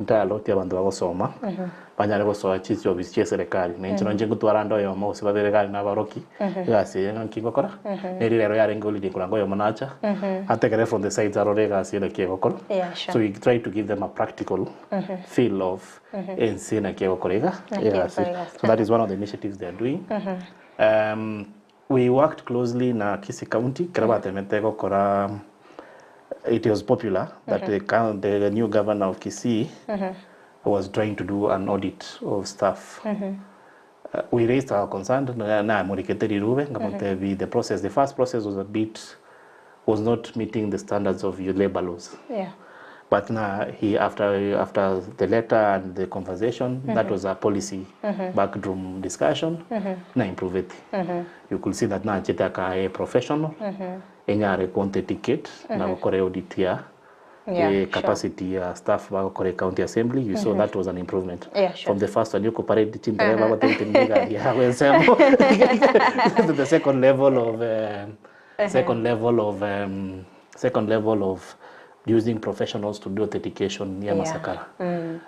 Speaker 11: entire lot ya bantu bagosoma banyare gosoa chiofisi chia serikali na inche nonche ngotwara ndo oyomo gose babere gari na abaroki egasi eye ng'aki ngokora neri rero yarenge holiday koranga oyomo nacha atekere from the sides arore egasi ere ki egokora. So we try to give them a practical feel of ense naki egokora iga
Speaker 1: Naki
Speaker 11: egasi.
Speaker 1: egokora egasi.
Speaker 11: So that is one of the initiatives they are doing. We worked closely na Kisii County kera batemete gokora. It was popular that the new governor of Kisii was trying to do an audit of staff. We raised our concern na murikete rirube ngamotebi the process, the first process was a bit, was not meeting the standards of your labor laws. But now he after the letter and the conversation, that was a policy backroom discussion, na improve it. You could see that na chitaka a professional enyare authenticate na gukora audit ya capacity ya staff bagukora county assembly. You saw that was an improvement from the first one. You compare chindereva bateteniga ya wensemo to the second level of second level of using professionals to do authentication ya masakara.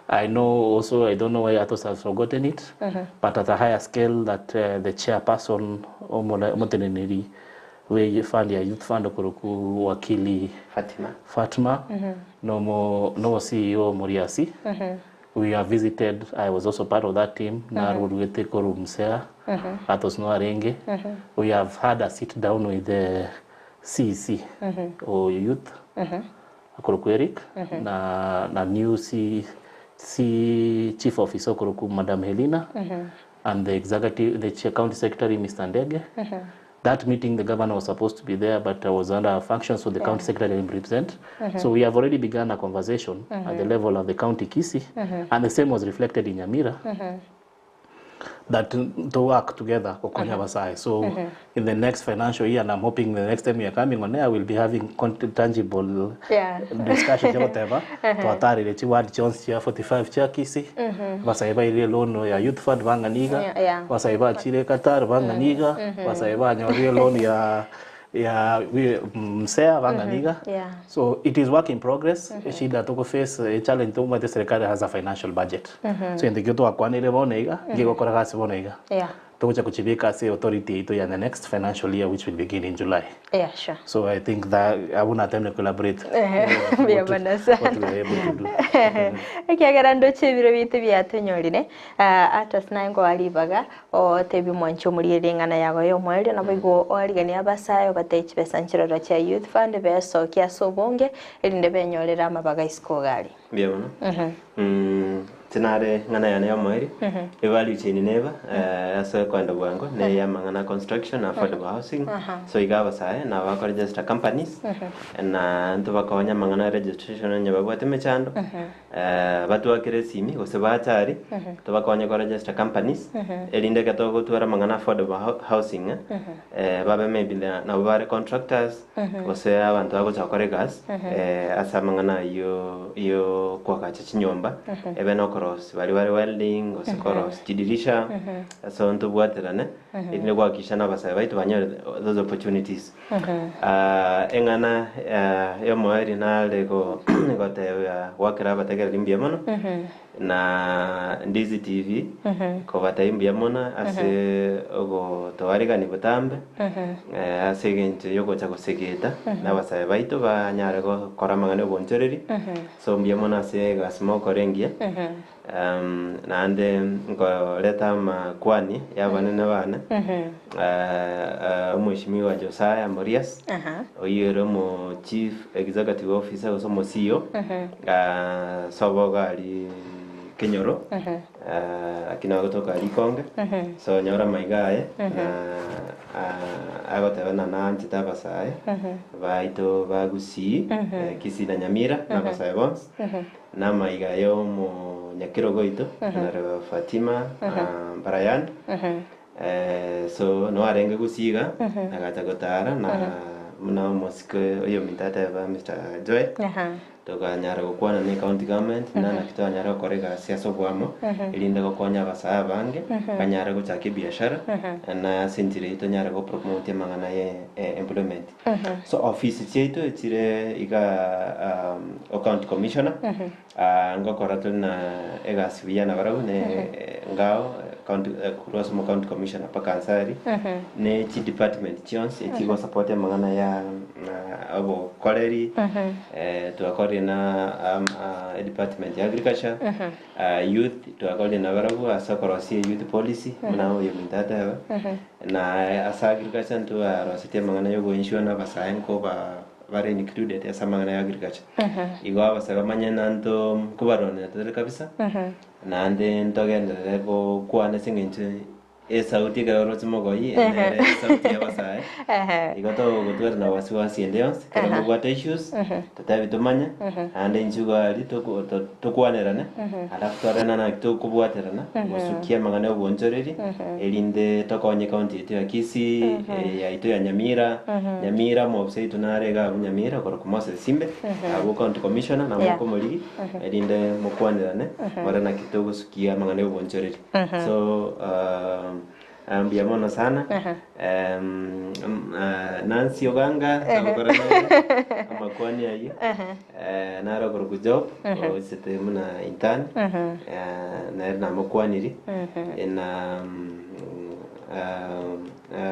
Speaker 11: I know also, I don't know why Atos has forgotten it, but at a higher scale that the chairperson omoteneneri we fund ya youth fund okuruku wakili
Speaker 10: Fatima.
Speaker 11: Fatma nomo no CEO Muriasi. We have visited, I was also part of that team, naruruete koru Msea, Atos no arenge. We have had a sit down with the CEC or youth akuruku Eric na new C chief officer okuruku Madam Helena and the executive, the county secretary Mr. Ndege. That meeting, the governor was supposed to be there, but was under a function, so the county secretary didn't represent. So we have already begun a conversation at the level of the county Kisii, and the same was reflected in Nyamira, that to work together kukonya Basai. So in the next financial year, and I'm hoping the next time we are coming on air, we'll be having tangible discussions, whatever. Twatarire chi ward Jones chia 45 chia Kisii, Basai ba ile loan ya youth fund banganiga, Basai ba chire Qatar banganiga, Basai ba nyorie loan ya Msea banganiga. So it is work in progress. Shida tuko face a challenge tu the serikali has a financial budget. So indikio twakwanire boneiga ngigokora gasi boneiga tugocha kuchibika ase authority itu ya the next financial year, which will begin in July.
Speaker 1: Yeah, sure.
Speaker 11: So I think that I won't attempt to collaborate
Speaker 1: Mbuya mono sana.
Speaker 11: what we are able to do.
Speaker 1: Ekiagera ndoche ebiro bitu biatonyorire atas naye ngowaribaga otebi mwancho omoriere eng'ana yago ya omwerio nabo igo oarigania abasayo batee chibesa nchiroro chia youth fund besokia ase obonge erinde benyorere amabaga isiko gari.
Speaker 10: Mbuya mono. Tinare ng'ana yane ya omweri evalue chain neba ase kwenda bwango ne ya mang'ana construction affordable housing. So iga abasae na bako register companies na nto bakonya mang'ana registration onye babwate emechando batwakire esimi gose bachari tobakonya ko register companies erinde ekero togotwara mang'ana affordable housing babe maybe nabo bare contractors gose abanto bagocha gokora egasi ase amang'ana aywo yo kwagacha chinyomba ebe nokorosi bari bari welding gose korosi chidirisha so ntobwaterane erinde gohakikisha na abasae baitu banyore those opportunities. Eng'ana yomoeri nare goteba gwakera abategereri mbuya mono na Ndizi TV kobatebia mbuya mono ase ogotoarigani botambe ase eng'encho yogocha gosegeta na abasae baito banyare gokora amang'ana ya obonchoreri so mbuya mono ase egasi mokora engiya. Naende nkoreta amakwani y'abanene bane, Omweshimiwa Josiah Morias, oyio ere omo Chief Executive Officer gose omo CEO, sobo iga aria Kenyoro, lakini agotoka aria Ikonge, so nyora amaiga aye, na agoteba ng'a nanchete abasae baito ba Gusii, Kisii na Nyamira, na abasae bonsi. Namaiga y'omonyakerogo oito, Honourable Fatima Brian, so noarenge gosiga, agacha gotara na buna omosike oyominto ateba Mister Joel, tokanyara gokwana na ecounty government, na naki twanyara gokora egasi ase oboamo, erinde gokonya abasae abange, banyare gochaka ebiashara, na ase enchera eyio tonyare go promote amang'ana ye employment. So ofisi chiaito echire iga o county commissioner ngokora tore na egasi buya nabarabwo ne ngao county korwa ase omo county commissioner mpaka nse aria ne chi department chionsi echigo support amang'ana ya obokoreri twakorire na edepartment ya agriculture youth twakorire nabarabwo ase okorosia youth policy buna oyominto ateba. Na ase agriculture ntwarosetie amang'ana ya ogoensure na abasae nkoba bare included ase amang'ana ya agriculture. Igo abasae bamanye na nto nkobarwanera tore kabisa, naende ntogenderere gokwana ase eng'encho esauti ekero oroche mogoyi nere esauti ya abasae, igo togotwara na wasiwasi ende yonsi, ekero mobwate issues, totebi tomanye, naende inche iga aria toko to tokwanerane, alafu torore naki tokobwaterana gosukia amang'ana ya obonchoreria, erinde tokonye county yaito ya Kisii, yaito ya Nyamira, Nyamira omobisa oito nare iga abwo Nyamira okorokwa Moses Simbe, abwo county commissioner nabo okomorigia, erinde mokwanerane, more naki togosukia amang'ana ya obonchoreria. So mbuya mono sana, Nancy Oganga, togokora nere amakwani ayio, nare okorokwa Job, oisete buna intern, nere namokwanirie, na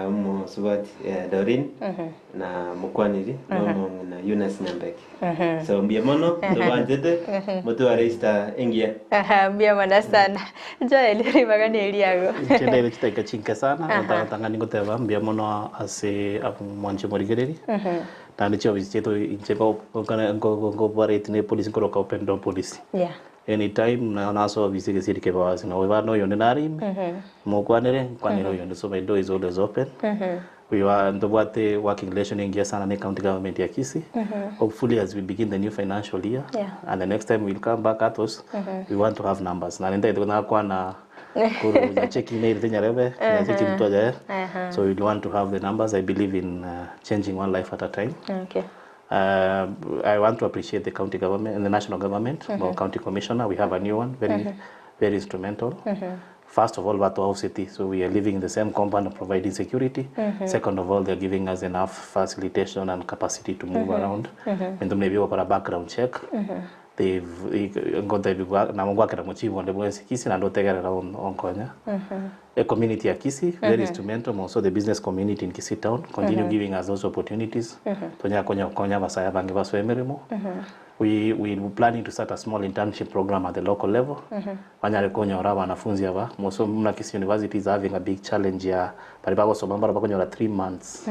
Speaker 10: omosubati Doreen, namokwanirie, na omong'ina Eunice Nyambeki. So mbuya mono, tobanchete, motware Easter engiya.
Speaker 1: Aha, mbuya mono sana. Joel, ribaga neriago.
Speaker 11: Inche ndaire chidakika chinke sana, gotang'ani ngoteba mbuya mono ase mwanche morigereria, naende chiofisi chiaito inche nkobareti ne policy nkoroka open door policy. Anytime nasoa ofisi egesieri kebe wasi, na oyo oyonde nare ime, mokwanere, nkwanere oyonde, so my door is always open. We are ntobwate working relation engiya sana ne county government ya Kisii. Hopefully as we begin the new financial year and the next time we'll come back at us, we want to have numbers. Na nintagete nakwana kuru Nyacheki nairete Nyarebe, Nyacheki ntwajae. So we want to have the numbers. I believe in changing one life at a time. I want to appreciate the county government and the national government, mm county commissioner. We have a new one, very, very instrumental. First of all, watu wa city, so we are living in the same compound and providing security. Second of all, they're giving us enough facilitation and capacity to move around. And maybe wakora background check. They've ngote na mungwakira muchibo ndi bwensi Kisii na ndotegerera onkonya. The community ya Kisii, very instrumental, also the business community in Kisii town, continue giving us those opportunities. Tonya konya konya basaya bange baswe emirimo. We planning to start a small internship program at the local level. Banyare konyora wanafunzi aba. Moso muna Kisii University is having a big challenge ya bari bagosoma mbaro bakonyora 3 months.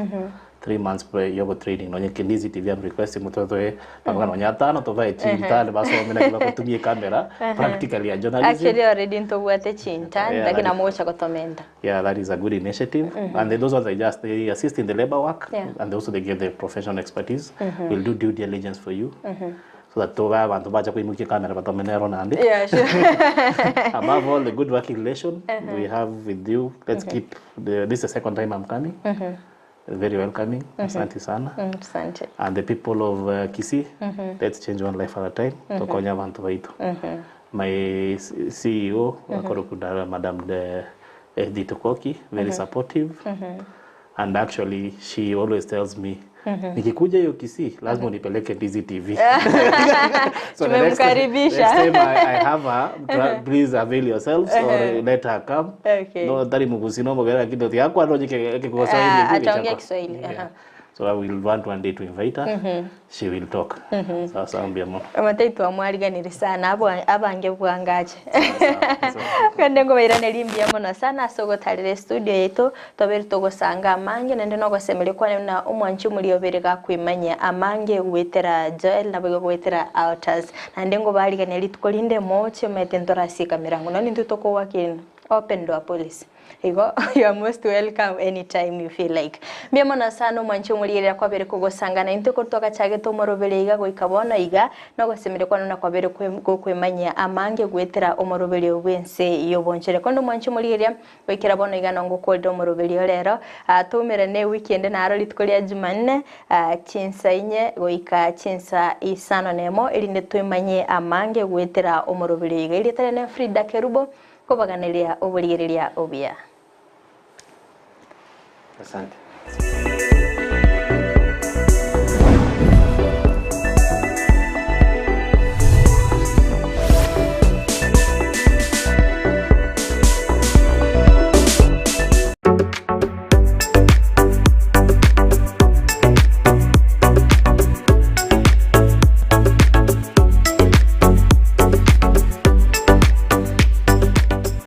Speaker 11: 3 months pre yogo training nonye Kindizi TV am requesting mutoto e pamoja nonya tano tovae chintani basome na kiba kutumie kamera practically ya journalism.
Speaker 1: Actually already ntobwate chintani, lakini amocha gotomenta.
Speaker 11: Yeah, that is a good initiative. And then those ones, they assist in the labor work, and also they give the professional expertise. We'll do due diligence for you. So that toga abantu bacha kuimukia kamera batomenero nandi.
Speaker 1: Yeah, sure.
Speaker 11: Above all, the good working relation we have with you. Let's keep the, this is the second time I'm coming. Very welcoming. Asante sana.
Speaker 1: Asante.
Speaker 11: And the people of Kisii, let's change one life at a time. Tokonya abantu baitu. My CEO, Akorokudara, Madam Edith Okoki, very supportive. And actually, she always tells me, nikikuja hiyo Kisii, lazima unipeleke Ndizi TV. So the next time,
Speaker 1: Tumemkaribisha.
Speaker 11: next time I have her, please avail yourselves or let her come. No, tari mugusi no mogera kido yakwa no jike
Speaker 1: Ataongea Kiswahili.
Speaker 11: So I will want one day to invite her. She will talk. Sawa sawa mbuya mono.
Speaker 1: Omotebia twamwariganirie sana abwa abange bwangache. Kende nkobairaneria mbuya mono sana ase ogotarera estudio yaito, tobeire togosanga amange naende nogosemeria kwane buna omwanchi omoria obeire gakoimanyia amange goetera Joel naboigo goetera Altars. Naende nkobaarigania rituko rinde moche omanyete ntorasieka emerango nonye intwe tokowakina open door policy. Igo you are most welcome anytime you feel like. Mbuya mono sana omwanchi omorigereria kwabere kogosanga naintwe korwa twagachagete omorobere iga goika bono iga, nogosemeria kwane buna kwabere gokwemanyia amange goetera omoroberio bw'ense y'obonchore. Korende omwanchi omorigereria goikera bono iga nongokorire omoroberio rero, toumerane ewiki ende naro rituko ria Jumanne chinsa inye goika chinsa isano nemo erinde twemanyie amange goetera omoroberio iga. Erieta riane Frida Kerubo, Kobaganeria oborigereria obuya.
Speaker 10: Asante.